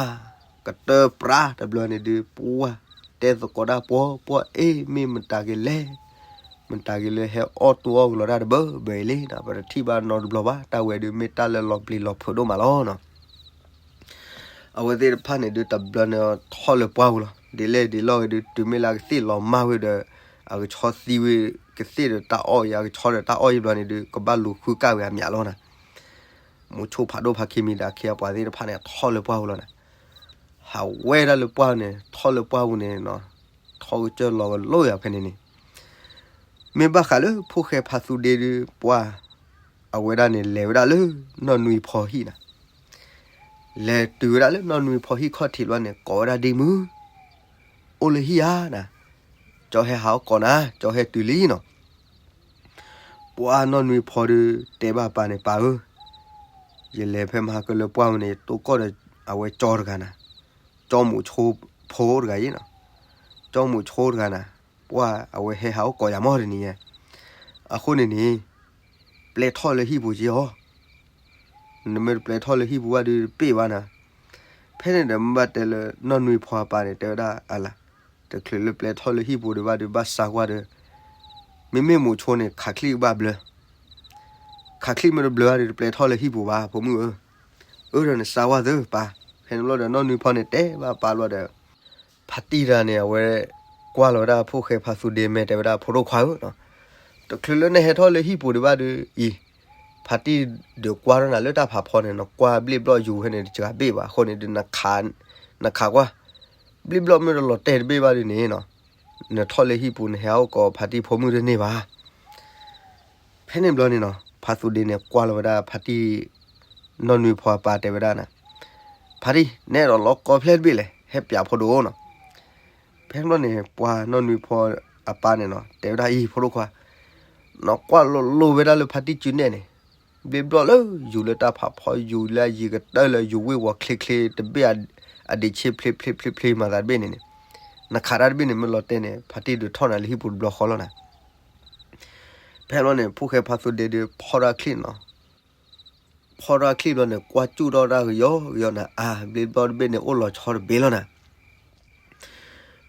ကတၢၢ်ပြးတဘျီန့ၣ်ဒုး ပှၢ်တဲသကိးတၢ်ပှီၤပှီၤ အ့ မ့ၢ်မတၤကလဲၣ် မတၤကလဲၣ်ဟဲအီၣ်တူၢ်အီၣ်ကလီၤတၢ်တဘၢဘၢအံၤလံနီၤ, ပတထံၣ်ဘၣ်နီတဘျီဘၣ်, တၢ်ဝဲဒုးမ့ၢ်တၢ်လၢလီၤပျံၤလီၤဖုးဒိၣ်မးလီၤနီၤ. အဝဲသ့ၣ်တဖၣ်န့ၣ်ဒုး တဘျီန့ၣ်ထီၣ်လၢပှၢ်ပူၤလီၤ, ဒ်လဲၣ်ဒ်လဲၣ်ဂ့ၤဒုး တုၤမ့ၢ်လၢအကသ့ၣ်လီၤမၢ်ဝဲဒီး အကဆီသံဝဲ ကသ့ၣ်ဒီးတၢ်အီၣ်အံၤ အကဆီဒီးတၢ်အီၣ်အံၤဘျီန့ၣ်ဒုး ကဘၣ်လူၤဃုကၣ်ဝဲအမးလီၤနၤ. မူဆိဖးဒိၣ်ဖါခ့မံၤဒီးအခ့အပှၤသ့ၣ်တဖၣ်န့ၣ် ထီၣ်လၢပှၢ်ပူၤလီၤနၤ. ဟးဝဲဒၣ်လၢပှၢ်န့ၣ် ထီၣ်လၢပှၢ်ပူၤန့ၣ်နီၤ, ထီၣ်ကစၢၢ်လီၤကလိယၤဖဲန့ၣ်န့ၣ် မ့ၢ်ဘၣ်ဃးလၢဖိၣ်ဃဲဖါသူဒ့ဒုး ပှၢ်အဝဲဒၣ်န့ၣ် လဲၤဝဲဒၣ်လၢနီၢ်နွံဖီဟံၣ်နၤ, လဲၤတုၤဝဲဒၣ်လၢနီၢ်နွံဖီဟံၣ်ခီၣ်ထံးဘျီန့ၣ် ကိးဝဲဒၣ်ဒ့မုၢ်, အိၣ်လၢဟံၣ်ဧါနၤ, ကၠီဟဲဟးအီၣ်ကိးနၤ, ကၠီဟဲတုၤလံနီၤ. ပှၢ်နီၢ်နွံဖီဒုး တဲဘၣ်ပၢ်န့ၣ် ပၢ်ဧၢ, ယလဲၤဖဲမဟါကလၢပှၢ်ဝဲန့ၣ် ယတိၢ်ကီၢ်ဒီးအဝဲကၠီတဂၤနၤ, ကၠီမူးဆိဖိတဂၤအံၤနီၤ, ကၠီမူးဆိတဂၤနၤ, ပှၢ်အဝဲဟဲဟးအီၣ်ကိးယၤမီၢ်တနံၤညါ, အဃိန့ၣ်န့ၣ် ပျဲထီၣ်လၢဟံၣ်ပူၤက့ၤအီၤ, နမ့ၢ်တပျဲထီၣ်လၢဟံၣ်ပူၤဘၣ်ဒုးတပ့ၢ်ဘၣ်နၤ. ဖဲန့ၣ်ဒီးမ့ၢ်ဘၣ်တဲလၢနီၢ်နွံဖီအပၢ်န့ၣ် တဲဝဲဒၣ်အလၤ, တချုးလၢပျဲထီၣ်လၢဟံၣ်ပူၤဒံးဘၣ်ဒုး ဘၣ်စးကွၢ်ဒီး, မ့မ့ၢ်မူးဆိန့ၣ် ခးချံၣ်ကဘၣ်ဘျၢ, ခးချံၣ်မ့ၢ်တဘျၢဘၣ်ဒုး တပျဲထီၣ်လၢဟံၣ်ပူၤဘၣ် ဖိမုၣ်ဧၢ, အၢဒီးနစးကွၢ်သုပၢ်. ဖဲန့ၣ်ဘျီဒီးနီၢ်နွံဖီန့ၣ် တဲဘၣ်ပၢ်ဘျီဒီး ဖါတံၢ်တဂၤန့ၣ် အဝဲကွၢ်လီၤဝဲဒၣ်ဖိၣ်ဃဲဖါသူဒ့ မဲာ်တဲဝဲဒၣ် ဖိဒိၣ်ခွါဧၢ, တချုးလၢနဟဲထီၣ်လၢဟံၣ်ပူၤဒံးဘၣ်ဒုးအံၤ, ဖါတံၢ်ဒုးကွၢ်ထီၣ်နၤလၢတၢ်ဖးဖီန့ၣ် နကွၢ်ဘျ့ၣ်ဘျီၣ်ယူၤဖဲန့ၣ် တစှၤဘ့ၣ်ဘၣ်အဃိန့ၣ်ဒုး နခးကွၢ်, ဘျ့ၣ်ဘျီၣ်မ့ၢ်တလီၤတဲာ်တဘ့ၣ်ဘၣ်ဒုးန့ၣ်နီၤ, နထီၣ်လၢဟံၣ်ပူၤ နဟဲဟးအိၣ်ကိးဖါတံၢ်ဖိမုၣ်တန့ၢ်ဘၣ်. ဖဲန့ၣ်ဘျီန့ၣ်နီၤ ဖါသူဒ့န့ၣ် ကွၢ်လီၤဝဲဒၣ်ဖါတံၢ် နီၢ်နွံဖီအပၢ်တဲဝဲဒၣ်န့ၣ်, ဖါတံၢ် နအဲၣ်ဒိးလီၤကီဖျဲၣ်တဘ့ၣ်လဲၣ်, ဟဲပၠးဖိဒိၣ်နီၤ. ဖဲန့ၣ်ဘျီန့ၣ် ပှၤနီၢ်နွံဖီအပၢ်န့ၣ်နီၤ တဲဝဲဒၣ်အံၤ ဖိဒိၣ်ခွါ, နကွၢ်လိၤလိၤဝဲဒၣ်လၢဖါတံၢ်စုနဲၣ်န့ၣ်, ဘျ့ၣ်ဘျီၣ်လၢယူၤလၢတၢ်ဖးဖီ ယူၤလၢအယံၤကတၢၢ်လၢယူၤဝ့ၢ်ဝီၤချ့ချ့တဘ့ၣ် အဒံးဆ့ဖျ့ဖျ့ဖျ့ဖျ့မၤသးတဘ့ၣ်န့ၣ်န့ၣ်, နခးတၢ်တဘ့ၣ်န့ၣ် မ့ၢ်လီၤတဲာ်န့ၣ် ဖါတံၢ်ဒုးထီၣ်နၤလၢဟံၣ်ပူၤတဘျီဃီလီၤနၤ. ဖဲန့ၣ်ဘျီန့ၣ် ဖိၣ်ဃဲဖါသူဒ့ဒုးဖီၣ်ထီၣ်ချံၣ်နီၤ, ဖီၣ်ထီၣ်ချံၣ်ဘျီန့ၣ် ကွၢ်စူၣ်ထီၣ်တၢ်ကယီကယီနၤ, အါ ဘျ့ၣ်ဘျီၣ်တဘ့ၣ်န့ၣ် အိၣ်လီၤဆီတဘ့ၣ်လီၤနၤ.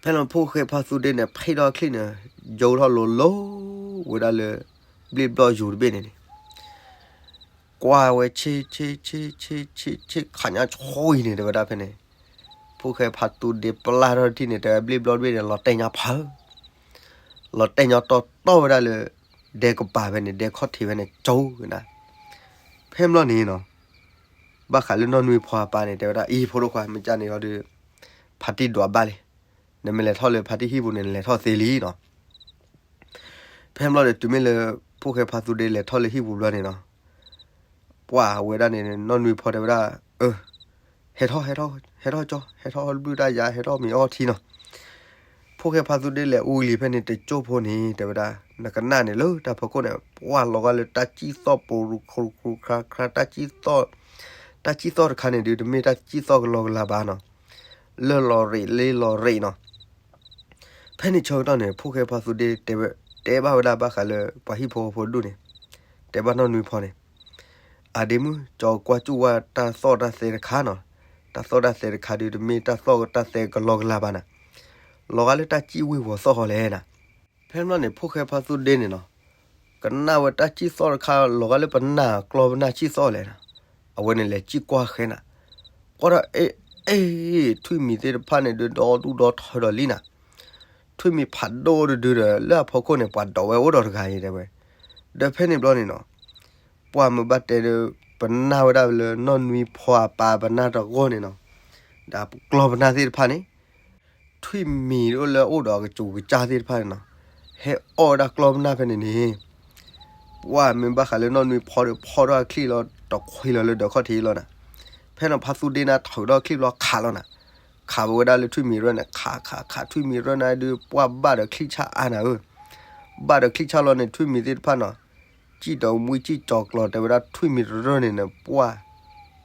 ဖဲန့ၣ်ဖိၣ်ဃဲဖါသူဒ့န့ၣ် ဖီၣ်ထီၣ်ချံၣ်န့ၣ် ယိထီၣ်လိၤလိၤဝဲဒၣ်လၢ ဘျ့ၣ်ဘျီၣ်ယူၤတဘ့ၣ်န့ၣ်န့ၣ် ကွၢ်ဝဲဆ့ဆ့ဆ့ဆ့ဆ့ဆ့ ခးညါဆိအံၤန့ၣ် တဲဝဲဒၣ်ဖဲန့ၣ်, ဖိၣ်ဃဲဖါသူဒ့ပျၢ်ထီၣ်တထံၣ်န့ၣ် တဲဝဲဘျ့ၣ်ဘျီၣ်တဘ့ၣ်န့ၣ် လီၤတဲာ်ညါဖး, လီၤတဲာ်ညါတီတီဝဲဒၣ်လၢ ဒဲကပၤဖဲန့ၣ် ဒဲခီၣ်ထံးဖဲန့ၣ် ကၠိဝဲနၤ. ဖဲန့ၣ်ဘျီန့ၣ်နီၤ ဘၣ်ဃးလၢနီၢ်နွံဖီအပၢ်န့ၣ် တဲဝဲဒၣ်အံၤ ဖိဒိၣ်ခွါ မ့ၢ်ကန့ၣ်အီၤဒီး ဖါတံၢ်ဒွးဘၣ်လံ, နမ့ၢ်လဲၤထီၣ်လၢဖါတံၢ်ဟံၣ်ပူၤန့ၣ် နလဲၤထီၣ်သ့လံနီၤ. ဖဲန့ၣ်ဘျီဒီး တုၤမ့ၢ်လၢ ဖိၣ်ဃဲဖါသူဒ့လဲၤထီၣ်လၢဟံၣ်ပူၤဘျီန့ၣ်နီၤ, ပှၢ်ဝဲဒၣ်န့ၣ် နီၢ်နွံဖီတဲဝဲဒၣ်, အၢ, ဟဲထီၣ် ဟဲထီၣ် ဟဲထီၣ်ကၠီ ဟဲထီၣ်ဘျုးတၢ်ယၤ ဟဲထီၣ်မံၤအီထံနီၤ. ဖိၣ်ဃဲဖါသူဒ့လဲၤအူလံၤဖဲန့ၣ် တကၠိၢ်ဖိန့ၣ် တဲဝဲဒၣ် နကနၣ်န့ၣ်လၢတၢ်ဖီခိၣ်န့ၣ် ပှၢ်လီၤဂာ်လၢတၢ်စံၣ်သီၣ်ပူၤခရူခရူခရါခရါ တၢ်စံၣ်သီၣ်, တၢ်စံၣ်သီၣ်တခါန့ၣ်ဒုး တမ့ၢ်တၢ်စံၣ်သီၣ်ကလီကလီဘၣ်နီၤ, လၢလီၤရံးလ့လီၤရံးနီၤ. ဖဲန့ၣ်ဆၢကတီၢ်န့ၣ် ဖိၣ်ဃဲဖါသူဒ့ တဲဘၣ်ဝဲဒၣ်ဘၣ်ဃးလၢပှၤဟံၣ်ဖိဃီဖိဒူၣ်န့ၣ်, တဲဘၣ်နီၢ်နွံဖီန့ၣ်, အဒ့မုၣ် ကၠီကွၢ်စူၣ်ဝဲတၢ်သီၣ်တၢ်သဲတခါနီၤ, တၢ်သီၣ်တၢ်သဲတခါဒုး တမ့ၢ်တၢ်သီၣ်တၢ်သဲကလီကလီဘၣ်နၤ. လီၤဂာ်လၢတၢ်စံၣ်ဝ့ၢ်ဝီၤသီၣ်ဃီလဲၣ်နၤ. ဖဲန့ၣ်ဘျီန့ၣ် ဖိၣ်ဃဲဖါသူဒ့န့ၣ်နီၤ ကနၣ်ဝဲတၢ်စံၣ်သီၣ်တခါ လီၤဂာ်လၢပနၢ်ကျီပနၢ်စံၣ်သီၣ်လဲၣ်နၤ. အဝဲန့ၣ်လဲၤစံၣ်ကွၢ်ဃဲနၤ, ကွၢ်ဒီး အ့ အ့ ထွံၣ်မံၤသ့ၣ်တဖၣ်န့ၣ်ဒုး ဒီဒူၣ်ဒီထၢဒီးလံနၤ. ထွံၣ်မံၤဖးဒိၣ်တဒုဒီး လၢအဖီခိၣ်န့ၣ် ပှၤဒိးဝဲအိၣ်ဒီးတဂၤအံၤတဲဝဲ. ဒီးဖဲန့ၣ်ဘျီန့ၣ်နီၤ ပှၢ်မ့ၢ်ဘၣ်တဲဒီး ပနၢ်ဝဲဒၣ်လၢနီၢ်နွံဖီအပၢ်ပနၢ်တဂီၢ်န့ၣ်နီၤ, ဒီးကျီပနၢ်သ့ၣ်တဖၣ်န့ၣ် ထွံၣ်မံၤဒ်လၢအအိၣ်ဒီးအကစူၤကစၢ်သ့ၣ်တဖၣ်န့ၣ်နီၤ, ဟဲအီၣ်ဝဲဒၣ်ကျီပနၢ်ဖဲန့ၣ်န့ၣ်, ပှၢ်မ့ၢ်ဘၣ်ဃးလၢနီၢ်နွံဖီဒီး ဖီထီၣ်အချံၣ်လီၤ တခွံလီၤလၢဒၢးခီၣ်ထံးလီၤနၤ. ဖဲန့ၣ်ဖါသူဒ့န့ၣ်ထုးထီၣ်ချံၣ်ဘျီခးလီၤနၤ, ခးဝဲဒၣ်လၢထွံၣ်မံၤရၢၢ်န့ၣ် ခးခးခးထွံၣ်မံၤရၢၢ်န့ၣ်ဒုး ပှၢ်ဘၣ်ဒီးချံၣ်ဆၣ်အါနၤဧၢ. ဘၣ်ဒီးချံၣ်ဆၣ်လီၤန့ၣ် ထွံၣ်မံၤသ့ၣ်တဖၣ်နီၤ စံၣ်ဒီးမှံစံၣ်ကၠီၤကျီၤ တဲဝဲဒၣ်ထွံၣ်မံၤရၢၢ်န့ၣ်န့ၣ် ပှၢ်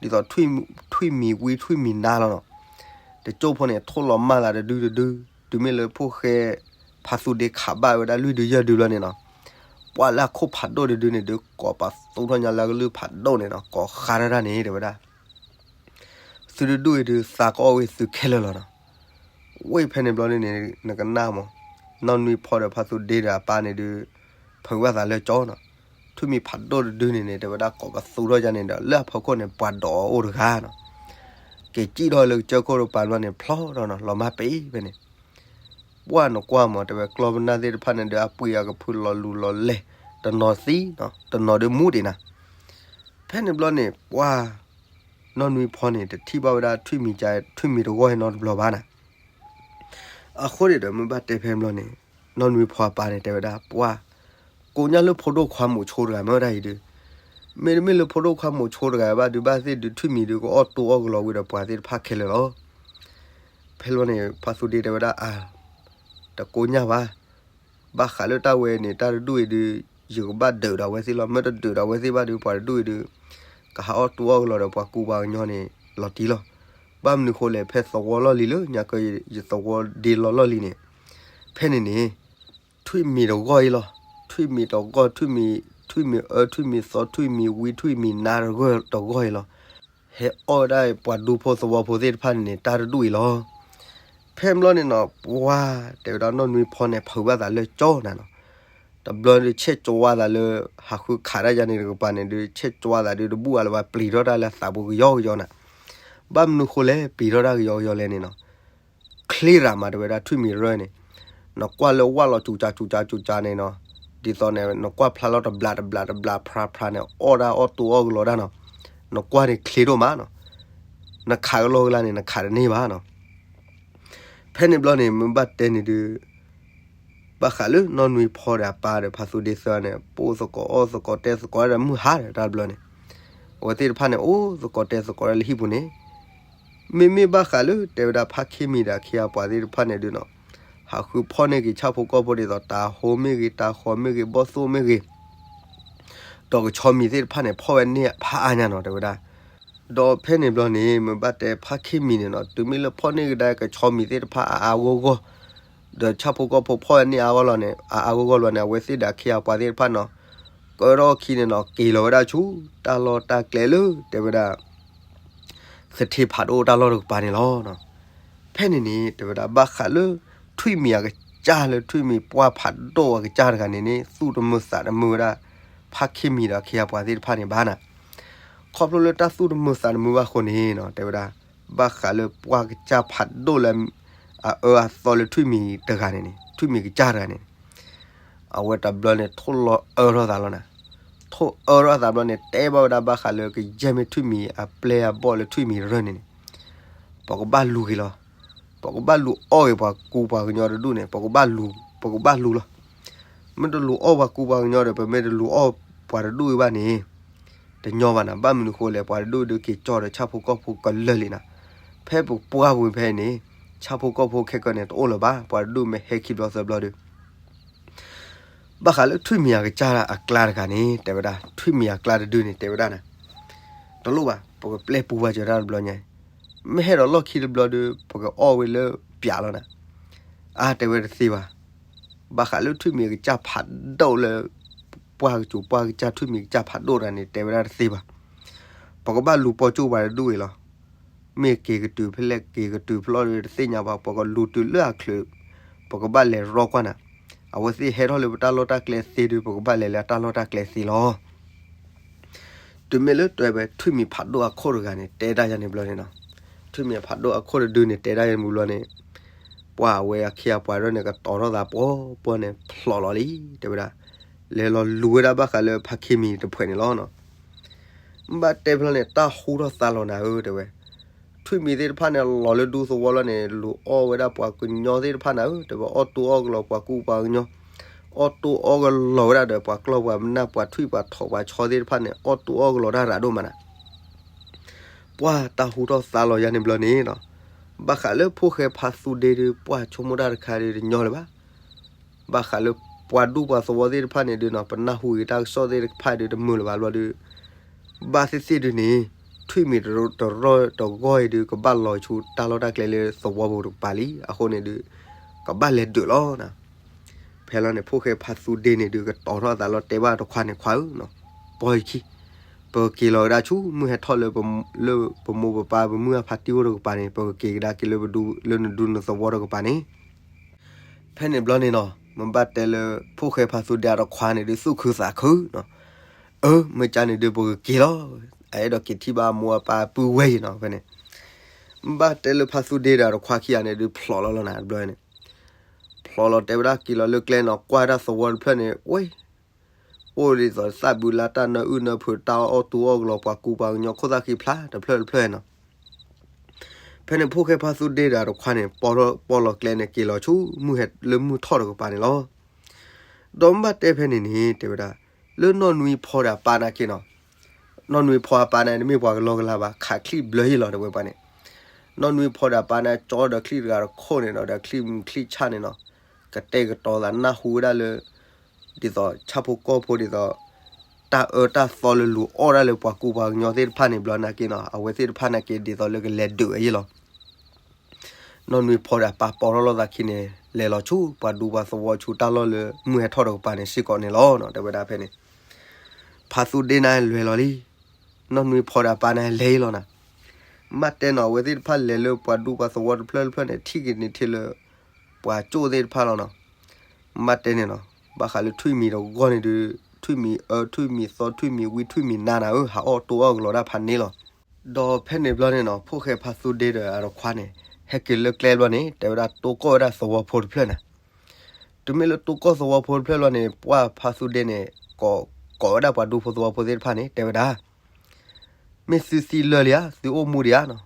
ဒ်သိး ထွံၣ်မံၤဝံထွံၣ်မံၤနါလီၤနီၤ. တကၠိဖိန့ၣ် ထိၣ်လီၤမၢ်သးတဒုတဒု, တုၤမ့ၢ်လၢဖိၣ်ဃဲဖါသူဒ့ခးဘၣ်ဝဲဒၣ်လွံၢ်ဒုယဲၢ်ဒုလီၤန့ၣ်နီၤ, ပှၢ်လၢအခိၣ်ဖးဒိၣ်တဒုန့ၣ်ဒုး ကိးပသူထီၣ်ညါလၢအကလုၢ်ဖးဒိၣ်န့ၣ်နီၤ, ကိးဃါတၢ်တၢ်န့ၣ် တဲဝဲဒၣ် သုတဒူၣ်အံၤဒုး သးကအီၣ်ဝဲသုခဲလၢာ်လီၤနီၤ. ဝဲဖဲန့ၣ်ဘျီန့ၣ်န့ၣ် နကနၣ်မး, နီၢ်နွံဖီဒီးဖါသူဒ့ဒီးအပၢ်န့ၣ်ဒုး ဖုးဘၣ်သးလၢကၠီနီၤ. ထွံၣ်မံၤဖးဒိၣ်တဒုန့ၣ်န့ၣ် တဲဝဲဒၣ်ကိးပသူထီၣ်ယါန့ၣ်ဒီး လၢအဖီခိၣ်န့ၣ် ပှၤဒိးအီၣ်အိၣ်တဂၤနီၤ. က့ၤစံၣ်ထီၣ်လၢကစၢၢ်ခိၣ်တပၤဘျီန့ၣ် ဖျီထီၣ်နီၤ လီၤမၢ်ပ့ၤဖဲန့ၣ် ပှၢ်နကွၢ်မး တဲဝဲကျီပနၢ်သ့ၣ်တဖၣ်န့ၣ်ဒီး အပှ့ၤအကဖုလီၤလူၤလီၤလဲၢ် တနီၤသံနီၤ တနီၤဒုးမူဒံးနၤ. ဖဲန့ၣ်ဘျီန့ၣ် ပှၢ် နီၢ်နွံဖီန့ၣ် တထံၣ်ဘၣ်ဝဲဒၣ်ထွံၣ်မံၤက ထွံၣ်မံၤတဂီၢ်နီတဘျီဘၣ်နၤ. အဃိန့ၣ်ဒီး မ့ၢ်ဘၣ်တဲဖဲဘျီန့ၣ် နီၢ်နွံဖီအပၢ်န့ၣ် တဲဝဲဒၣ် ပှၢ် ကိးညါလၢဖိဒိၣ်ခွါမိးဆိတဂၤမ့ၢ်ဝဲဒၣ်အံၤဒုး, မ့တမ့ၢ်လၢဖိဒိၣ်ခွါမိးဆိတဂၤဘၣ်ဒုး ဘၣ်သ့ၣ်ဒုးထွံၣ်မံၤဒုး ကအီၣ်တူၢ်အီၣ်ကလီၤဝံၤဒီးပှၤသ့ၣ်တဖၣ်ခဲလၢာ်လီၤ. ဖဲလီၤန့ၣ် ဖါသူဒ့တဲဝဲဒၣ်အါ, တကိးညါဘၣ်, ဘၣ်ဃးလၢတၢ်ဝဲန့ၣ် တၢ်တဒူၣ်အံၤဒုး ယကဘၣ်ဒုးဒီးအဝဲသ့ၣ်လီၤ. မ့ၢ်တဒုးဒီးအဝဲသ့ၣ်ဘၣ်ဒုး ပှၤတဒူၣ်အံၤဒုး ကဟးအီၣ်တူၢ်အီၣ်ကလီၤဒီးပှၤကူပှၤကညီန့ၣ် လီၤတံၢ်လီၤ. ဘၣ်မနုၤဃိလဲၣ် ဖဲသဝီလီၢ်လံၤလၢ ညါကယသဝီဒ့လီၤလီၢ်လံၤန့ၣ်, ဖဲန့ၣ်န့ၣ် ထွံၣ်မံၤတဂီၢ်အံၤလီၤ. ထွံၣ်မံၤတဂီၢ်, ထွံၣ်မံၤအၢ, ထွံၣ်မံၤသီ, ထွံၣ်မံၤဝံ, ထွံၣ်မံၤနါတဂီၢ်အံၤလီၤ. ဟဲအီၣ်ဝဲဒၣ်ပှၤဒူဖိသဝီဖိသ့ၣ်တဖၣ်န့ၣ်န့ၣ် တၢ်တဒူၣ်အံၤလီၤ. ဖဲဘျီန့ၣ်နီၤ ပှၢ် တဲဝဲဒၣ်နီၢ်နွံဖီန့ၣ် ဖုးဘၣ်သးလၢကၠီနၤနီၤ. တဘျီဒုး ဆဲးကၠွါသးလၢ ဟးဃုခးတၢ်ယါန့ၣ်တကပၤန့ၣ်ဒုး ဆဲးကၠွါသးဒုး တဘူၣ်အါလၢၤဘၣ် ပျံၤထီၣ်တၢ်လၢသးပူၤကယီကယီနၤ. ဘၣ်မနုၤဃိလဲၣ် ပျံၤထီၣ်တၢ်ကယီကယီလဲၣ်န့ၣ်နီၤ, ချ့ရၤမး တဲဝဲဒၣ်ထွံၣ်မံၤရၢၢ်န့ၣ်, နကွၢ်လၢဝၣ်လီၤစူၤစးစူၤစးစူၤစးန့ၣ်နီၤ, ဒ်သိးန့ၣ် နကွၢ်ဖျါလီၤတဘျးတဘျးတဘျးဖျါဖျါန့ၣ် အီၣ်ဒၣ်အီၣ်တူၢ်အီၣ်ကလီၤဒၣ်နီၤ, နကွၢ်န့ၣ်ချ့ဒိၣ်မးနီၤ, နခးကလီကလါန့ၣ် နခးတန့ၢ်ဘၣ်နီၤ. ဖဲန့ၣ်ဘျီန့ၣ် မ့ၢ်ဘၣ်တဲန့ၣ်ဒုး ဘၣ်ဃးလၢနီၢ်နွံဖီဒီးအပၢ်ဒီးဖါသူဒ့သၢန့ၣ် ပအိၣ်သကိးအီၣ်သကိးတဲသကိးဒၣ်မုၢ်ဟါဒီးတၢ်တဘျီန့ၣ်, အဝဲသ့ၣ်တဖၣ်န့ၣ် အိၣ်သကိးတဲသကိးဒၣ်လၢဟံၣ်ပူၤန့ၣ်, မ့မ့ၢ်ဘၣ်ဃးလၢတဲဝဲဒၣ်ဖါခ့မံၤဒီးအခ့အပှၤသ့ၣ်တဖၣ်န့ၣ်ဒုးနီၤ, ဟးဃုဖီၣ်န့ၢ်က့ၤဆၣ်ဖိကီၢ်ဖိဒ်သိး တၤဟိမ့ၢ်ဂ့ၤ တၤဃီမ့ၢ်ဂ့ၤ ဘီၣ်သိၣ်မ့ၢ်ဂ့ၤ ဒီးကဆီမံၤသ့ၣ်တဖၣ်န့ၣ် ဖီၣ်ဝဲန့ၢ်ဖးအါညါနီၤ တဲဝဲဒၣ်. ဒီးဖဲန့ၣ်ဘျီန့ၣ် မ့ၢ်ဘၣ်တဲဖါခ့မံၤန့ၣ်နီၤ တုၤမ့ၢ်လၢဖီၣ်န့ၢ်ကဒါကဆီမံၤသ့ၣ်တဖၣ်အါအါဂီၢ်ဂီၢ်, ဒီးဆၣ်ဖိကီၢ်ဖိဖီၣ်ဝဲန့ၢ်အါဂီၢ်လီၤန့ၣ် အါအါဂီၢ်ဂီၢ်လီၤန့ၣ် အဝဲသ့ၣ်ဒီးအခ့အပှၤသ့ၣ်တဖၣ်နီၤ ကၢထီၣ်ခံန့ၣ်နီၤ က့ၤလီၤဝဲဒၣ်ဆူ တၢ်လီၢ်တၢ်ကျဲလၢ တဲဝဲဒၣ် သထ့ဖးဒိၣ်တၢ်လီၢ်တကပၤန့ၣ်လီၤ. ဖဲန့ၣ်န့ၣ် တဲဝဲဒၣ်ဘၣ်ဃးလၢ ထွံၣ်မံၤအကစၢ်လၢထွံၣ်မံၤပှၢ်ဖးဒိၣ်အကစၢ်တဂၤန့ၣ်န့ၣ် သူၣ်တမုာ်သးတမုာ်ဝဲဒၣ် ဖါခ့မံၤဒီးအခ့အပှၤသ့ၣ်တဖၣ်န့ၣ်ဘၣ်နၤ. ခီဖျိလၢတၢ်သူၣ်တမုာ်သးတမုာ်ဘၣ်အဃိန့ၣ်နီၤ တဲဝဲဒၣ် ဘၣ်ဃးလၢပှၢ်ကစၢ်ဖးဒိၣ်လၢ အအၢအသီလၢထွံၣ်မံၤတဂၤန့ၣ်န့ၣ် ထွံၣ်မံၤကစၢ်တဂၤန့ၣ် အဝဲတဘျီန့ၣ် ထိၣ်လီၤအၢထီၣ်သးလီၤနၤ. ထိၣ်အၢထီၣ်သးဘျီန့ၣ် တဲဘၣ်ဝဲဒၣ်ဘၣ်ဃးလၢ ကယဲၢ်မ့ၢ်ထွံၣ်မံၤအပျဲၢ်အဘီၣ်လၢထွံၣ်မံၤရၢၢ်န့ၣ်န့ၣ် ပကဘၣ်လူၤက့ၤလီၤ. ပကဘၣ်လူၤအီၣ်က့ၤပှၤကူပှၤကညီတဒူၣ်န့ၣ် ပကဘၣ်လူၤ, ပကဘၣ်လူၤလီၤ. မ့ၢ်တလူၤအီၣ်ပှၤကူပှၤကညီဒီး ပမ့ၢ်တလူၤအီၣ်ပှၤတဒူၣ်အံၤဘၣ်န့ၣ် တညီဘၣ်နၤ. ဘၣ်မနုၤဃိလဲၣ် ပှၤတဒူၣ်ဒုးက့ၤကၠီဒီးဆၣ်ဖိကီၢ်ဖိကလၢာ်လံနၤ. ဖဲပပှၢ်ပူၤဖဲအံၤန့ၣ် ဆၣ်ဖိကီၢ်ဖိခဲကၢန့ၣ် တအိၣ်လၢၤဘၣ်. ပှၤတဒူၣ်မ့ၢ်ဟဲခံဘျီသၢဘျီဒီး ဘၣ်ဃးလၢထွံၣ်မံၤအကစၢ်အကျါတဂၤန့ၣ် တဲဝဲဒၣ် ထွံၣ်မံၤအကျါတဒုန့ၣ် တဲဝဲဒၣ်နၤ တလိၣ်ဘၣ် ပကပျဲပူဝဲစၢၤတၢ်တဘျီညါ, မ့ၢ်ဟဲဒီးလီၢ်ခံတဘျီဒီး ပကအီၣ်ဝဲလၢပျးလီၤနၤ. အါ တဲဝဲတသ့ဘၣ်. ဘၣ်ဃးလၢထွံၣ်မံၤအကစၢ်ဖးဒိၣ်လၢ ပှၢ်ကစူၤပှၢ်ကစၢ်ထွံၣ်မံၤကစၢ်ဖးဒိၣ်တဂၤန့ၣ် တဲဝဲဒၣ်တသ့ဘၣ်. ပကဘၣ်လူၤပိာ်ကၠိပှၤတဒူၣ်အံၤလီၤ. မ့ၢ်က့ၤကတုၤဖဲလဲၣ်က့ၤကတုၤဖဲလဲၣ်ဒီးတသ့ၣ်ညါဘၣ် ပကလူၤတုၤလၢအချုး ပကဘၣ်လဲၤရီကွၢ်နၤ, အဝဲသ့ၣ်ဟဲထီၣ်လၢပတၢ်လီၢ်တၢ်ကျဲသ့ဒီး ပကဘၣ်လဲၤလၢအတၢ်လီၢ်တၢ်ကျဲသ့လီၤ. တုၤမ့ၢ်လၢတဲဝဲ ထွံၣ်မံၤဖးဒိၣ်အခိၣ်တဂၤန့ၣ် တဲတၢ်ယၤန့ၣ်ဘျီန့ၣ်နီၤ, ထွံၣ်မံၤဖးဒိၣ်အခိၣ်တဒုန့ၣ် တဲတၢ်ယၤန့ၣ်ဘျီန့ၣ်, ပှၤအဝဲအခ့အပှၤဒၣ်န့ၣ် ကတီၤထီၣ်သးပှီၢ်ပှီၢ်န့ၣ် ဖျိးလီၤလံ တဲဝဲဒၣ်, လဲၤလီၤလူၤဝဲဒၣ်ဘၣ်ဃးလၢဖါခ့မံၤတဖုန့ၣ်လီၤနီၤ. ဘၣ်တဲဖျီန့ၣ် တၢ်ဟူထီၣ်သါလီၤနၤဧၢ တဲဝဲ, ထွံၣ်မံၤသ့ၣ်တဖၣ်န့ၣ် လီၤလၢဒူသဝီလီၤန့ၣ် လူၤအီၣ်ဝဲဒၣ်ပှၤကညီသ့ၣ်တဖၣ်နၤဧၢ တဲဝဲ, အီၣ်တိၢ်အီၣ်ကလီၤပှၤကူပှၤကညီ, အီၣ်တိၢ်အီၣ်ကလီၤဝဲဒၣ်ဒီး ပှၤကျီၢ်ပှၤမနၢ် ပှၤထွံၣ်ပှၤထိးပှၤဆီသ့ၣ်တဖၣ်န့ၣ် အီၣ်တိၢ်အီၣ်ကလီၤတၢ်ရၤဒိၣ်မးနၤ. ပှၤတၢ်ဟူထီၣ်သါလီၤယၤန့ၣ်ဘျီန့ၣ်နီၤ, ဘၣ်ဃးလၢဖိၣ်ဃဲဖါသူဒ့ဒီး ပှၤဆိကမိၣ်တၢ်တခါဒီးတညီလၢၤဘၣ်. ဘၣ်ဃးလၢပှၤဒူပှၤသဝီသ့ၣ်တဖၣ်န့ၣ်ဒီးနီၤ ပနၢ်ဟူဂ့ၤတၢ်ကစီၣ်သ့ၣ်တဖၣ်ဒီးတမုာ်လၢၤဘၣ်ဘျီဒီး, ဘၣ်သ့ၣ်သ့ၣ်ဒုန့ၣ် ထွံၣ်မံၤတရီတဂီၢ်အံၤဒုး ကဘၣ်လီၤဆူတၢ်လီၢ်တၢ်ကျဲလၢသဝီပူၤတကပၤလံ. အဃိန့ၣ်ဒုး ကဘၣ်လဲၤဒုးလီၤနၤ. ဖဲလီၤန့ၣ် ဖိၣ်ဃဲဖါသူဒ့န့ၣ်ဒုး ကတီၤထီၣ်အသးလီၤတဲဘၣ်တခွါန့ၣ် ခွါဧၢနီၤ, ပီၢ်ယခံ, ပကက့ၤလီၤဝဲဒၣ်ဆူမုၢ်ဟဲထီၣ်လၢ လၢပမိၢ်ပပၢ်ပမုၢ်အဖါတံၢ်အိၣ်တကပၤန့ၣ် ပကက့ၤကဒါက့ၤလၢပဒူလၢနဒူနသဝီတကပၤန့ၣ် ဖဲန့ၣ်ဘျီန့ၣ်နီၤ မ့ၢ်ဘၣ်တဲလၢ ဖိၣ်ဃဲဖါသူဒ့အတခွါန့ၣ်ဒုး သူၣ်ခုသးခုနီၤ, အၢ မ့ၢ်ကန့ၣ်ဒုး ပကက့ၤလီၤ, အအဲၣ်ဒိးက့ၤထံၣ်ဘၣ်အမိၢ်အပၢ်ပုၢ်ဝဲၢ်အံၤနီၤ ဖဲန့ၣ်. မ့ၢ်ဘၣ်တဲလၢဖါသူဒ့ဒီးအတခွါခံဂၤန့ၣ်ဒုး ဖျိးလီၤလီၤနၤတဘျီန့ၣ်, ဖျိးလီၤတဲဝဲဒၣ်က့ၤလီၤလၢကျဲနီၤ ကွၢ်တၢ်သဝီတဖျၢၣ်န့ၣ် ဝဲ အိၣ်ဒ်သိးသၣ်ဘုလါတၢ်နၢအုၣ်နၢဖုး တၢ်အီၣ်တိၢ်အီၣ်ကလီၤပှၤကူပှၤကညီခိၣ်သၣ်ခံဖျါတဖျၢၣ်တဖျၢၣ်နီၤ. ဖဲန့ၣ်ဖိၣ်ဃဲဖါသူဒ့ဒီးအတခွါန့ၣ် ပီၢ်လီၤကျဲန့ၣ် က့ၤလီၤဆူမုၢ်ဟဲလၢမုၢ်ထီၣ်တကပၤန့ၣ်လီၤ. ဒီးမ့ၢ်ဘၣ်တဲဖဲန့ၣ်န့ၣ် တဲဝဲဒၣ် လၢနီၢ်နွံဖီဒီးအပၢ်နာ်က့နီၤ, နီၢ်နွံဖီအပၢ်န့ၣ် တမ့ၢ်ပှၤကလီကလီဘၣ် ခးချံၣ်ဘျၢဟံၣ်လီၤ တဲဝဲပှၤန့ၣ်, နီၢ်နွံဖီဒီးအပၢ်န့ၣ် ကၠီဒီးချံၣ်တဂၤတခိၣ်န့ၣ်နီၤ ဒီးချံၣ်မုၢ်ချံၣ်ဆၣ်န့ၣ်နီၤ, ကတဲာ်ကတီၤသးနၢ်ဟူဝဲဒၣ်လၢ ဒ်သိးဆၣ်ဖိကီၢ်ဖိဒ်သိး တၢ်အၢတၢ်သီလၢလူၤအီၣ်ဒၣ်လၢပှၤကူပှၤကညီသ့ၣ်တဖၣ်န့ၣ်ဘျီနာ်က့နီၤ အဝဲသ့ၣ်တဖၣ်နာ်က့ဒ်သိးလၢကလဲၤဒုးဝဲယဲလီၤ. နီၢ်နွံဖီဒီးအပၢ်ပီၢ်ထီၣ်လိာ်သးခံန့ၣ် လဲၤလီၤဆူပှၤဒူပှၤသဝီဆူတၢ်လီၢ်လၢမုၢ်ဟဲထီၣ်တကပၤန့ၣ်စ့ၢ်ကီးန့ၣ်လီၤနီၤ တဲဝဲဒၣ်ဖဲန့ၣ်. ဖါသူဒ့န့ၣ်လဲၤလီၤလံ, နီၢ်နွံဖီဒီးအပၢ်န့ၣ်လဲၤလီၤနၤ. မ့ၢ်ဘၣ်တဲနီၤ အဝဲသ့ၣ်တဖၣ်လဲၤလၢပှၤဒူပှၤသဝီတဖျၢၣ်တဖျၢၣ်န့ၣ် ထံၣ်က့ၤန့ၣ်ထဲလၢ ပှၤကၠိၣ်သ့ၣ်တဖၣ်လီၤနီၤ. မ့ၢ်ဘၣ်တဲန့ၣ်နီၤ ဘၣ်ဃးလၢထွံၣ်မံၤတဂီၢ်န့ၣ်ဒုး ထွံၣ်မံၤအၢ ထွံၣ်မံၤသီ ထွံၣ်မံၤဝံ ထွံၣ်မံၤနါနၤဧၢ ဟးအီၣ်တိၢ်အီၣ်ကလီၤတၢ်ဖးန့ၣ်လီၤ. ဒီးဖဲန့ၣ်ဘျီန့ၣ်နီၤ ဖိၣ်ဃဲဖါသူဒ့ဒီးအတခွါန့ၣ် ဟဲက့ၤလၢကျဲဘျီန့ၣ် တဲဝဲဒၣ်တိၢ်ကီၢ်ဝဲဒၣ်သဝီဖိတဖျၢၣ်နၤ. တုၤမ့ၢ်လၢတိၢ်ကီၢ်သဝီဖိတဖျၢၣ်ဘျီန့ၣ် ပှၢ်ဖါသူဒ့န့ၣ် ကိးဝဲဒၣ်ပှၤဒူဖိသဝီဖိသ့ၣ်တဖၣ်န့ၣ် တဲဝဲဒၣ် မ့ၢ်သုသံလၢာ်လံဧါ သုအိၣ်မူဒံးဧါနီၤ.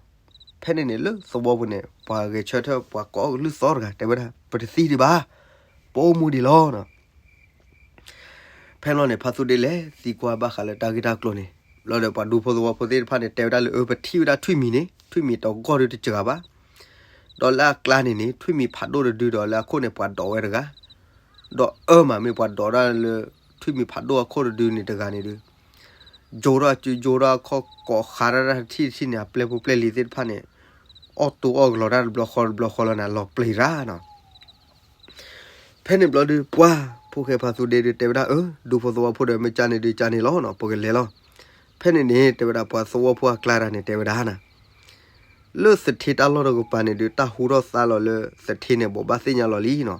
ဖဲန့ၣ်န့ၣ် လၢသဝီပူၤန့ၣ် ပှၤဂဲၤဆၢထၢၣ်ပှၤကိးကလုၢ်သီတဂၤ တဲဝဲဒၣ် ပတသံဒံးဘၣ်, ပအိၣ်မူဒံးလီၤနီၤ. ဖဲန့ၣ်ဘျီန့ၣ် ဖါသူဒ့လဲၤသံကွၢ်ဘၣ်ဃးလၢတၢ်ဂ့ၢ်တၢ်ကျိၤန့ၣ် ဘျီဒီးပှၤဒူဖိသဝီဖိသ့ၣ်တဖၣ်န့ၣ် တဲဝဲဒၣ်လၢ အၢ ပထံၣ်ဝဲဒၣ်ထွံၣ်မံၤန့ၣ် ထွံၣ်မံၤတဂီၢ်ဒုးတစှၤဘၣ်, ဒီးလၢအကျါန့ၣ်န့ၣ် ထွံၣ်မံၤဖးဒိၣ်တဒုဒီးလၢအခိၣ်န့ၣ် ပှၤဒိးဝဲတဂၤ ဒီးအၢမး မ့ၢ်ပှၤဒိးဒၣ်လၢ ထွံၣ်မံၤဖးဒိၣ်အခိၣ်တဒုန့ၣ်တဂၤန့ၣ်ဒုး ယိၤထီၣ်အစုယိၤထီၣ်အခီၣ် ကိးဃးတၢ်တထံၣ်တထံၣ်န့ၣ် အပျဲၢ်ဖိပျဲၢ်လံၤသ့ၣ်တဖၣ်န့ၣ် အီၣ်တိၢ်အီၣ်ကလီၤတၢ်တဘျီဃီတဘျီဃီလီၤနၤ လီၤပျံၤတၢ်နီၤ. ဖဲန့ၣ်ဘျီဒုး ပှၢ်ဖိၣ်ဃဲဖါသူဒ့ဒုး တဲဝဲဒၣ် အၢ ဒူဖိသဝီဖိဒီး မ့ၢ်ကန့ၣ်ဒုး ကန့ၣ်လီၤနီၤ ပကလဲၤလီၤ. ဖဲန့ၣ်န့ၣ် တဲဝဲဒၣ် ပှၤသဝီဖိအကျါတဂၤန့ၣ် တဲဝဲဒၣ်နၤ လၢသထ့တၢ်လီၢ်တကပၤန့ၣ်ဒုး တၢ်ဟူထီၣ်သါလီၤလၢသထ့န့ၣ် ဘိးဘၣ်သ့ၣ်ညါလီၤလံနီၤ.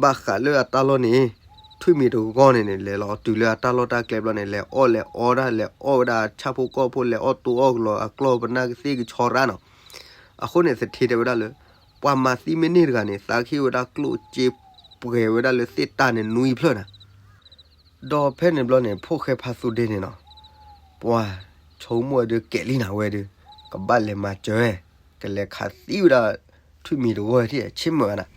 ဘၣ်ဃးလၢအတၢ်လီၢ်န့ၣ် ထွံၣ်မံၤတဂီၢ်န့ၣ်န့ၣ် လဲၤလီၤတုၤလၢအတၢ်လီၢ်တၢ်ကျဲဘျီန့ၣ် လဲၤအီၣ်လဲၤအီတၢ် လဲၤအီၣ်ဝဲဒၣ်ဆၣ်ဖိကီၢ်ဖိ လဲၤအီၣ်တိၢ်အီၣ်ကလီၤ အကျီၢ်ပနၢ်ကသ့ၣ်ကဆီရၣ်နီၤ. အဃိန့ၣ် သထ့တဲဝဲဒၣ်လၢ ပှၤမၤသံမ့ၢ်န့ၢ်တဂၤန့ၣ် သးကဟ့ၣ်ဝဲဒၣ်ကျိၣ်စ့ပှဲၤဝဲဒၣ်လၢသ့ၣ်တၢ်န့ၣ်နွံဖျၢၣ်နၤ. ဒီးဖဲန့ၣ်ဘျီန့ၣ် ဖိၣ်ဃဲဖါသူဒ့န့ၣ်နီၤ ပှၤဆိကမိၣ်ဝဲဒုး ကဲးလံနၤဝဲဒုး ကဘၣ်လဲၤမၤစၢၤဝဲ ကလဲၤခးသံဝဲဒၣ် ထွံၣ်မံၤတဂီၢ်ထံၣ်ဆ့ၣ်မုာ်ဝဲနၤ.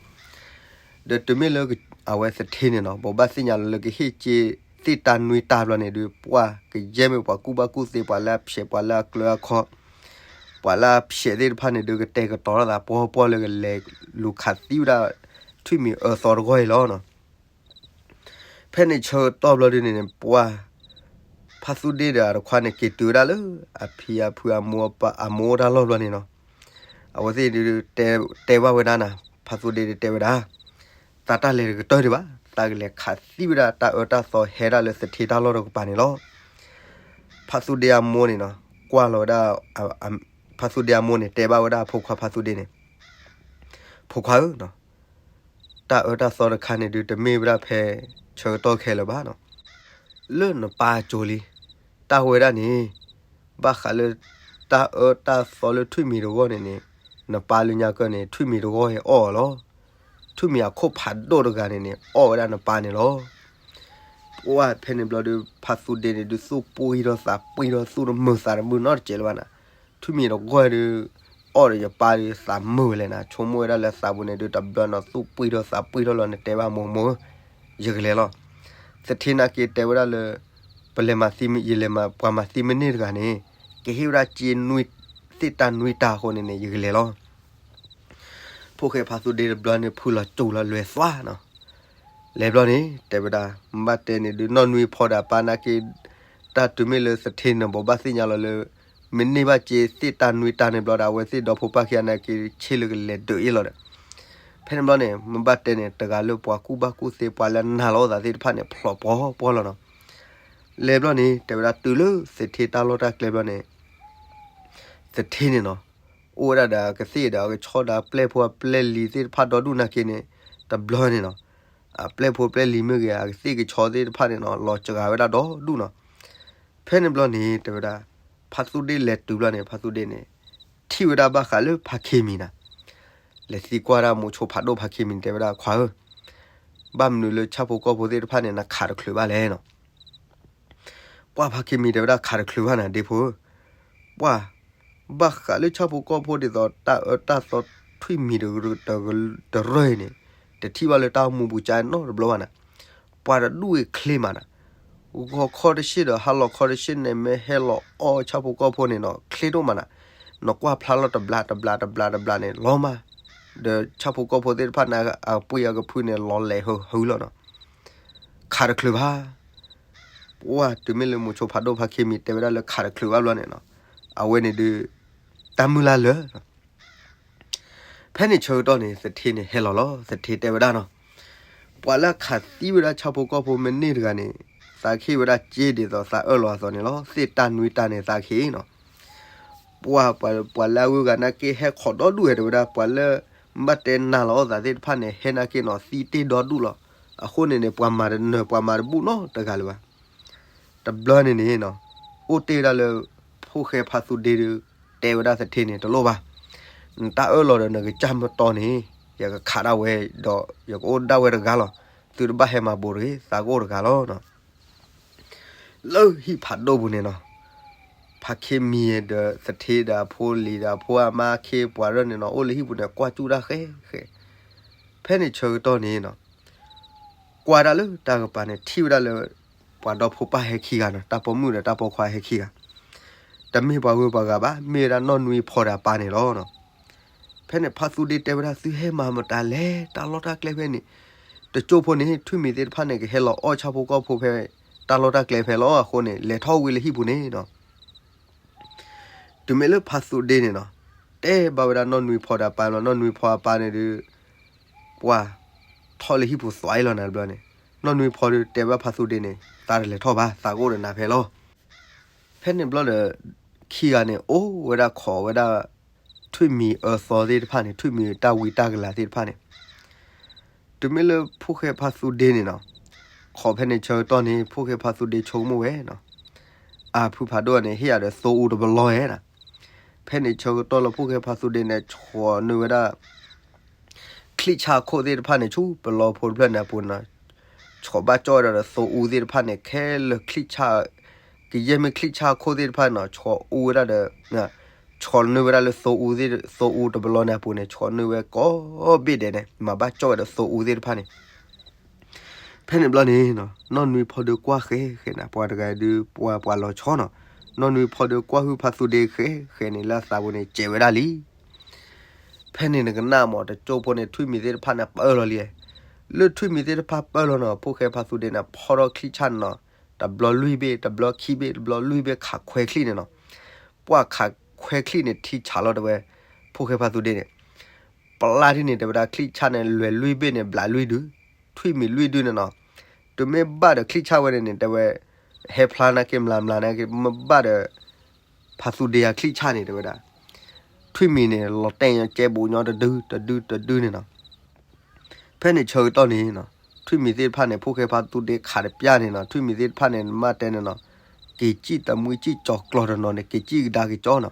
ဒီးတုၤမ့ၢ်လၢအဝဲသထ့န့ၣ်နီၤ ဘိးဘၣ်သ့ၣ်ညါလီၤလၢကဟ့ၣ်စ့သ့ၣ်တၢ်နွံတၢ်ဘျီန့ၣ်ဒုး ပှၤကယဲၢ်မ့ၢ်ပှၤကူၣ်ဘၣ်ကူၣ်သ့ ပှၤလၢအဖျဲး ပှၤလၢအကျၢၤအခီ ပှၤလၢအဖျဲးသ့ၣ်တဖၣ်န့ၣ်ဒုး ကတဲာ်ကတီၤထီၣ်သးပှီၢ်ပှီၢ်လၢကလဲၤလူၤခးသံဝဲဒၣ် ထွံၣ်မံၤအၢသီတဂီၢ်အံၤလီၤနီၤ. ဖဲန့ၣ်ဆၢကတီၢ်ဘျီဒုန့ၣ်န့ၣ် ပှၢ်ဖါသူဒ့ဒီးအတခွါန့ၣ် က့ၤတုၤဝဲဒၣ်လၢ အဖံအဖုအမိၢ်အပၢ် အမိၢ်တၢ်လီၢ်ဘျီန့ၣ်နီၤ. အဝဲသ့ၣ်ဒုး တဲဘၣ်ဝဲဒၣ်နၤ ဖါသူဒ့ဒုးတဲဝဲဒၣ် သးတၢ်လဲၤတကတၢၢ်ဒံးဘၣ်, သးကလဲၤခးသံဝဲဒၣ်တၢ်အၢတၢ်သီဟဲဒၣ်လၢသထ့တၢ်လီၢ်တကပၤန့ၣ်လီၤ. ဖါသူဒ့အမိၢ်န့ၣ်နီၤ ကွၢ်လီၤဝဲဒၣ် ဖါသူဒ့အမိၢ်န့ၣ် တဲဘၣ်ဝဲဒၣ်အဖိခွါဖါသူဒ့န့ၣ်, ဖိခွါဧၢ, တၢ်အၢတၢ်သီတခါန့ၣ်ဒုး တမ့ၢ်ဝဲဒၣ်ဖဲဆၢကတီၢ်ခဲလၢာ်ဘၣ်နီၤ. လၢနပၢ်အစိၤလံ, တၢ်ဝဲဒၣ်န့ၣ် ဘၣ်ဃးလၢ တၢ်အၢတၢ်သီလၢထွံၣ်မံၤတဂီၢ်န့ၣ်န့ၣ်, နပၢ်လၢညါကၢၢ်န့ၣ် ထွံၣ်မံၤတဂီၢ်ဟဲအီၣ်အီၤလီၤ. ထွံၣ်မံၤအခိၣ်ဖးဒိၣ်တဂၤန့ၣ်န့ၣ် အီၣ်ဝဲဒၣ်နပၢ်န့ၣ်လီၤ. ပှၢ်ဖဲန့ၣ်ဘျီဒုး ဖါသူဒ့န့ၣ်ဒုး သူၣ်ပှံၢ်ထီၣ်သးပှံၢ်ထီၣ် သူၣ်တမုာ်သးတမုာ်နီတစဲးလၢၤဘၣ်နီၤ. ထွံၣ်မံၤတဂီၢ်ဒုး အီၣ်ဒီးယပၢ်ဒုး သးမုာ်ဝဲလဲၣ်နီၤ. ဆိကမိၣ်ဝဲဒၣ်လၢသးပူၤန့ၣ်ဒုး တဘျီနီၤ သူၣ်ပှံၢ်ထီၣ်သးပှံၢ်ထီၣ်လီၤ. နတဲဘၣ်မိၢ်မိၢ်ဧၢ, ယကလဲၤလီၤ. သထ့နာ်က့တဲဝဲဒၣ်လၢ ပလဲၤမၤသံ ယလဲၤမၤ ပှၤမၤသံမ့ၢ်န့ၢ်တဂၤန့ၣ် ကဟ့ၣ်ဝဲဒၣ်စ့နွံ သ့ၣ်တၢ်နွံတၢ်အဃိန့ၣ်န့ၣ် ယကလဲၤလီၤ. ဖိၣ်ဃဲဖါသူဒ့တဘျီန့ၣ် ဖုလီၤစူၤလီၤလွဲၤသွါနီၤ. လဲၤဘျီန့ၣ် တဲဝဲဒၣ် မ့ၢ်ဘၣ်တဲန့ၣ်ဒုး နီၢ်နွံဖီဒီးပၢ်နာ်က့ တၢ်တုၤမ့ၢ်လၢသထ့န့ၣ် ဘိးဘၣ်သ့ၣ်ညါလီၤလၢ မ့ၢ်န့ၢ်ဘၣ်စ့သ့ၣ်တၢ်နွံတၢ်န့ၣ်ဘျီဒီး အဝဲသ့ၣ်ဒီဖိပၢ်ခံဂၤနာ်က့ ဆ့ၣ်လၢကလဲၤဒုးအ့ၣ်လီၤဒီး ဖဲန့ၣ်ဘျီန့ၣ် မ့ၢ်ဘၣ်တဲန့ၣ် တဂၤလၢပှၤကူၣ်ဘၣ်ကူၣ်သ့ ပှၤလၢနာ်လီၤအသးသ့ၣ်တဖၣ်န့ၣ် ဖျိးပှီၢ်ပှီၢ်လီၤနီၤ. လဲၤဘျီန့ၣ် တဲဝဲဒၣ်တုၤလၢသထ့တၢ်လီၢ်တၢ်ကျဲဘျီန့ၣ် သထ့န့ၣ်နီၤ အိၣ်ဝဲဒၣ်ဒီးအကသ့ၣ်ဒီးအကဆီဒီးအပျဲၢ်ဖိအပျဲၢ်လံၤသ့ၣ်တဖၣ်ဒီဒူၣ်နာ်က့န့ၣ် တဘျီန့ၣ်နီၤ အပျဲၢ်ဖိပျဲၢ်လံၤမ့ၢ်ဂ့ၤ အကသ့ၣ်ကဆီသ့ၣ်တဖၣ်န့ၣ်နီၤ လီၤစှၤဝဲဒၣ်ဒီဒူၣ်နီၤ. ဖဲန့ၣ်ဘျီန့ၣ် တဲဝဲဒၣ် ဖါသူဒ့လဲၤတုၤဘျီန့ၣ် ဖါသူဒ့န့ၣ် ထံၣ်ဝဲဒၣ်ဘၣ်ဃးလၢဖါခ့မံၤနၤ လဲၤသံကွၢ်ဒၣ်မိၤဆိဖးဒိၣ်ဖါခ့မံၤန့ၣ် တဲဝဲဒၣ်ခွါဧၢ, ဘၣ်မနုၤလၢဆၣ်ဖိကီၢ်ဖိသ့ၣ်တဖၣ်န့ၣ် နခးတချုးဘၣ်လဲၣ်နီၤ. ပှၢ်ဖါခ့မံၤတဲဝဲဒၣ်ခးတချုးဘၣ်နၤဒ့ဖိဧၢ, ပှၢ် ဘၣ်ဃးလၢဆၣ်ဖိကီၢ်ဖိဒ်သိးတၢ်အၢတၢ်သီထွံၣ်မံၤတရၢၢ်န့ၣ် တထံၣ်ဘၣ်လၢတၢ်အိၣ်မူပူၤကါနီတဘျီဘၣ်နၤ. ပှၤတဒူၣ်အံၤချ့မးနၤ, ဂီၤခီတဆ့ၣ်ဒီးဟါလီၤခီတဆ့ၣ်န့ၣ် မ့ၢ်ဟဲလီၤအီၣ်ဆၣ်ဖိကီၢ်ဖိန့ၣ်နီၤ ချ့ဒိၣ်မးနၤ, နကွၢ်ဖျါလီၤတဘျးတဘျးတဘျးတဘျးန့ၣ် လီၤမး, ဒီးဆၣ်ဖိကီၢ်ဖိသ့ၣ်တဖၣ်န့ၣ် အပှ့ၤအကဖုန့ၣ် လီၤလဲၤဟုဟုလီၤနီၤ. ခးတချုးဘၣ် ပှၢ်တုၤမ့ၢ်လၢမိၤဆိဖးဒိၣ်ဖါခ့မံၤတဲဝဲဒၣ်လၢခးတချုးဘၣ်ဘျီန့ၣ်နီၤ, အဝဲန့ၣ်ဒုး တၢ်မုၢ်လၢ်လၢာ် ဖဲန့ၣ်ဆၢကတီၢ်န့ၣ် သထ့န့ၣ်ဟဲလီၤလီၤ. သထ့တဲဝဲဒၣ်နီၤ, ပှၤလၢအခးသံဝဲဒၣ်ဆၣ်ဖိကီၢ်ဖိမ့ၢ်န့ၢ်တဂၤန့ၣ် သးကဟ့ၣ်ဝဲဒၣ်စ့ဒ်သိးသးအၢၣ်လီၤအသိးန့ၣ်လီၤ. သ့ၣ်တၢ်နွံတၢ်န့ၣ်သးကဟ့ၣ်နီၤ. ပှၤ ပှၤ ပှၤလၢအဂုၤအဂၤနာ်က့ဟဲခိးဒီဒူၣ်ဝဲ တဲဝဲဒၣ် ပှၤလၢ ဘၣ်တဲနာ်လီၤအသးသ့ၣ်တဖၣ်န့ၣ် ဟဲနာ်က့နီၤ သံတ့ၢ်ဒီဒူၣ်လီၤ. အဃိန့ၣ်န့ၣ် ပှၤမၤတနၢၤ ပှၤမၤတဘူၣ်နီတဂၤလၢၤဘၣ်. တဘျီန့ၣ်န့ၣ်နီၤ, အိၣ်တ့ၢ်ဝဲဒၣ်လၢ ဖိၣ်ဃဲဖါသူဒ့ဒုး တဲဝဲဒၣ်သထ့န့ၣ် တလိၣ်ဘၣ်. နတၢ်အၢၣ်လီၤဒီးနကစၢ်မတီန့ၣ် ယကခးဒၣ်ဝဲ ဒီးယကအိၣ်ဒၣ်ဝဲတဂၤလီၤ. သုတဘၣ်ဟဲမၤဘူးတဂ့ၤ, သးကအိၣ်တဂၤလီၤ. လၢဟံၣ်ဖးဒိၣ်ပူၤန့ၣ်နီၤ, ဖါခ့မံၤဒီးသထ့ဒီးအဖိလံၤဒီးအဖိအမါခ့ပှၤရၢၢ်န့ၣ်နီၤ အိၣ်လၢဟံၣ်ပူၤန့ၣ် ကွၢ်စူၣ်တၢ်ဃဲဃဲ. ဖဲန့ၣ်ဆၢကတီၢ်န့ၣ်နီၤ, ကွၢ်ဒၣ်လၢတၢ်ကပၤန့ၣ် ထံၣ်ဝဲဒၣ်လၢ ပှၤဒီဖိပၢ်ဟဲခံဂၤနီၤ, တၢ်ပိာ်မုၣ်ဒီးတၢ်ပိာ်ခွါဟဲခံဂၤ, တမ့ၢ်ပှၤဂုၤပှၤဂၤဘၣ်, မ့ၢ်ဝဲဒၣ်နီၢ်နွံဖီဒီးအပၢ်န့ၣ်လီၤ. ဖဲန့ၣ်ဖါသူဒ့တဲဝဲဒၣ် သုဟဲမၤမတၤလဲၣ်, တၢ်လီၢ်တၢ်ကျဲဖဲန့ၣ်, တကၠိဖိန့ၣ် ထွံၣ်မံၤသ့ၣ်တဖၣ်န့ၣ် ကဟဲလီၤအီၣ်ဆၣ်ဖိကီၢ်ဖိဖဲ တၢ်လီၢ်တၢ်ကျဲဖဲလီၤ. အဃိန့ၣ် လဲၤထီၣ်ဝံၤလၢဟံၣ်ပူၤန့ၣ်နီၤ တုၤမ့ၢ်လၢဖါသူဒ့န့ၣ်နီၤ, တဲဘၣ်ဝဲဒၣ်နီၢ်နွံဖီဒီးအပၢ်လီၤ. နီၢ်နွံဖီအပၢ်န့ၣ်ဒုး ပှၤ ထီၣ်လၢဟံၣ်ပူၤသွဲလီၤနၤတဘျီန့ၣ်, နီၢ်နွံဖီဒုးတဲဘၣ်ဖါသူဒ့န့ၣ် သးတလဲၤထီၣ်ဘၣ်, သးကအိၣ်ဒီးနၤဖဲလီၤ. ဖဲန့ၣ်ဘျီဒီး ခံဂၤန့ၣ် အိၣ်ဝဲဒၣ်ခိးဝဲဒၣ် ထွံၣ်မံၤအၢသီသ့ၣ်တဖၣ်န့ၣ်, ထွံၣ်မံၤတၢ်ဝံတၢ်ကလၤသ့ၣ်တဖၣ်န့ၣ် တုၤမ့ၢ်လၢဖိၣ်ဃဲဖါသူဒ့န့ၣ်နီၤ, ခိးဖဲန့ၣ်ဆၢကတီၢ်န့ၣ် ဖိၣ်ဃဲဖါသူဒ့ဆိကမိၣ်ဝဲနီၤ, အဖုဖးဒိၣ်န့ၣ် ဟ့ၣ်ယၤဒီးသိအူတဘျီဧါနီၤ. ဖဲန့ၣ်ဆၢကတီၢ်လၢဖိၣ်ဃဲဖါသူဒ့န့ၣ် ဆိးနုာ်ဝဲဒၣ် ချံၣ်ဆၣ်အခိၣ်သ့ၣ်တဖၣ်န့ၣ် ဆူပလီဖိတဖျၢၣ်န့ၣ်အပူၤနီၤ, ဆိးဘၣ်ကၠီၣ်ဝဲဒၣ်ဒီးသိအူသ့ၣ်တဖၣ်န့ၣ် ခဲလၢာ်ချံၣ်ဆၣ် ကယဲၢ်မ့ၢ်ချံၣ်ဆၣ်အခိၣ်သ့ၣ်တဖၣ်နီၤ, ဆိးအူဝဲဒၣ်ဒီး ဆိးနုာ်ဝဲဒၣ်လၢသိအူသ့ၣ်, သိအူတဘျီန့ၣ်အပူၤန့ၣ် ဆိးနုာ်ဝဲကိးဘ့ၣ်ဒဲးန့ၣ် မၤဘၣ်ကၠီၣ်ဝဲဒီးသိအူသ့ၣ်တဖၣ်န့ၣ်. ဖဲန့ၣ်ဘျီန့ၣ်နီၤ, နီၢ်နွံဖီဒုးကွၢ်ဃဲဃဲန့ၣ် ပှၤတဂၤဒုး ပှၤပှၤလီၤဆီနီၤ, နီၢ်နွံဖီဒုးကွၢ်ဟုၣ်ဖါသူဒ့ဃဲဃဲန့ၣ် လၢအသးပူၤန့ၣ် စဲးဝဲဒၣ်လံ. ဖဲန့ၣ်နကနၣ်မး တကၠိဖိန့ၣ် ထွံၣ်မံၤသ့ၣ်တဖၣ်န့ၣ် ပၢၢ်လီၤလံ. လၢထွံၣ်မံၤသ့ၣ်တဖၣ်ပၢၢ်လီၤနီၤ, ဖိၣ်ဃဲဖါသူဒ့န့ၣ် ဖီထီၣ်ချံၣ်ဆၣ်န့ၣ်နီၤ, တဘျီလွံၢ်ဘ့ၣ်, တဘျီခံဘ့ၣ်, တဘျီလွံၢ်ဘ့ၣ်, ခးခွဲချံၣ်န့ၣ်နီၤ. ပှၢ်ခးခွဲချံၣ်န့ၣ် ထံဆးလီၤတဲဝဲ, ဖိၣ်ဃဲဖါသူဒ့န့ၣ် ပျၢ်ထံၣ်န့ၣ် တဲဝဲဒၣ်ချံၣ်ဆၣ်န့ၣ် လွဲၤလွံၢ်ဘ့ၣ်န့ၣ် ဘျးလွံၢ်ဒု, ထွံၣ်မံၤလွံၢ်ဒုန့ၣ်နီၤ. တုၤမ့ၢ်ဘၣ်ဒီးချံၣ်ဆၣ်ဝဲန့ၣ်န့ၣ် တဲဝဲ ဟဲဖျါနာ်က့ မျးမျးနာ်က့ မ့ၢ်ဘၣ်ဒီး ဖါသူဒ့ယၤချံၣ်ဆၣ်န့ၣ် တဲဝဲဒၣ် ထွံၣ်မံၤန့ၣ် လီၤတဲာ်ညီကဲဘူးညီတဒု တဒု တဒုန့ၣ်နီၤ. ဖဲန့ၣ်ဆၢကတီၢ်န့ၣ်နီၤ, ထွံၣ်မံၤသ့ၣ်တဖၣ်န့ၣ် ဖိၣ်ဃဲဖါသူဒ့ခးတပျၢ်န့ၣ်နီၤ, ထွံၣ်မံၤသ့ၣ်တဖၣ်န့ၣ် မ့ၢ်တဲန့ၣ်နီၤ, က့ၤစံၣ်တမှံစံၣ်ကၠီၤကျီၤတနီၤန့ၣ် က့ၤစံၣ်ကဒါက့ၤကၠီနီၤ.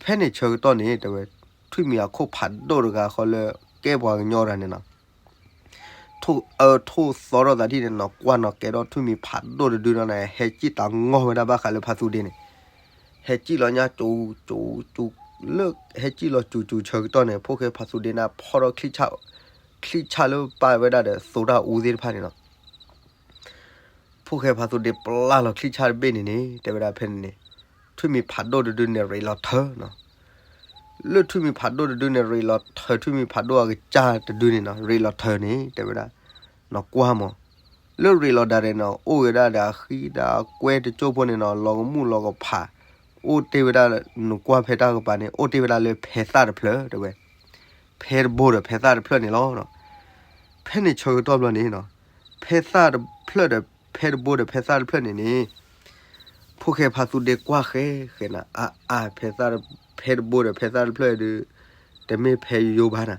ဖဲန့ၣ်ဆၢကတီၢ်န့ၣ် တဲဝဲ, ထွံၣ်မံၤအခိၣ်ဖးဒိၣ်တဂၤဃီလၢ ကဲပှၤကညီတဂၤန့ၣ်နီၤ ထိၣ်အၢထိၣ်သီထီၣ်သးထံၣ်န့ၣ်နီၤ, ကွၢ်နီၤကဲထီၣ်ထွံၣ်မံၤဖးဒိၣ်တဒုနီၤန့ၣ် ဟဲစံၣ်တၢ်ငီၢ်ဝဲဒၣ်ဘၣ်ဃးလၢဖါသူဒ့န့ၣ်, ဟဲစံၣ်လီၤညါကၠူကၠူကၠူ, လၢဟဲစံၣ်လီၤကၠူကၠူဆၢကတီၢ်န့ၣ် ဖိၣ်ဃဲဖါသူဒ့န့ၣ် ဖီၣ်ထီၣ်ချံၣ်ဆၣ်, ချံၣ်ဆၣ်လၢပာ်ဝဲဒၣ်ဒီးသိတၢ်အူသ့ၣ်တဖၣ်န့ၣ်နီၤ ဖိၣ်ဃဲဖါသူဒ့ပျၢ်လီၤချံၣ်ဆၣ်တဘ့ၣ်န့ၣ်န့ၣ် တဲဝဲဒၣ်ဖဲန့ၣ်န့ၣ်, ထွံၣ်မံၤဖးဒိၣ်တဒုန့ၣ် ရ့းလီၤထၢနီၤ. လၢထွံၣ်မံၤဖးဒိၣ်တဒုန့ၣ် ရ့းလီၤထၢ ထွံၣ်မံၤဖးဒိၣ်အကစၢ်တဒုန့ၣ်နီၤ, ရ့းလီၤထၢန့ၣ် တဲဝဲဒၣ်, နကွၢ်မး, လၢရ့းလီၤဒၣ်န့ၣ်နီၤ အိၣ်ဝဲဒၣ်ဒီးအဃံဒီးအကွဲတကၠိၢ်ဖိန့ၣ်နီၤ, လီၤကမူၣ်လီၤကဖး, အိၣ်တ့ၢ်ဝဲဒၣ်, နကွၢ်ဖဲတၢ်ကပၤန့ၣ် အိၣ်တ့ၢ်ဝဲဒၣ်လၢဖဲသၣ်တဖျၢၣ် တဲဝဲ, ဖဲတဘိဒီးဖဲသၣ်တဖျၢၣ်န့ၣ်လီၤ. ဖဲန့ၣ်ဆၢကတီၢ်ဘျီန့ၣ်နီၤ, ဖဲသၣ်တဖျၢၣ်ဒီးဖဲတဘိဒီးဖဲသၣ်တဖျၢၣ်န့ၣ်န့ၣ် ဖိၣ်ဃဲဖါသူဒ့ကွၢ်ဃဲဃဲနၤ, အါအါ ဖဲသၣ်, ဖဲတဘိဒီးဖဲသၣ်တဖျၢၣ်ဒုး, တမ့ၢ်ဖဲယိယိဘၣ်နၤ.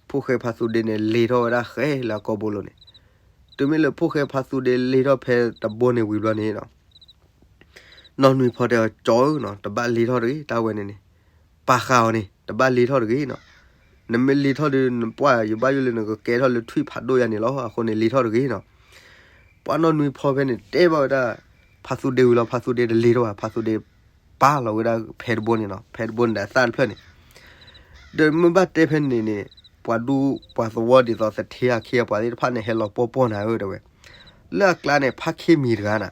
ဖိၣ်ဃဲဖါသူဒ့န့ၣ် လ့ၤထီၣ်ဝဲဒၣ်ဃဲလၢအကိာ်ဘိလိၤန့ၣ်, တုၤမ့ၢ်လၢဖိၣ်ဃဲဖါသူဒ့လ့ၤထီၣ်ဖဲတဘိန့ၣ်ဝံၤဘျီန့ၣ်နီၤ နီၢ်နွံဖီတဲအီၤ ကၠီဧၢနီၤ, တဘၣ်လ့ၤထီၣ်တဂ့ၤ တၢ်ဝဲန့ၣ်န့ၣ်, ပာ်ဃာ်အီၤန့ၣ် တဘၣ်လ့ၤထီၣ်တဂ့ၤနီၤ. နမ့ၢ်လ့ၤထီၣ်ဒီး နပှၢ်ယဘၣ်ယိၣ်လၢနကကဲထီၣ်လၢထွံၣ်ဖးဒိၣ်ယါန့ၣ်လီၤ, အဃိန့ၣ်လ့ၤထီၣ်တဂ့ၤနီၤ. ပှၤနီၢ်နွံဖီဖဲန့ၣ် တဲဘၣ်ဝဲဒၣ် ဖါသူဒ့ဝံၤလီၤ, ဖါသူဒ့တလ့ၤထီၣ်ဘၣ်, ဖါသူဒ့ပာ်လီၤဝဲဒၣ်ဖဲတဘိန့ၣ်နီၤ, ဖဲတဘိန့ၣ်ဒီးသၣ်တဖျၢၣ်န့ၣ် ဒီးမ့ၢ်ဘၣ်တဲဖဲန့ၣ်န့ၣ်, ပှၤဒူပှၤသဝီဒ်သိးသထ့အခ့အပှၤသ့ၣ်တဖၣ်န့ၣ် ဟဲလီၤပှီၢ်ပှီၢ်နၤဧၢ တဲဝဲ, လၢအကျါန့ၣ် ဖါခ့မံၤတဂၤနၤ,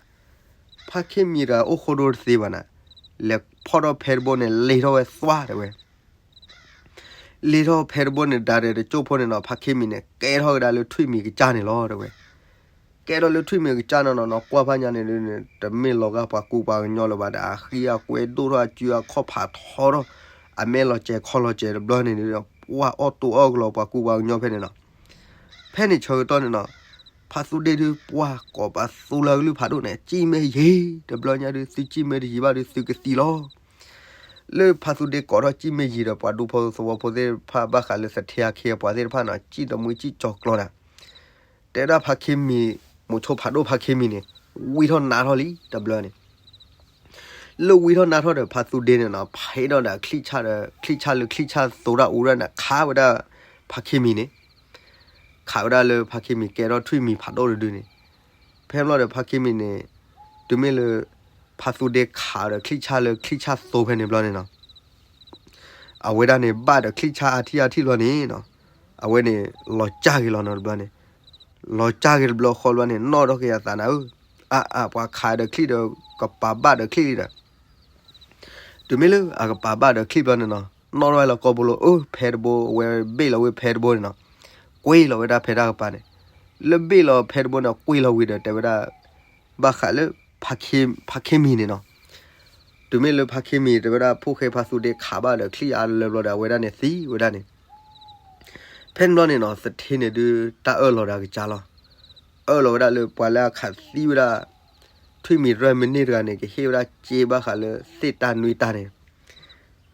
ဖါခ့မံၤတဂၤအိၣ်ဃိဒိတသ့ဘၣ်နၤ, လဲၤဖီၣ်ထီၣ်ဖဲတဘိန့ၣ် လ့ၤထီၣ်ဝဲသွါ တဲဝဲ လ့ၤထီၣ်ဖဲတဘိန့ၣ်ဒၣ်ဒီးတကၠိၢ်ဖိန့ၣ်နီၤ, ဖါခ့မံၤန့ၣ် ကဲထီၣ်ကဒါလၢထွံၣ်မံၤကစၢ်န့ၣ်လီၤ တဲဝဲ. ကဲထီၣ်လၢထွံၣ်မံၤကစၢ်န့ၣ်နီၤ, နကွၢ်ဖးညါန့ၣ်ဒုးန့ၣ် တမ့ၢ်လီၤဂာ်ပှၤကူပှၤကညီလၢၤဘၣ်ဒီး အဃံအကွဲဒိၣ်ထီၣ်အစုအခီၣ်ဖးထီထီၣ်, အမဲာ်လီၤစဲၤခီၣ်လီၤစဲၤတဘျီန့ၣ်ဒုး ပှၢ်အီၣ်တူအီၣ်ကလီၤပှၤကူပှၤကညီဖဲန့ၣ်နီၤ. ဖဲန့ၣ်ဆၢကတီၢ်န့ၣ်နီၤ, ဖါသူဒ့ဒုး ပှၢ်ကိးပသူလၢကလုၢ်ဖးဒိၣ်န့ၣ် စံၣ်မ့ၢ်ယံၤ, တဘျီညါဒုး သုစံၣ်မ့ၢ်တယံၤဘၣ်ဒုး သုကသံလီၤ လၢဖါသူဒ့ကိးထီၣ်စံၣ်မ့ၢ်ယံၤဒီး ပှၤဒူဖိသဝီဖိသ့ၣ်တဖၣ်ဘၣ်ဃးလၢသထ့အခ့အပှၤသ့ၣ်တဖၣ်နီၤ စံၣ်တမှံစံၣ်ကၠီၤကျီၤနၤ, တဲဝဲဒၣ်ဖါခ့မံၤ, မိၤဆိဖးဒိၣ်ဖါခ့မံၤန့ၣ် ဝံထီၣ်နါထီၣ်လံတဘျီန့ၣ်, လၢဝံထီၣ်နါထီၣ်ဒီး ဖးဟ့ၣ်ထီၣ်ဒီးချံၣ်ဆၣ်ဒီး ချံၣ်ဆၣ်လၢချံၣ်ဆၣ်သိတၢ်အူဒၣ်န့ၣ် ခးဝဲဒၣ်ဖါခ့မံၤန့ၣ်, ခးဝဲဒၣ်လၢဖါခ့မံၤကဲထီၣ်ထွံၣ်မံၤဖးဒိၣ်တဒုန့ၣ်, ဖဲဘျီဒီးဖါခ့မံၤန့ၣ်, တုၤမ့ၢ်လၢ ဖါသူဒ့ခးဒီးချံၣ်ဆၣ်လၢချံၣ်ဆၣ်သိဖဲန့ၣ်ဘျီန့ၣ်နီၤ အဝဲဒၣ်န့ၣ်ဘၣ်ဒီးချံၣ်ဆၣ်အါထံၣ်အါထံၣ်ဘျီန့ၣ်နီၤ, အဝဲန့ၣ် လီၤစၢ်က့ၤလီၤနီၤတဘျီန့ၣ်, လီၤစၢ်က့ၤတဘျီဃီဘျီန့ၣ် နီၣ်ထီၣ်က့ၤအသးနၤဧၢ, အါအါ ပှၤခးဒီးချံၣ်ဒီး ကပာ်ဘၣ်ဒီးချံၣ်လံဒီး, တုၤမ့ၢ်လၢအကပာ်ဘၣ်ဒီးချံၣ်ဘျီန့ၣ်နီၤ နီၣ်ထီၣ်ဝဲလီၤကိာ်ဘိလိၤ အၢ ဖဲတဘိ အဝဲဘ့ၣ်လီၤဝဲဖဲတဘိန့ၣ်နီၤ, ကွ့လီၤဝဲဒၣ်ဖဲတၢ်ကပၤန့ၣ်, လၢဘ့ၣ်လီၤဖဲတဘိန့ၣ် ကွ့လီၤဝံၤဒီး တဲဝဲဒၣ် ဘၣ်ဃးလၢ ဖါခ့မံၤန့ၣ်နီၤ, တုၤမ့ၢ်လၢဖါခ့မံၤ တဲဝဲဒၣ် ဖိၣ်ဃဲဖါသူဒ့ခးဘၣ်ဒီး ချံၣ်အါလၢဘျီဒီး အဝဲဒၣ်န့ၣ်သံဝဲဒၣ်န့ၣ်, ဖဲန့ၣ်ဘျီန့ၣ်နီၤ သထ့န့ၣ်ဒုး တၢ်အၢၣ်လီၤဒီးအကစၢ်လီၤ, အၢၣ်လီၤဝဲဒၣ်လၢပှၤလၢအခးသံဝဲဒၣ် ထွံၣ်မံၤရဲၣ်မံၤန့ၢ်တဂၤန့ၣ် ကဟ့ၣ်ဝဲဒၣ်စ့ဘၣ်ဃးလၢသ့ၣ်တၢ်နွံတၢ်န့ၣ်,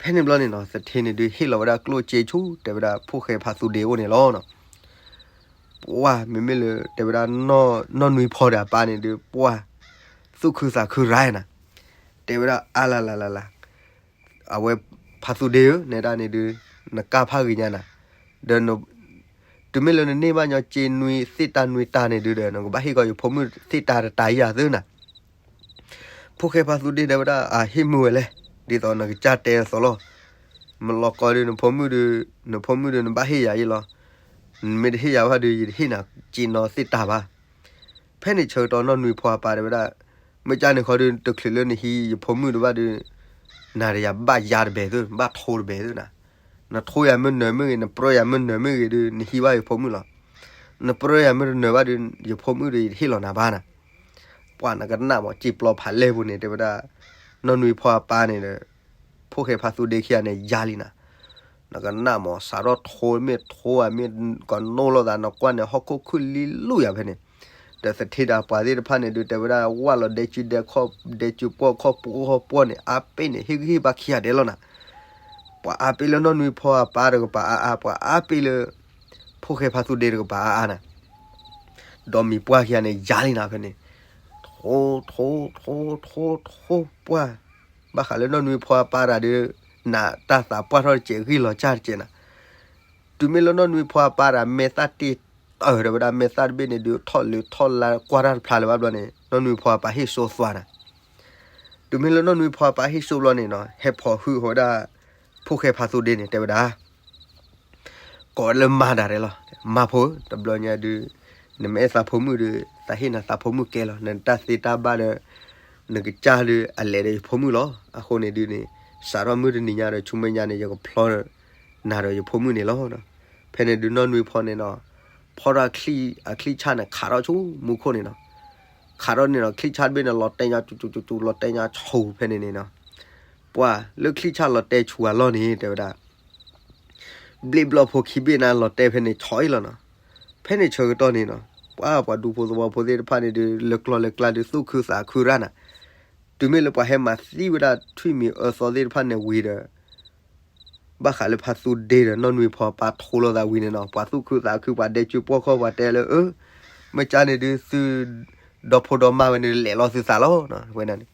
ဖဲန့ၣ်ဘျီန့ၣ်နီၤ သထ့န့ၣ်ဒုး ဟ့ၣ်လီၤဝဲဒၣ်ကျိၣ်စ့ဆူ တဲဝဲဒၣ် ဖိၣ်ဃဲဖါသူဒ့အိၣ်န့ၣ်လီၤနီၤ, ပှၢ် မ့မ့ၢ်လၢ တဲဝဲဒၣ် နီၢ်နွံဖီဒီးအပၢ်န့ၣ်ဒုး ပှၢ် သူၣ်ခုသးခုရၤနၤ, တဲဝဲဒၣ် အါလၢ်လၢ်လၢ်လၢ်, အဝဲ ဖါသူဒ့ဧၢ နဲဒၣ်န့ၣ်ဒုး နကၢ်ဖးဂ့ၤညါနၤ, ဒီး တုၤမ့ၢ်လၢနန့ၢ်ဘၣ်ညီစ့နွံ သ့ၣ်တၢ်နွံတၢ်န့ၣ်ဒုးဒီး နကဘၣ်ဟ့ၣ်ကီးယဖိမုၣ်သ့ၣ်တၢ်တတၢ်ယၤသ့နၤ, ဖိၣ်ဃဲဖါသူဒ့တဲဝဲဒၣ် အဟ့ၣ်မုာ်ဝဲလဲၣ်, ဒ်သိးနကစၢ်တဲအသိးလီၤ, မလီၤကီဒုး နဖိမုၣ်ဒုး နဖိမုၣ်ဒုး နဘၣ်ဟ့ၣ်ယၤအံၤလီၤ, နမ့ၢ်တဟ့ၣ်ယၤဘၣ်ဒုး ယတဟ့ၣ်နၤစ့နီသ့ၣ်တၢ်ဘၣ်, ဖဲန့ၣ်ဆၢကတီၢ်နီၢ်နွံဖီအပၢ်တဲဝဲဒၣ်, မ့ၢ်ကန့ၣ်ဃီဒုး တချုးလၢနဟံးယဖိမုၣ်တဘၣ်ဒုး, နၤဒီးယၤဘၣ်ယၤတဘဲၣ်သ့ နဘၣ်ထိတဘဲၣ်သ့နၤ, နထိယၤမ့ၢ်နၢၤမ့ၢ်ဂ့ၤ နပြၢယၤမ့ၢ်နၢၤမ့ၢ်ဂ့ၤဒုး နဟံးဘၣ်ယဖိမုၣ်လီၤ, နပြၢယၤမ့ၢ်တနၢၤဘၣ်ဒုး ယဖိမုၣ်ဒီးယတဟ့ၣ်လီၤနၤဘၣ်နၤ, ပှၤနကနၣ်မး စ့ပျီဖးလဲၢ်ပူၤန့ၣ် တဲဝဲဒၣ်, နီၢ်နွံဖီအပၢ်န့ၣ်ဒီး ဖိၣ်ဃဲဖါသူဒ့ခံဂၤန့ၣ် ယၤလံနၤ, နကနၣ်မး စးထီၣ်ထိမ့ၢ်ထိဧါမ့ၢ်ကနိၣ်လိာ်သး နကွၢ်န့ၣ် ဟီၣ်ခိၣ်ခုၣ်လံလူၤယၤဖဲန့ၣ်, ဒီးသထ့ဒီးပှၤသ့ၣ်တဖၣ်န့ၣ်ဒုး တဲဝဲဒၣ် ဝၢ်လီၤဒဲစုဒဲခီၣ် ဒဲစုပှီၢ်ခီၣ်ပှီၢ်ခီၣ်ပှီၢ်န့ၣ် အါပ့ၢ်န့ၣ် ဟ့ၣ်ဂံၢ်ဟ့ၣ်ဘါခံဂၤဒဲးလီၤနၤ, ပှၤအါပ့ၢ်လၢနီၢ်နွံဖီအပၢ်တကပၤအါအါ ပှၤအါပ့ၢ်လၢ ဖိၣ်ဃဲဖါသူဒ့တကပၤအါအါနၤ, ဒီးမံၤပှၢ်ခံဂၤန့ၣ် ယၤလံနၤဖဲန့ၣ်, ထိ ထိ ထိ ထိ ထိ ပှၢ်, ဘၣ်ဃးလၢနီၢ်နွံဖီအပၢ်တၢ်ဒီး နတၢ်သးပှၢ်ထီၣ်တစဲး ဂံၢ်လီၤစၢ်တစဲးနၤ, တုၤမ့ၢ်လၢနီၢ်နွံဖီအပၢ်တၢ် မဲာ်သၣ်တ့ၢ်တၢၢ်ဒီးဝဲဒၣ် မဲာ်သၣ်တဘ့ၣ်န့ၣ်ဒုး ထီၣ်လၢထီၣ်လၢ ကွၢ်တၢ်တဖျါလၢၤဘၣ်ဘျီန့ၣ် နီၢ်နွံဖီအပၢ်ဟ့ၣ်စိသွါနၤ, တုၤမ့ၢ်လၢနီၢ်နွံဖီအပၢ်ဟ့ၣ်စိဘျီန့ၣ်နီၤ ဟဲဖိးဟုၣ်ဃီၤဝဲဒၣ် ဖိၣ်ဃဲဖါသူဒ့န့ၣ် တဲဝဲဒၣ် ကိးလၢမါဒၣ်တဲလီၤ, မါဖိဧၢ, တဘျီညါဒုး နမ့ၢ်အဲၣ်သးဖိမုၣ်ဒီး သးဟ့ၣ်နၤသးဖိမုၣ်ကဲလီၤ, နတၢ်သ့တၢ်ဘၣ်ဒီး နကစၢ်ဒုးအလဲၤဒီးယဖိမုၣ်လီၤ, အဃိန့ၣ်ဒုးန့ၣ် စးထီၣ်မုၢ်တနံၤညါဒီး ဆူမဲာ်ညါန့ၣ် ယကဖျီနၤဒီးယဖိမုၣ်န့ၣ်လီၤ. ဖဲန့ၣ်ဒုးနီၢ်နွံဖီန့ၣ်နီၤ ဖီထီၣ်အချံၣ်ဆၣ်န့ၣ် ခးထီၣ်ဆူမူခိၣ်န့ၣ်နီၤ, ခးထီၣ်န့ၣ်နီၤ ချံၣ်ဆၣ်တဘ့ၣ်န့ၣ် လီၤတဲာ်ညါ စူၤစူၤစူၤ လီၤတဲာ်ညါဆူၤဖဲန့ၣ်န့ၣ်နီၤ, ပှၢ်လၢချံၣ်ဆၣ်လီၤတဲာ်ဆူၤအလီၢ်န့ၣ် တဲဝဲဒၣ် ဘျ့ၣ်ဘျီၣ်ဖိခံဘ့ၣ်န့ၣ် လီၤတဲာ်ဖဲန့ၣ်ဆီအံၤလီၤနီၤ, ဖဲန့ၣ်ဆၢကတီၢ်န့ၣ်နီၤ ပှၢ်ပှၤဒူဖိသဝီဖိသ့ၣ်တဖၣ်န့ၣ်ဒုး လၢကျီၢ်လၢကျါဒုး သူၣ်ခုသးခုရၣ်နၤ, တုၤမ့ၢ်လၢပှၤဟဲမၤသံဝဲဒၣ်ထွံၣ်မံၤအၢသီသ့ၣ်တဖၣ်န့ၣ်ဝံၤဒီး ဘၣ်ဃးလၢဖါသူဒ့ဒီးနီၢ်နွံဖီအပၢ်ထိလိာ်သးဝံၤန့ၣ်နီၤ ပှၤသူၣ်ခုသးခု ပှၤဒဲကၠိပှီၢ်ခီၣ် ပှၤတဲလၢ အၢ မ့ၢ်ကၢ်န့ၣ်ဒုး သုဒီဖိဒီမါဝဲန့ၣ် လဲၤလီၤသုသးလီၤ ဝဲဒၣ်န့ၣ်,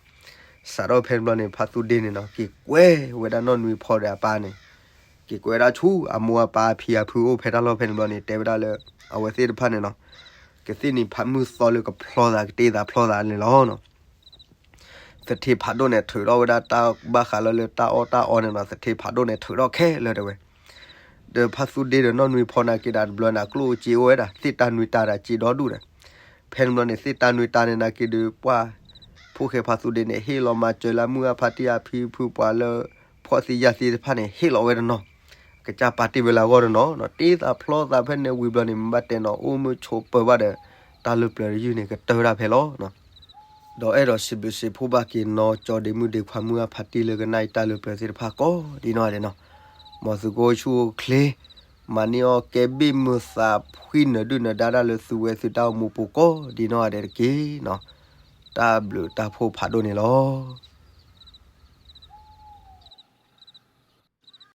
စးထီၣ်ဖဲန့ၣ်ဘျီန့ၣ် ဖါသူဒ့န့ၣ်နီၤ က့ၤကွဲဝဲဒၣ်နီၢ်နွံဖီဒီးအပၢ်န့ၣ်, က့ၤကွဲဝဲဒၣ်ဆူအမိၢ်အပၢ်အဖံအဖုအိၣ်ဖဲတၢ်လီၢ်ဖဲန့ၣ်ဘျီန့ၣ် တဲဝဲဒၣ်လၢ အဝဲသ့ၣ်တဖၣ်န့ၣ်နီၤ ကသ့ၣ်နံၤဖးမုၢ်သီလၢကဖျီသးကတ့သးဖျီသးန့ၣ်လီၤ. သထ့ဖးဒိၣ်န့ၣ် ထုးထီၣ်ဝဲဒၣ်တၢ်ဘၣ်ဃးလၢလၢတၢ်အီၣ်တၢ်အီန့ၣ်နီၤ သထ့ဖးဒိၣ်န့ၣ် ထုးထီၣ်ခဲလၢာ်တဲဝဲ, ဒီးဖါသူဒ့ဒီးနီၢ်နွံဖီန့ၣ်က့ၤဒၣ်တဘျီန့ၣ် အကျိၣ်အစ့အိၣ်ဝဲဒၣ် သ့ၣ်တၢ်နွံတၢ်ဒၣ်စ့ဒီဒူၣ်ဒီး, ဖဲန့ၣ်ဘျီန့ၣ်သ့ၣ်တၢ်နွံတၢ်န့ၣ်နာ်က့ဒုးပှၢ် ဖိၣ်ဃဲဖါသူဒ့န့ၣ် ဟ့ၣ်လီၤမၤစၢၤလၢမုၢ်အဖါတံၢ်အဖံဖုပှၤလၢ ဖှီၣ်သံယာ်သံသ့ၣ်တဖၣ်န့ၣ် ဟ့ၣ်လီၤဝဲတနီၤ, ကစၢ်ပာ်တ့ၢ်ဝဲလၢအဂီၢ်တနီၤနီၤ တ့သးဖျီသးဖဲန့ၣ်ဝံၤဘျီန့ၣ် မ့ၢ်ဘၣ်တဲနီၤ အိၣ်မုာ်ဆိးပၢၤဘၣ်ဒီး တၢ်လၢပျၢၤတယုၢ်န့ၣ် ကတၢၢ်ဒၣ်ဖဲလီၤ. ဒီးအဲၣ်ဒိးစံးဘျုးစံးဖှိၣ်ဘၣ်က့ၤနီၤ ကၠီဒ့မုၣ်ဒ့ခွါမုၢ်အဖါတံၢ်လၢကနၣ်အံၤတၢ်လၢပျၢၤသ့ၣ်တဖၣ်ကိးဒ်နီၢ်ဂၤဒဲးနီၤ, မ်သုကအိၣ်ဆူၣ်အိၣ်ချ့ မၤန့ၢ်အီၣ်ကဲဘ့ၣ်မုာ်သးဖှံနၢၤဒုၣ်နၢၤဒါတၢ်လၢသုဝဲသုတၢ်အိၣ်မူပူၤကိးဒ်နီၢ်ဂၤဒဲးတက့ၢ်နီၤ, တၢ်ဘျုးတၢ်ဖှိၣ်ဖးဒိၣ်န့ၣ်လီၤ.